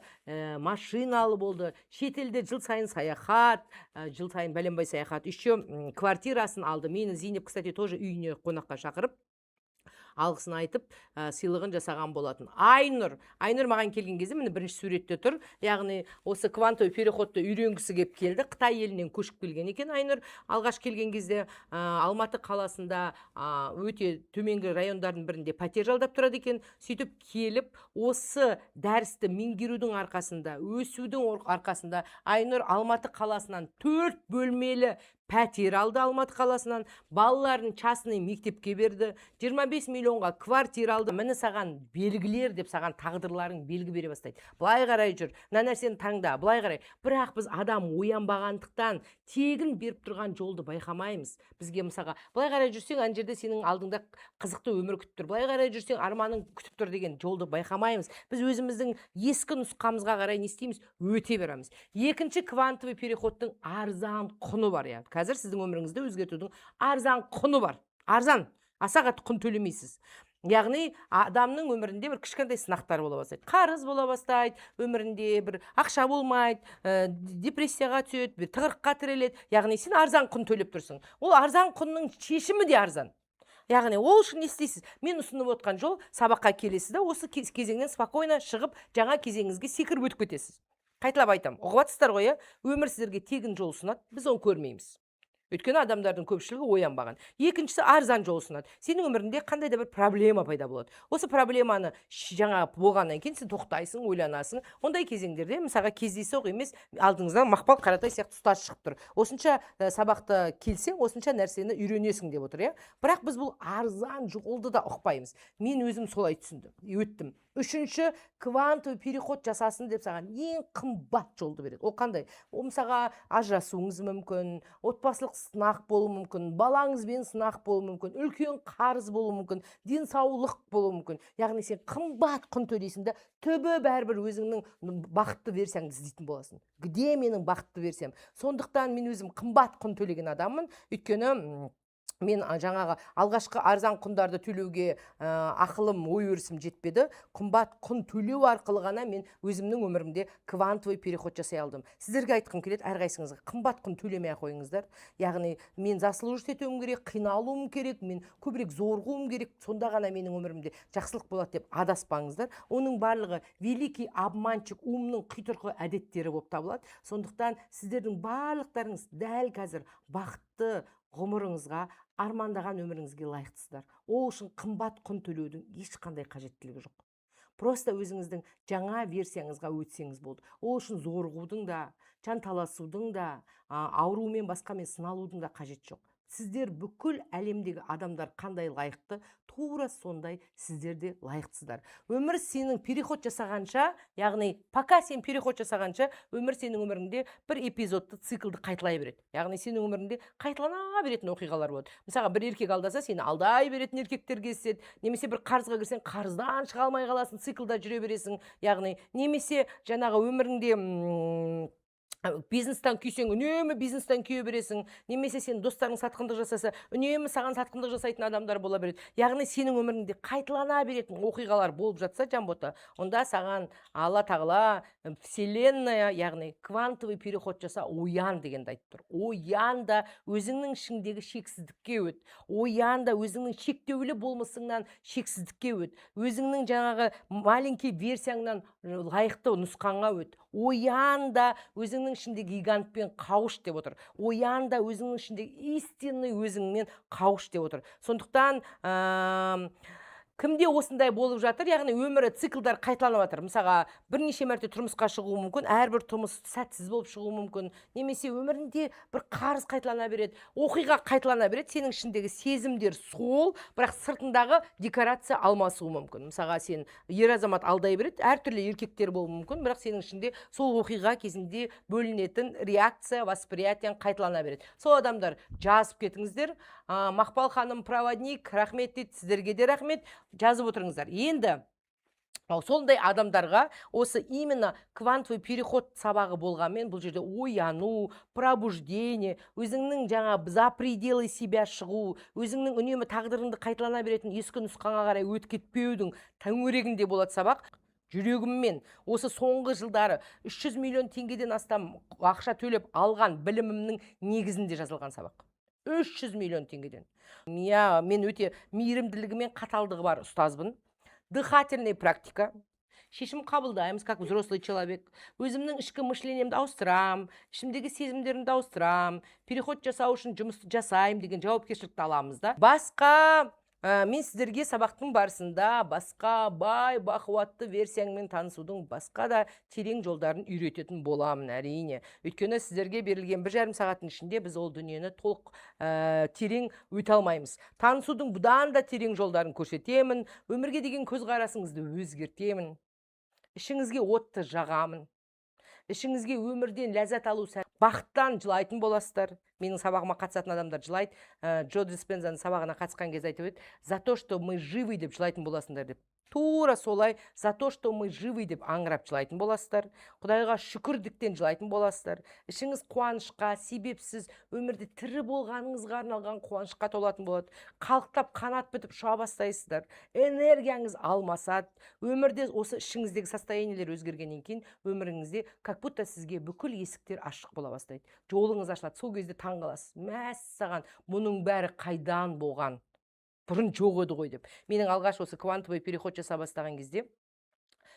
машиналы болды, шетелде жыл сайын саяхат, жыл сайын бәленбай саяхат, еще квартирасын алды. Мені Зейнеп, кстати, тоже үйіне қонаққа шақырып, алғысын айтып, сыйлығын жасаған болатын. Айнұр. Айнұр маған келген кезде, міне, бірінші суретте тұр, яғни осы квантовый переходты үйренгісі келіп келді. Қытай елінен көшіп келген екен. Айнұр алғаш келген кезде Алматы қаласында өте төменгі райондардың бірінде пәтер жалдап тұрады екен. Сөйтіп келіп, осы дәрісті меңгерудің арқасында, өсудің арқасында Айнұр Алматы қаласынан төрт бөлмелі пәтер алды Алматы қаласынан, балаларын частный мектепке берді, 25 миллионға квартира алды. Міне, саған белгілер деп, саған тағдырларың белгі бере бастайды: былай қарай жүр, мына нәрсені таңда, былай қарай. Бірақ біз адам оянбағандықтан тегін беріп тұрған жолды байқамаймыз. Бізге, мысалға, былай қарай жүрсең, ана жерде сенің алдыңда қызықты өмір күтіп тұр, былай қарай жүрсең, арманың күтіп тұр деген жолды байқамаймыз. Біз өзіміздің ескі нұсқамызға қарай не істейміз? Өте береміз. Екінші квантовый переходтың арзан құны бар, иә. Қазір сіздің өміріңізді өзгертудің арзан құны бар, арзан, аса қатты құн төлемейсіз. Яғни адамның өмірінде бір кішкентай сынақтар бола бастайды, қарыз бола бастайды, өмірінде бір ақша болмайды, депрессияға түседі, бір тығырыққа тіреледі. Яғни сен арзан құн төлеп тұрсың. Ол арзан құнның шешімі де арзан. Яғни ол үшін не істейсіз? Мен ұсынып отқан жол: сабаққа келесіз да, осы кезеңнен спокойно шығып, жаңа кезеңіңізге секіріп өтіп кетесіз. Қайталап айтамын, ұғып жатсыздар ғой, иә? Өмір сіздерге тегін жол ұсынады, біз оны көрмейміз. Өйткені адамдардың көпшілігі оянбаған. Екіншісі, арзан жол ұсынады. Сенің өміріңде қандай да бір проблема пайда болады. Осы проблеманы жаңа болғаннан кейін сен тоқтайсың, ойланасың. Ондай кезеңдерде, мысалға, кездейсоқ емес, алдыңыздан Мақпал Қаратай сияқты ұстаз шығып тұр. Осынша сабақты келсең, осынша нәрсені үйренесің деп отыр, иә. Бірақ біз бұл арзан жолды да ұқпаймыз. Мен өзім солай түсіндім, өттім. Үшінші, квантовый переход жасасын деп саған ең қымбат жолды береді. Ол қандай? Ол, мысалға, ажырасуыңыз мүмкін, отбасылық сынақ болуы мүмкін, балаңызбен сынақ болуы мүмкін, үлкен қарыз болуы мүмкін, денсаулық болуы мүмкін. Яғни сен қымбат құн төлейсің да, түбі бәрібір өзіңнің бақытты версияңды іздейтін боласың. Где менің бақытты версиям? Сондықтан мен өзім қымбат құн төлеген адаммын. Өйткені мен жаңағы алғашқы арзан құндарды төлеуге ақылым, ой өрісім жетпеді. Қымбат құн төлеу арқылы ғана мен өзімнің өмірімде квантовый переход жасай алдым. Сіздерге айтқым келеді, әрқайсыңызға: қымбат құн төлемей ақ қойыңыздар. Яғни мен заслужить етуім керек, қиналуым керек, мен көбірек зорығуым керек, сонда ғана менің өмірімде жақсылық болады деп адаспаңыздар. Оның барлығы великий обманщик, умның құйтырқы әдеттері болып табылады. Сондықтан сіздердің барлықтарыңыз дәл қазір бақытты ғұмырыңызға, армандаған өміріңізге лайықтысыздар. Ол үшін қымбат құн төлеудің ешқандай қажеттілігі жоқ. Просто өзіңіздің жаңа версияңызға өтсеңіз болды. Ол үшін зорығудың да, жанталасудың да, аурумен, басқамен сыналудың да қажеті жоқ. Сіздер, бүкіл әлемдегі адамдар қандай лайықты, тура сондай сіздер де лайықтысыздар. Өмір сенің переход жасағанша, яғни пока сен переход жасағанша, өмір сенің өміріңде бір эпизодты, циклді қайталай береді. Яғни сенің өміріңде қайталана беретін оқиғалар болады. Мысалға, бір еркек алдаса, сені алдай беретін еркектер кездеседі. Немесе бір қарызға кірсең, қарыздан шыға алмай қаласың, циклда жүре бересің. Яғни немесе жаңағы өміріңде бизнестен күйсең, үнемі бизнестен күйе бересің. Немесе сен достарың сатқындық жасаса, үнемі саған сатқындық жасайтын адамдар бола береді. Яғни сенің өміріңде қайталана беретін оқиғалар болып жатса, Жанбота, онда саған Алла Тағала, вселенная, яғни квантовый переход жаса, оян дегенді айтып тұр. Оян да, өзіңнің ішіңдегі шексіздікке өт. Оян да, өзіңнің шектеулі болмысыңнан шексіздікке өт. Өзіңнің жаңағы маленький версияңнан лайықты нұсқаңа өт. Оян да, өзіңнің ішіндегі гигантпен қауыш деп отыр. Оян да, өзіңнің ішіндегі истинный өзіңмен қауыш деп отыр. Сондықтан кімде осындай болып жатыр, яғни өмірі циклдар қайталанып жатыр, мысалға, бірнеше мәрте тұрмысқа шығуы мүмкін, әрбір тұрмыс сәтсіз болып шығуы мүмкін, немесе өмірінде бір қарыз қайталана береді, оқиға қайталана береді, сенің ішіндегі сезімдер сол, бірақ сыртындағы декорация алмасуы мүмкін. Мысалға, сен ер азамат алдай береді, әртүрлі еркектер болуы мүмкін, бірақ сенің ішінде сол оқиға кезінде бөлінетін реакция, восприятияң қайталана береді. Сол адамдар, жазып кетіңіздер. Мақпал ханым, проводник, рахмет дейді. Сіздерге де рахмет, жазып отырыңыздар. Енді ал сондай адамдарға осы именно квантовый переход сабағы болғанмен, бұл жерде ояну, пробуждение, өзіңнің жаңа за пределы себя шығу, өзіңнің үнемі тағдырыңды қайталана беретін ескі нұсқаңа қарай өтіп кетпеудің төңірегінде болады сабақ. Жүрегіммен осы соңғы жылдары 300 миллион теңгеден астам ақша төлеп алған білімімнің негізінде жазылған сабақ. 300 миллион теңгеден. Иә, мен өте мейірімділігі мен қаталдығы бар ұстазбын. Дыхательный практика, шешім қабылдаймыз как взрослый человек. Өзімнің ішкі мышлениемді ауыстырам, ішімдегі сезімдерімді ауыстырам, переход жасау үшін жұмысты жасаймын деген жауапкершілікті аламыз да. Басқа мен сіздерге сабақтың барысында басқа бай бақуатты версияңмен танысудың басқа да терең жолдарын үйрететін боламын, әрине. Өйткені сіздерге берілген 1,5 сағаттың ішінде біз ол дүниені толық, терең өте алмаймыз. Танысудың бұдан да терең жолдарын көрсетемін, өмірге деген көзқарасыңызды өзгертемін, ішіңізге отты жағамын, ішіңізге өмірден ләззат алу, бақыттан жылайтын боласыздар. Менің сабағыма қатысатын адамдар жылайды. Джо Диспензаның сабағына қатысқан кезде айтып еді: «За то, что мы живы», — деп жылайтын боласыңдар деп. Тура солай, «за то, что мы живы» деп аңырап жылайтын боласыздар, Құдайға шүкірдіктен жылайтын боласыздар. Ішіңіз қуанышқа, себепсіз өмірде тірі болғаныңызға арналған қуанышқа толатын болады. Қалықтап, қанат бітіп ұша бастайсыздар, энергияңыз алмасады. Өмірде осы ішіңіздегі состояниелер өзгергеннен кейін өміріңізде как будто сізге бүкіл есіктер ашық бола бастайды, жолыңыз ашылады. Сол кезде таң қаласыз: мәссаған, мұның бәрі қайдан болған, бұрын жоқ еді ғой деп. Менің алғаш осы квантовый переход жасай бастаған кезде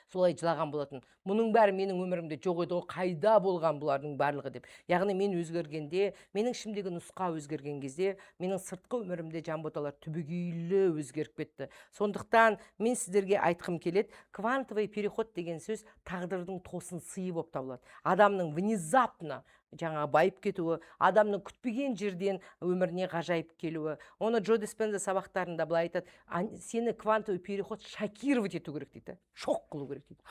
Солай жылаған болатын. Мұның бәрі менің өмірімде жоқ еді ғой, қайда болған бұлардың барлығы деп. Яғни мен өзгергенде, менің ішімдегі нұсқа өзгерген кезде, менің сыртқы өмірімде, жанботалар, түбегейлі өзгеріп кетті. Сондықтан мен сіздерге айтқым келеді: квантовый переход деген сөз тағдырдың тосын сыйы болып табылады. Адамның внезапно жаңағы байып кетуі, адамның күтпеген жерден өміріне ғажайып келуі. Оны Джо Диспенза сабақтарында былай айтады: «Сені квантовый переход шокировать ету керек», — дейді, шок қылу керек дейді.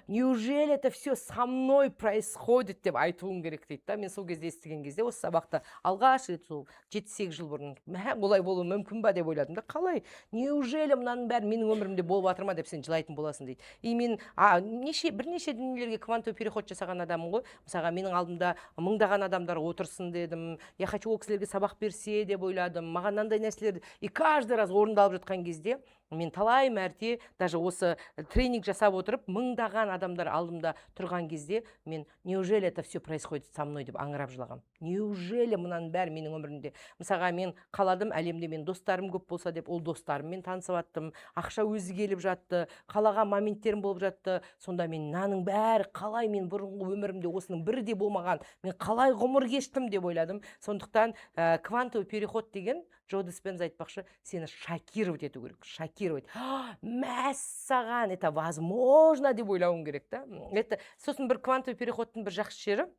«Неужели это все со мной происходит?» — деп айтуың керек дейді да. Мен сол кезде, естіген кезде осы сабақты алғаш рет, сол 7-8 жыл бұрын, мә, олай болуы мүмкін ба деп ойладым да. Қалай, неужели мынаның бәрі менің өмірімде болып жатыр ма деп сен жылайтын боласың дейді. И мен неше, бірнеше дүниелерге квантовый переход жасаған адаммын ғой. Мысалға, менің алдымда мыңдаған адамдар отырсын дедім, я хочу, ол кісілерге сабақ берсе деп ойладым, маған мынандай нәрселер. И каждый раз орындалып жатқан кезде, мен талай мәрте даже осы тренинг жасап отырып, мыңдаған адамдар алдымда тұрған кезде, мен «Неужели это все происходит со мной?» деп аңырап жылағанмын. Неужели мынаның бәрі менің өмірімде? Мысалға, мен қаладым әлемде мен достарым көп болса деп, ол достарыммен танысып жаттым, ақша өзі келіп жатты, қалаған моменттерім болып жатты. Сонда мен мынаның бәрі қалай, мен бұрынғы өмірімде осының бірі де болмаған, мен қалай ғұмыр кештім деп ойладым. Сондықтан квантовый переход деген, Джо Диспенза айтпақшы, сені шокировать ету керек, шокировать. Мәссаған, это возможно деп ойлауың керек та. Это сосын бір квантовый переходтың бір жақсы жері,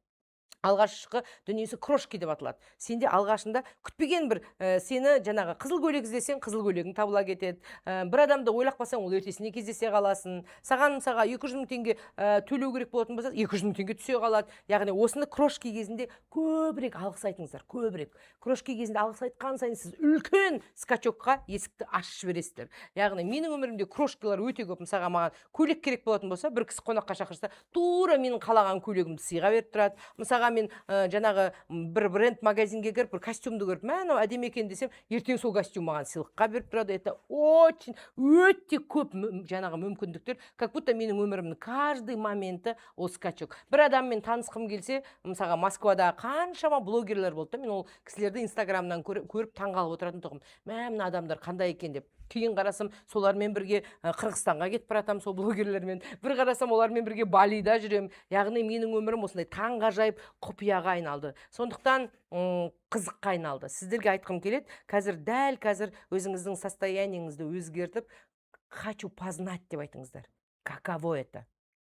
алғашқы дүниесі крошки деп аталады. Сенде алғашында күтпеген бір сені жаңағы қызыл көйлек іздесең, қызыл көйлегің табыла кетеді. Бір адамды ойлап қалсаң, ол ертесіне кездесе қаласың. Саған, мысалға, 200 000 теңге төлеу керек болатын болса, 200 000 теңге түсе қалады. Яғни осыны крошки кезінде көбірек алғыс айтыңыздар, көбірек. Крошки кезінде алғыс айтқан сайын сіз үлкен скачокқа есікті ашып жібересіздер. Яғни менің өмірімде крошкалар өте көп. Мысалға, маған көйлек керек болатын болса, бір кісі қонаққа шақырса, тура менің қалаған көйлегімді сыйға беріп тұрады. Мысалға, мен жаңағы бір бренд магазинге кіріп, бір костюмді көріп, мә, мынау әдемі екен десем, ертең сол костюм маған сыйлыққа беріп тұрады. Это очень, өте көп жаңағы мүмкіндіктер. Как будто менің өмірімнің каждый моменті ол скачок. Бір адаммен танысқым келсе, мысалға, Москвада қаншама блогерлер болды да, мен ол кісілерді Инстаграмнан көріп таңғалып отыратын тұғым, мә, мына адамдар қандай екен деп. Кейін қарасам, солармен бірге Қырғызстанға кетіп бара жатамын сол блогерлермен. Бір қарасам, олармен бірге Балида жүремін. Яғни менің өмірім осындай таңғажайып құпияға айналды. Сондықтан қызыққа айналды. Сіздерге айтқым келеді: қазір, дәл қазір өзіңіздің состояниеңізді өзгертіп, «Хочу познать» деп айтыңыздар. Каково это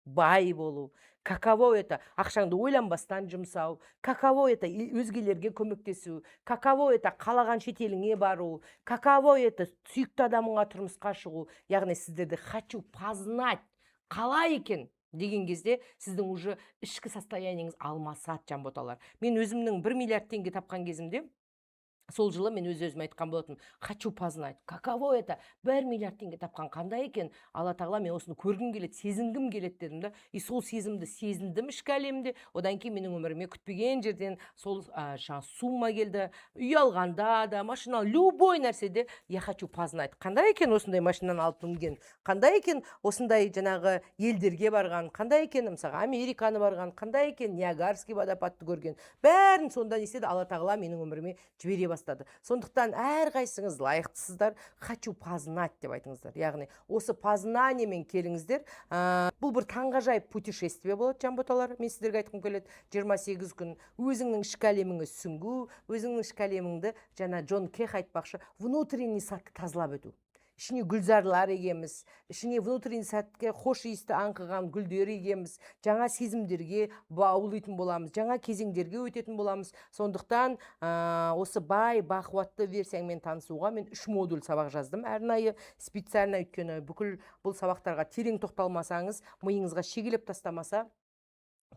бай болу, каково это ақшаңды ойланбастан жұмсау, каково это өзгелерге көмектесу, каково это қалаған шетеліңе бару, каково это сүйікті адамыңа тұрмысқа шығу. Яғни сіздерді «Хочу познать» қалай екен деген кезде, сіздің уже ішкі состояниеңіз алмасады, жанботалар. Мен өзімнің 1 миллиард теңге тапқан кезімде, сол жылы мен өз өзіме айтқан болатынмын: «Хочу познать, каково это 1 миллиард теңге тапқан қандай екен. Алла тағала, мен осыны көргім келеді, сезінгім келеді», — дедім да. И сол сезімді сезіндім ішкі әлемде. Одан кейін менің өміріме күтпеген жерден сол жаңағы сумма келді. Үй алғанда да, машина, любой нәрседе «Я хочу познать» қандай екен, осындай машинаны алып мінген қандай екен, осындай жаңағы елдерге барған қандай екен, мысалға, Американы барған қандай екен, Ниагарский водопадты көрген, бәрін сонда не істеді, Алла тағала менің өміріме жібере бастады. Сондықтан әрқайсыңыз лайықтысыздар. «Хочу познать» деп айтыңыздар. Яғни осы познаниемен келіңіздер. Бұл бір таңғажайып путешествие болады, жанботалар. Мен сіздерге айтқым келеді: 28 күн өзіңнің ішкі әлеміңе сүңгу, өзіңнің ішкі әлеміңді, жаңа Джон Кех айтпақшы, внутренний садты тазалап өту. Ішіне гүлзарлар егеміз, ішіне, внутренний садке хош иісті аңқыған гүлдер егеміз, жаңа сезімдерге баулитын боламыз, жаңа кезеңдерге өтетін боламыз. Сондықтан осы бай бақуатты версияңмен танысуға мен үш модуль сабақ жаздым арнайы, специально. Өйткені бүкіл бұл сабақтарға терең тоқталмасаңыз, миыңызға шегелеп тастамаса,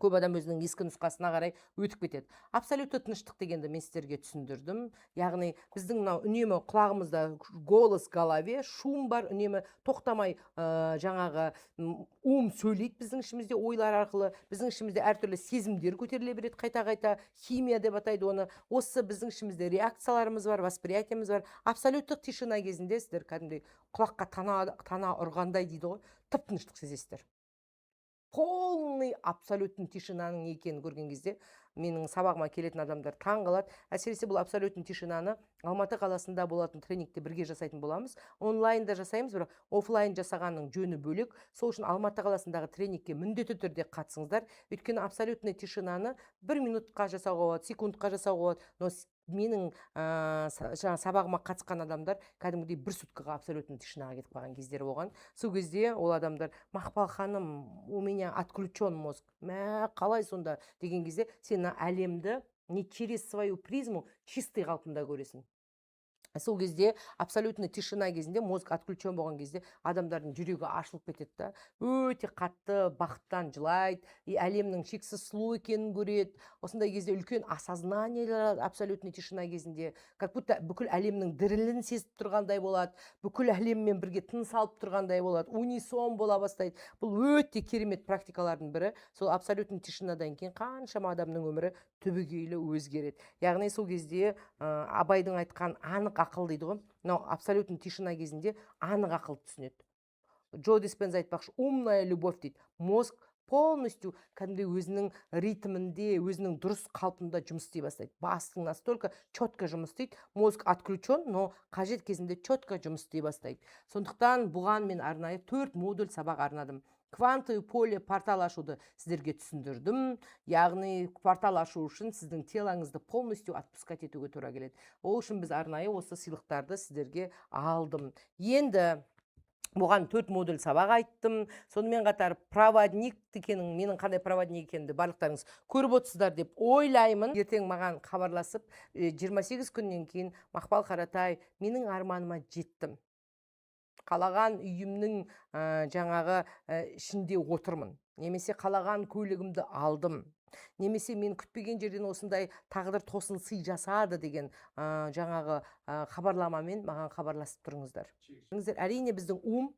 көп адам өзінің ескі нұсқасына қарай өтіп кетеді. Абсолютті тыныштық дегенді мен сіздерге түсіндірдім. Яғни біздің мынау үнемі құлағымызда голос в голове, шум бар, үнемі тоқтамай жаңағы ум сөйлейді біздің ішімізде ойлар арқылы. Біздің ішімізде әртүрлі сезімдер көтеріле береді қайта қайта, химия деп атайды оны. Осы біздің ішімізде реакцияларымыз бар, восприятиеміз бар. Абсолюттік тишина кезінде сіздер кәдімгідей құлаққа тана, тана ұрғандай дейді ғой, тып тыныштық сезесіздер. Полный абсолютный тишинаның не екенін көрген кезде, менің сабағыма келетін адамдар таң қалады. Әсіресе бұл абсолютный тишинаны Алматы қаласында болатын тренингте бірге жасайтын боламыз. Онлайнда жасаймыз, бірақ офлайн жасағанның жөні бөлек. Сол үшін Алматы қаласындағы тренингке міндетті түрде қатысыңыздар, өйткені абсолютный тишинаны бір минутқа жасауға болады, секундқа жасауға болады, но менің жаңа сабағыма қатысқан адамдар кәдімгідей бір суткаға абсолютный тишинаға кетіп қалған кездері болған. Сол кезде ол адамдар: «Мақпал ханым, у меня отключен мозг». Мә, қалай сонда деген кезде, сен мына әлемді не через свою призму, чистый қалпында көресің. Сол кезде, абсолютный тишина кезінде, мозг отключен болған кезде, адамдардың жүрегі ашылып кетеді да, өте қатты бақыттан жылайды и әлемнің шексіз сұлу екенін көреді. Осындай кезде үлкен осознание, абсолютный тишина кезінде как будто бүкіл әлемнің дірілін сезіп тұрғандай болады, бүкіл әлеммен бірге тыныс алып тұрғандай болады, унисон бола бастайды. Бұл өте керемет практикалардың бірі. Сол абсолютный тишинадан кейін қаншама адамның өмірі түбегейлі өзгереді. Яғни сол кезде Абайдың айтқан анық ақыл дейді ғой, мынау абсолютный тишина кезінде анық ақыл түсінеді. Джо Диспенза айтпақшы, умная любовь дейді. Мозг полностью кәдімгідей өзінің ритмінде, өзінің дұрыс қалпында жұмыс істей бастайды. Бастың настолько четко жұмыс істейді, мозг отключен, но қажет кезінде четко жұмыс істей бастайды. Сондықтан бұған мен арнайы төрт модуль сабақ арнадым. Квантовый поле, портал ашуды сіздерге түсіндірдім. Яғни портал ашу үшін сіздің телоңызды полностью отпускать етуге тура келеді. Ол үшін біз арнайы осы сыйлықтарды сіздерге алдым. Енді бұған төрт модуль сабақ айттым. Сонымен қатар проводник екенін, менің қандай проводник екенімді барлықтарыңыз көріп отырсыздар деп ойлаймын. Ертең маған хабарласып, 28 күннен кейін: «Мақпал Қаратай, менің арманыма жеттім, қалаған үйімнің жаңағы ішінде отырмын немесе қалаған көлігімді алдым, немесе мен күтпеген жерден осындай тағдыр тосын сый жасады» деген жаңағы хабарламамен маған хабарласып тұрыңыздар. Әрине, біздің ум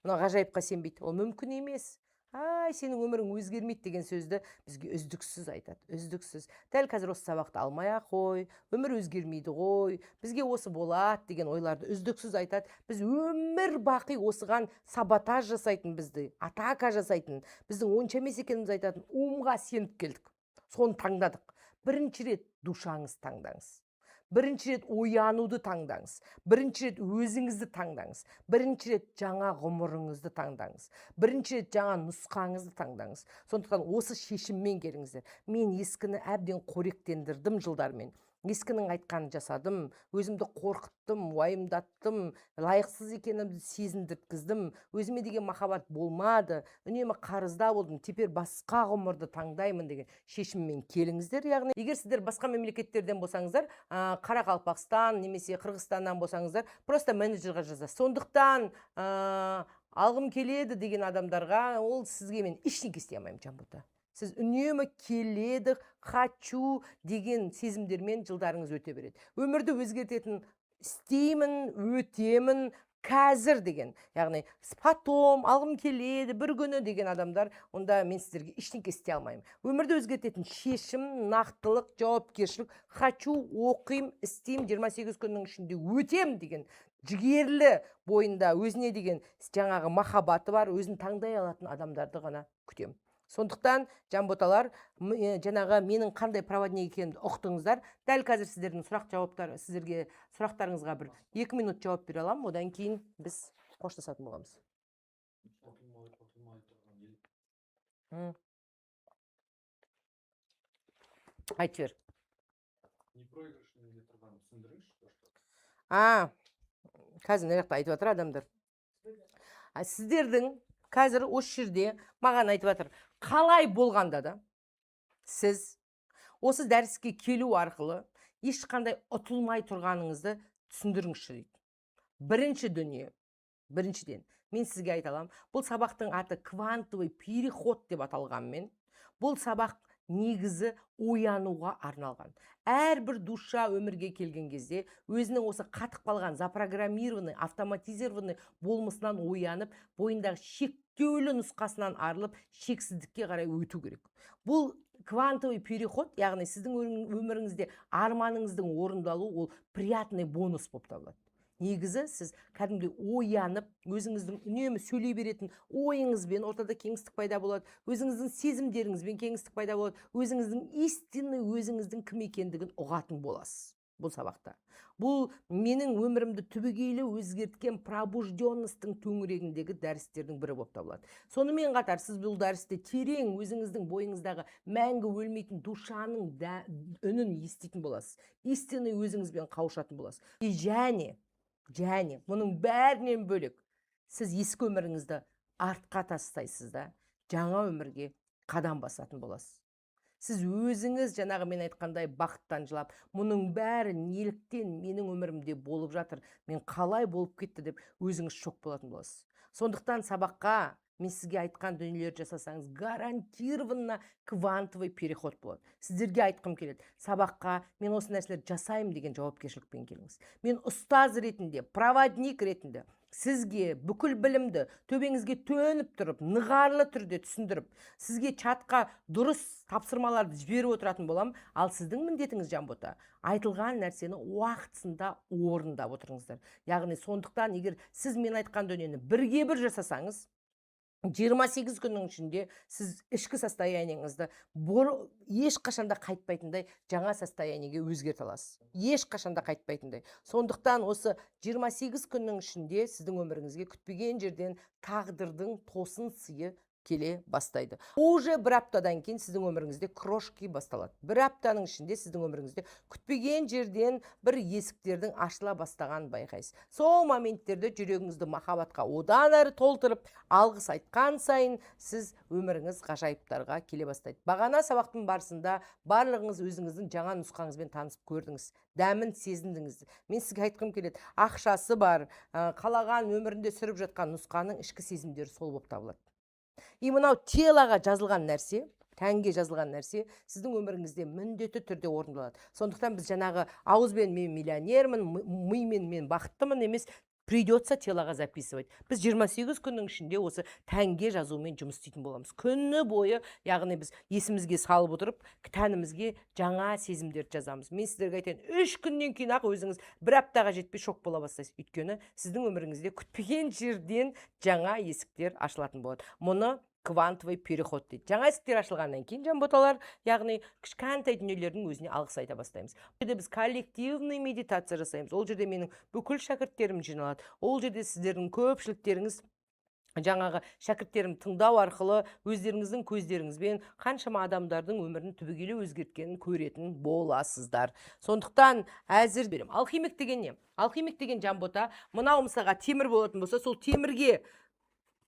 мына ғажайыпқа сенбейді, ол мүмкін емес, ай, сенің өмірің өзгермейді деген сөзді бізге үздіксіз айтады, үздіксіз. Дәл қазір осы сабақты алмай ақ қой, өмір өзгермейді ғой, бізге осы болады деген ойларды үздіксіз айтады. Біз өмір бақи осыған саботаж жасайтын, бізді атака жасайтын, біздің онша емес екенімізді айтатын умға сеніп келдік, соны таңдадық. Бірінші рет душаңыз таңдаңыз, бірінші рет оянуды таңдаңыз, бірінші рет өзіңізді таңдаңыз, бірінші рет жаңа ғұмырыңызды таңдаңыз, бірінші рет жаңа нұсқаңызды таңдаңыз. Сондықтан осы шешіммен келіңіздер: мен ескіні әбден қоректендірдім, жылдармен ескінің айтқанын жасадым, өзімді қорқыттым, уайымдаттым, лайықсыз екенімді сезіндірткіздім, өзіме деген махаббат болмады, үнемі қарызда болдым, теперь басқа ғұмырды таңдаймын деген шешіммен келіңіздер. Яғни егер сіздер басқа мемлекеттерден болсаңыздар, Қарақалпақстан немесе Қырғызстаннан болсаңыздар, просто менеджерға жазасыз. Сондықтан алғым келеді деген адамдарға, ол сізге мен ештеңе істей алмаймын, Жанбота. Сіз үнемі келеді, хочу деген сезімдермен жылдарыңыз өте береді. Өмірді өзгертетін істеймін, өтемін қазір деген, яғни потом алғым келеді бір күні деген адамдар, онда мен сіздерге ештеңе істей алмаймын. Өмірді өзгертетін шешім, нақтылық, жауапкершілік, хочу, оқимын, істеймін, 28 күннің ішінде өтем деген жігерлі, бойында өзіне деген жаңағы махаббаты бар, өзін таңдай алатын адамдарды ғана күтемін. Сондықтан, жанботалар, жаңағы менің қандай проводник екенімді ұқтыңыздар. Дәл қазір сіздердің сұрақ жауаптар, сіздерге сұрақтарыңызға бір 2 минут жауап бере аламын, одан кейін біз қоштасатын боламыз. Ұтылмай тұрған ел. Айтып жібер. Непроигрышный де тұрғанын түсіндіріңізші то, что А, қазір мына жақта айтып жатыр адамдар. А, сіздердің қазір осы жерде маған айтып жатыр: қалай болғанда да сіз осы дәріске келу арқылы ешқандай ұтылмай тұрғаныңызды түсіндіріңізші дейді. Бірінші дүние, біріншіден, мен сізге айта аламын: бұл сабақтың аты квантовый переход деп аталғанмен, бұл сабақ негізі оянуға арналған. Әрбір душа өмірге келген кезде өзінің осы қатып қалған, запрограммированный, автоматизированный болмысынан оянып, бойындағы шектеулі нұсқасынан арылып, шексіздікке қарай өту керек. Бұл квантовый переход, яғни сіздің өміріңізде арманыңыздың орындалуы, ол приятный бонус болып табылады. Негізі сіз кәдімгідей оянып, өзіңіздің үнемі сөйлей беретін ойыңызбен ортада кеңістік пайда болады, өзіңіздің сезімдеріңізбен кеңістік пайда болады, өзіңіздің истинный, өзіңіздің кім екендігін ұғатын боласыз. Бұл сабақта, бұл менің өмірімді түбегейлі өзгерткен пробужденность тің төңірегіндегі дәрістердің бірі болып табылады. Сонымен қатар сіз бұл дәрісте терең өзіңіздің бойыңыздағы мәңгі өлмейтін душа ның да үнін еститін боласыз, истинный өзіңізбен қауышатын боласыз. И және мұның бәрінен бөлек, сіз ескі өміріңізді артқа тастайсыз да, жаңа өмірге қадам басатын боласыз. Сіз өзіңіз жаңағы мен айтқандай бақыттан жылап, мұның бәрі неліктен менің өмірімде болып жатыр, мен қалай болып кетті деп өзіңіз шок болатын боласыз. Сондықтан сабаққа мен сізге айтқан дүниелерді жасасаңыз, гарантированно квантовый переход болады. Сіздерге айтқым келеді: сабаққа мен осы нәрселерді жасаймын деген жауапкершілікпен келіңіз. Мен ұстаз ретінде, проводник ретінде сізге бүкіл білімді төбеңізге төніп тұрып, нығарлы түрде түсіндіріп, сізге чатқа дұрыс тапсырмаларды жіберіп отыратын боламын. Ал сіздің міндетіңіз, Жанбота, айтылған нәрсені уақытысында орындап отырыңыздар. Яғни сондықтан егер сіз мен айтқан дүниені бірге бір жасасаңыз, 28 күннің ішінде сіз ішкі состояние ңізді ешқашанда қайтпайтындай жаңа состояние ге өзгерте аласыз, ешқашанда қайтпайтындай. Сондықтан осы 28 күннің ішінде сіздің өміріңізге күтпеген жерден тағдырдың тосын сыйы келе бастайды. Уже бір аптадан кейін сіздің өміріңізде крошки басталады. Бір аптаның ішінде сіздің өміріңізде күтпеген жерден бір есіктердің ашыла бастағанын байқайсыз. Сол моменттерде жүрегіңізді махаббатқа одан әрі толтырып, алғыс айтқан сайын сіз өміріңіз ғажайыптарға келе бастайды. Бағана сабақтың барысында барлығыңыз өзіңіздің жаңа нұсқаңызбен танысып көрдіңіз, дәмін сезіндіңіз. Мен сізге айтқым келеді: ақшасы бар, қалаған өмірінде сүріп жатқан нұсқаның ішкі сезімдері сол болып табылады. И мынау тело ға жазылған нәрсе, тәнге жазылған нәрсе сіздің өміріңізде міндетті түрде орындалады. Сондықтан біз жаңағы ауызбен «мен миллионермін», мимен «мен бақыттымын» емес, придется тело ға записывать. Біз 28 күннің ішінде осы тәнге жазумен жұмыс істейтін боламыз күні бойы. Яғни біз есімізге салып отырып, тәнімізге жаңа сезімдерді жазамыз. Мен сіздерге айтайын, 3 күннен кейін ақ өзіңіз бір аптаға жетпей шок бола бастайсыз, өйткені сіздің өміріңізде күтпеген жерден жаңа есіктер ашылатын болады. Мұны квантовый переход дейді. Жаңа есіктер ашылғаннан кейін, жанботалар, яғни кішкентай дүниелердің өзіне алғыс айта бастаймыз. Бұл жерде біз коллективный медитация жасаймыз. Ол жерде менің бүкіл шәкірттерім жиналады. Ол жерде сіздердің көпшіліктеріңіз жаңағы шәкірттерім тыңдау арқылы өздеріңіздің көздеріңізбен қаншама адамдардың өмірін түбегейлі өзгерткенін көретін боласыздар. Сондықтан әзір беремін. Алхимик деген не? Алхимик деген, Жанбота, мынау мысалға темір болатын болса, сол темірге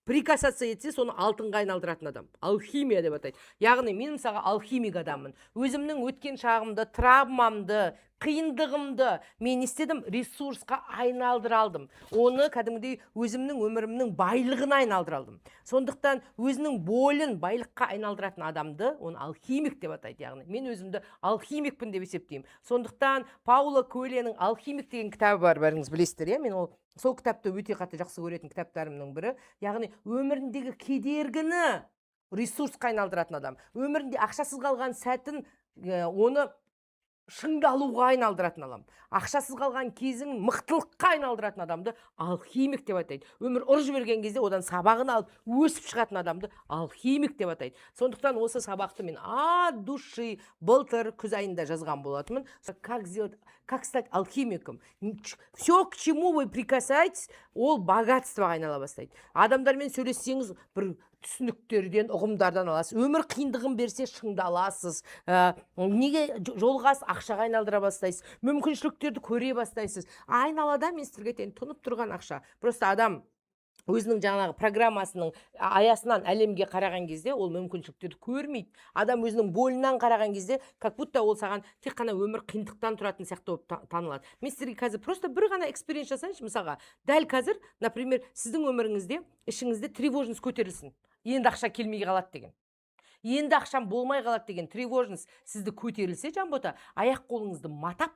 прикасаться етсе, соны алтынға айналдыратын адам алхимия деп атайды. Яғни мен мысалға алхимик адаммын. Өзімнің өткен шағымды, травмамды, қиындығымды мен не істедім? Ресурсқа айналдыра алдым. Оны кәдімгідей өзімнің өмірімнің байлығына айналдыра алдым. Сондықтан өзінің боль ін байлыққа айналдыратын адамды, оны алхимик деп атайды. Яғни мен өзімді алхимикпін деп есептеймін. Сондықтан Пауло Коэльоның «Алхимик» деген кітабы бар, бәріңіз білесіздер, иә. Мен ол сол кітапты өте қатты жақсы көретін кітаптарымның бірі. Яғни өміріндегі кедергіні ресурсқа айналдыратын адам, өмірінде ақшасыз қалған сәтін оны шыңдалуға айналдыратын адам, ақшасыз қалған кезін мықтылыққа айналдыратын адамды алхимик деп атайды. Өмір ұрып жіберген кезде одан сабағын алып, өсіп шығатын адамды алхимик деп атайды. Сондықтан осы сабақты мен от души былтыр күз айында жазған болатынмын. Как сделать, как стать алхимиком? Все, к чему вы прикасаетесь, ол богатство ға айнала бастайды. Адамдармен сөйлессеңіз, бір түсініктерден, ұғымдардан аласыз. Өмір қиындығын берсе, шыңдаласыз. Неге жолығасыз, ақшаға айналдыра бастайсыз, мүмкіншіліктерді көре бастайсыз. Айналада, мен сіздерге айтайын, тұнып тұрған ақша. Просто адам өзінің жаңағы программасының аясынан әлемге қараған кезде ол мүмкіншіліктерді көрмейді. Адам өзінің боль ынан қараған кезде, как будто ол саған тек қана өмір қиындықтан тұратын сияқты болып танылады. Мен сіздерге қазір просто бір ғана эксперимент жасайыншы. Мысалға, дәл қазір, например, сіздің өміріңізде, ішіңізде тревожность көтерілсін. Енді ақша келмей қалады деген, енді ақшам болмай қалады деген тревожность сізді көтерілсе, Жанбота, аяқ қолыңызды матап,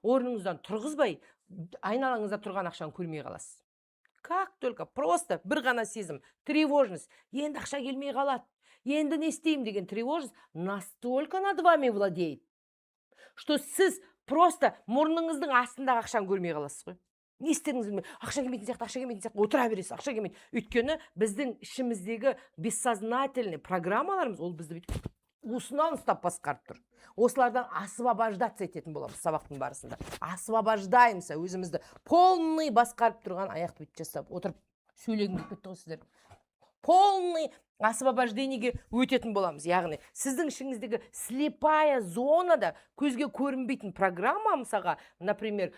орныңыздан тұрғызбай, айналаңызда тұрған ақшаны көрмей қаласыз. Как только просто бір ғана сезім, тревожность, енді ақша келмей қалады, енді не істеймін деген тревожность настолько над вами владеет, что сіз просто мұрныңыздың астындағы ақшаны көрмей қаласыз ғой. Не істеріңізді білмей, ақша келмейтін сияқты, ақша келмейтін сияқты отыра бересіз. Ақша келмейді, өйткені біздің ішіміздегі бессознательный программаларымыз, ол бізді бүйтіп уысынан ұстап, басқарып тұр. Осылардан освобождаться ететін боламыз сабақтың барысында. Освобождаемся өзімізді полный басқарып тұрған. Аяқты бүйтіп жасап отырып сөйлегім келіп кетті ғой сіздер. Полный освобождение ге өтетін боламыз, яғни сіздің ішіңіздегі слепая зонада көзге көрінбейтін программа, мысалға, например,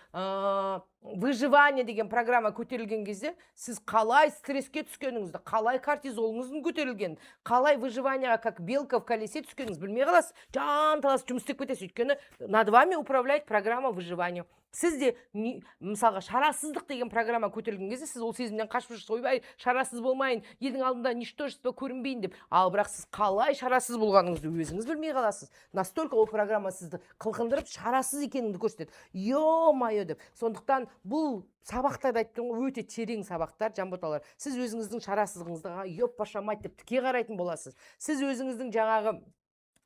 выживание деген программа көтерілген кезде, сіз қалай стресске түскеніңізді, қалай кортизолыңыздың көтерілгенін, қалай выживание ға, как белка в колесе түскеніңізді білмей қаласыз. Жанталасып жұмыс істеп кетесіз, өйткені над вами управляет программа выживания. Сізде мысалға, шарасыздық деген программа көтерілген кезде, сіз ол сезімнен қашып жүрсіз: «Ойбай, шарасыз болмайын, елдің алдында ничтожество көрінбейін», – деп. Ал бірақ сіз қалай шарасыз болғаныңызды өзіңіз білмей қаласыз. Настолько ол программа сізді қылқындырып, шарасыз екеніңді көрсетеді, ё-моё деп. Сондықтан бұл сабақтарды айттым ғой, өте терең сабақтар, жанботалар. Сіз өзіңіздің шарасыздығыңызға «Ёп ваша мать» деп тіке қарайтын боласыз. Сіз өзіңіздің жаңағы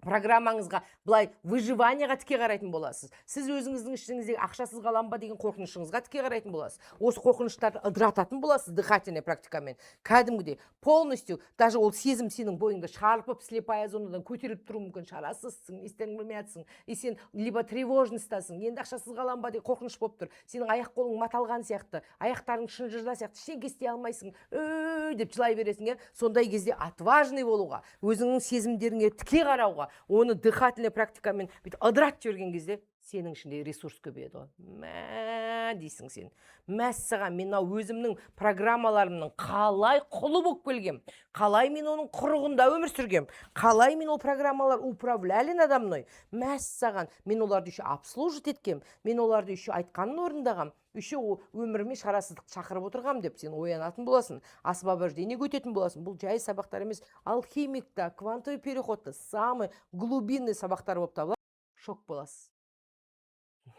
программаңызға, былай, выживание ға тіке қарайтын боласыз. Сіз өзіңіздің ішіңіздегі ақшасыз қалам ба деген қорқынышыңызға тіке қарайтын боласыз. Осы қорқыныштарды ыдырататын боласыз дыхательный практикамен кәдімгідей полностью. Даже ол сезім сенің бойыңды шарпып, слепая зонадан көтеріліп тұруы мүмкін. Шарасызсың, не істеріңді білмей жатсың, и сен либо тревожность тасың, енді ақшасыз қалам ба деген қорқыныш болып тұр. Сенің аяқ қолың маталған сияқты, аяқтарың шынжырда сияқты, ештеңке істей алмайсың, «Өй» деп жылай бересің, иә. Сондай кезде отважный болуға, өзіңнің сезімдеріңе тіке қарауға, оны дыхательный практикамен бүйтіп ыдыратып жіберген кезде, сенің ішінде ресурс көбейеді ғой. «Мә», – дейсің сен, «мәссаған, мен мынау өзімнің программаларымның қалай құлы болып келгем, қалай мен оның құрығында өмір сүргем, қалай мен ол программалар управляли надо мной. Мәссаған, мен оларды еще обслуживать еткем, мен оларды еще айтқанын орындағам, еще өміріме шарасыздықты шақырып отырғам», – деп сен оянатын боласың, освобождение ге өтетін боласың. Бұл жай сабақтар емес, алхимикта, квантовый переход та самый глубинный сабақтар болып табылады. Шок боласыз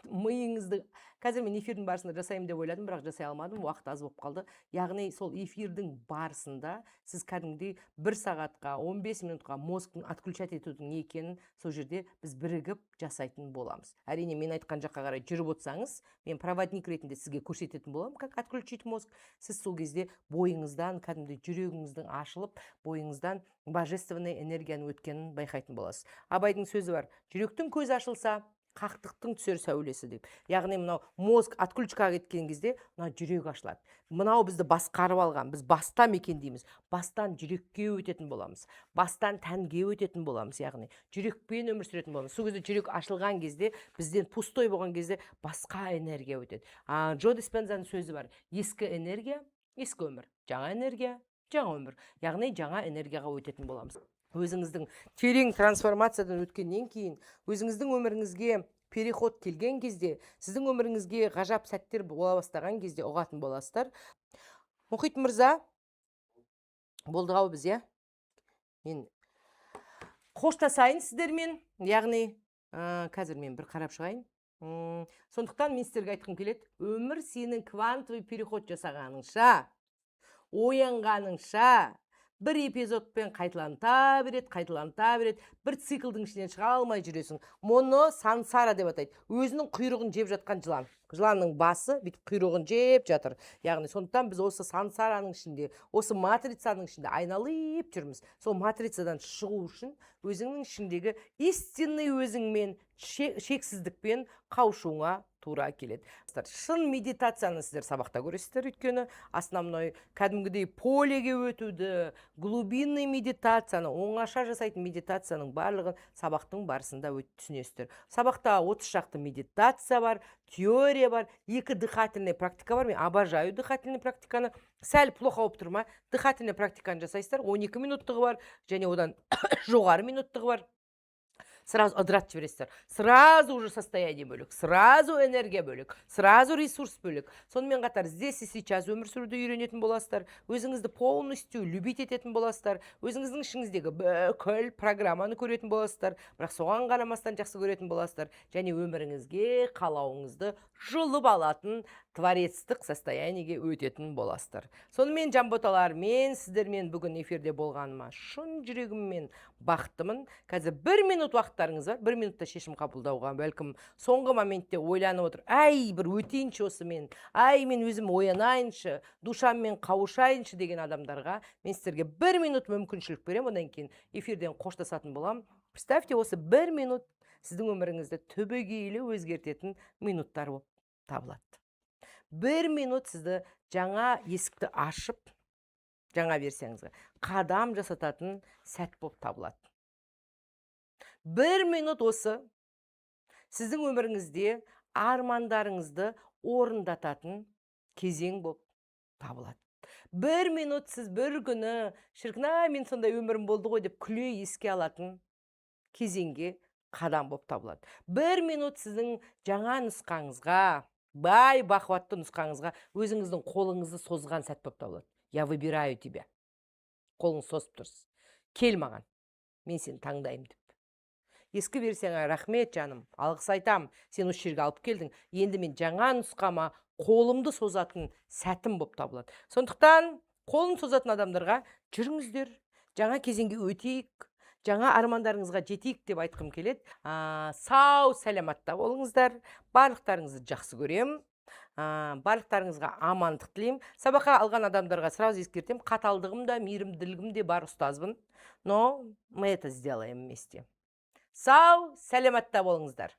миыңызды. Қазір мен эфирдің барысында жасаймын деп ойладым, бірақ жасай алмадым, уақыт аз болып қалды. Яғни сол эфирдің барысында сіз кәдімгідей бір сағатқа, 15 минутқа мозг тың отключать етудің не екенін сол жерде біз бірігіп жасайтын боламыз. Әрине, мен айтқан жаққа қарай жүріп отырсаңыз, мен проводник ретінде сізге көрсететін боламын, как отключить мозг. Сіз сол кезде бойыңыздан кәдімгідей жүрегіңіздің ашылып, бойыңыздан божественный энергияның өткенін байқайтын боласыз. Абайдың сөзі бар: «Жүректің көзі ашылса, хақтықтың түсер сәулесі», – деп. Яғни мынау мозг отключка ға кеткен кезде мына жүрек ашылады. Мынау бізді басқарып алған, біз баста мекендейміз. Бастан жүрекке өтетін боламыз, бастан тәнге өтетін боламыз, яғни жүрекпен өмір сүретін боламыз. Сол кезде, жүрек ашылған кезде, бізден пустой болған кезде басқа энергия өтеді. Джо Диспензаның сөзі бар: «Ескі энергия – ескі өмір, жаңа энергия – жаңа өмір». Яғни жаңа энергияға өтетін боламыз. Өзіңіздің терең трансформациядан өткеннен кейін, өзіңіздің өміріңізге переход келген кезде, сіздің өміріңізге ғажап сәттер бола бастаған кезде ұғатын боласыздар. Мұхит мырза, болды ау біз, иә. Мен қоштасайын сіздермен, яғни қазір мен бір қарап шығайын. Сондықтан мен сіздерге айтқым келеді: өмір сенің квантовый переход жасағаныңша, оянғаныңша бір эпизодпен қайталанта береді, қайталанта береді. Бір циклдың ішінен шыға алмай жүресің. Мұны сансара деп атайды, өзінің құйрығын жеп жатқан жылан. Жыланның басы бүйтіп құйрығын жеп жатыр. Яғни сондықтан біз осы сансараның ішінде, осы матрицаның ішінде айналып жүрміз. Сол матрицадан шығу үшін өзіңнің ішіңдегі истинный өзіңмен, шексіздікпен қауышуыңа тура келеді. Шын медитацияны сіздер сабақта көресіздер, өйткені основной кәдімгідей поле ге өтуді, глубинный медитацияны, оңаша жасайтын медитацияның барлығын сабақтың барысында түсінесіздер. Сабақта 30 шақты медитация бар, теория бар, екі дыхательный практика бар. Мен обожаю дыхательный практиканы. Сәл плохо болып тұр ма, дыхательный практиканы жасайсыздар. 12 минуттығы бар және одан жоғары минуттығы бар. Сразу ыдыратып жібересіздер, сразу уже состояние бөлек, сразу энергия бөлек, сразу ресурс бөлек. Сонымен қатар здесь и сейчас өмір сүруді үйренетін боласыздар, өзіңізді полностью любить ететін боласыздар, өзіңіздің ішіңіздегі бүкіл программаны көретін боласыздар, бірақ соған қарамастан жақсы көретін боласыздар және өміріңізге қалауыңызды жұлып алатын. Творецтік состояниеге өтетін боласыздар. Сонымен, жанботалар, мен сіздермен бүгін эфирде болғаныма шын жүрегіммен бақыттымын. Қазір бір минут уақыттарыңыз бар, бір минутта шешім қабылдауға. Бәлкім, соңғы моментте ойланып отыр: «Әй, бір өтейінші осымен, ай, мен өзім оянайыншы, душаммен қауышайыншы» деген адамдарға мен сіздерге бір минут мүмкіншілік беремін. Одан кейін эфирден қоштасатын боламын. Представьте, осы бір минут сіздің өміріңізді түбегейлі өзгертетін минуттар болып табылады. Бір минут сізді жаңа есікті ашып, жаңа версияңызға қадам жасататын сәт болып табылады. Бір минут осы сіздің өміріңізде армандарыңызды орындататын кезең болып табылады. Бір минут сіз бір күні «Шіркін ай, мен сондай өмірім болды ғой» деп күле еске алатын кезеңге қадам болып табылады. Бір минут сіздің жаңа нұсқаңызға, бай бақуатты нұсқаңызға өзіңіздің қолыңызды созған сәт болып табылады. «Я выбираю тебя», қолыңызды созып тұрсыз: «Кел маған, мен сені таңдаймын» деп. Ескі версияңа «Рахмет, жаным, алғыс айтам, сен осы жерге алып келдің, енді мен жаңа нұсқама қолымды созатын сәтім» болып табылады. Сондықтан қолын созатын адамдарға «Жүріңіздер, жаңа кезеңге өтейік, жаңа армандарыңызға жетейік» деп айтқым келеді. Сау сәлематта болыңыздар, барлықтарыңызды жақсы көремін, барлықтарыңызға амандық тілеймін. Сабаққа алған адамдарға сразу ескертемін: қаталдығым да, мейірімділігім де бар ұстазбын, но мы это сделаем вместе. Сау сәлематта болыңыздар.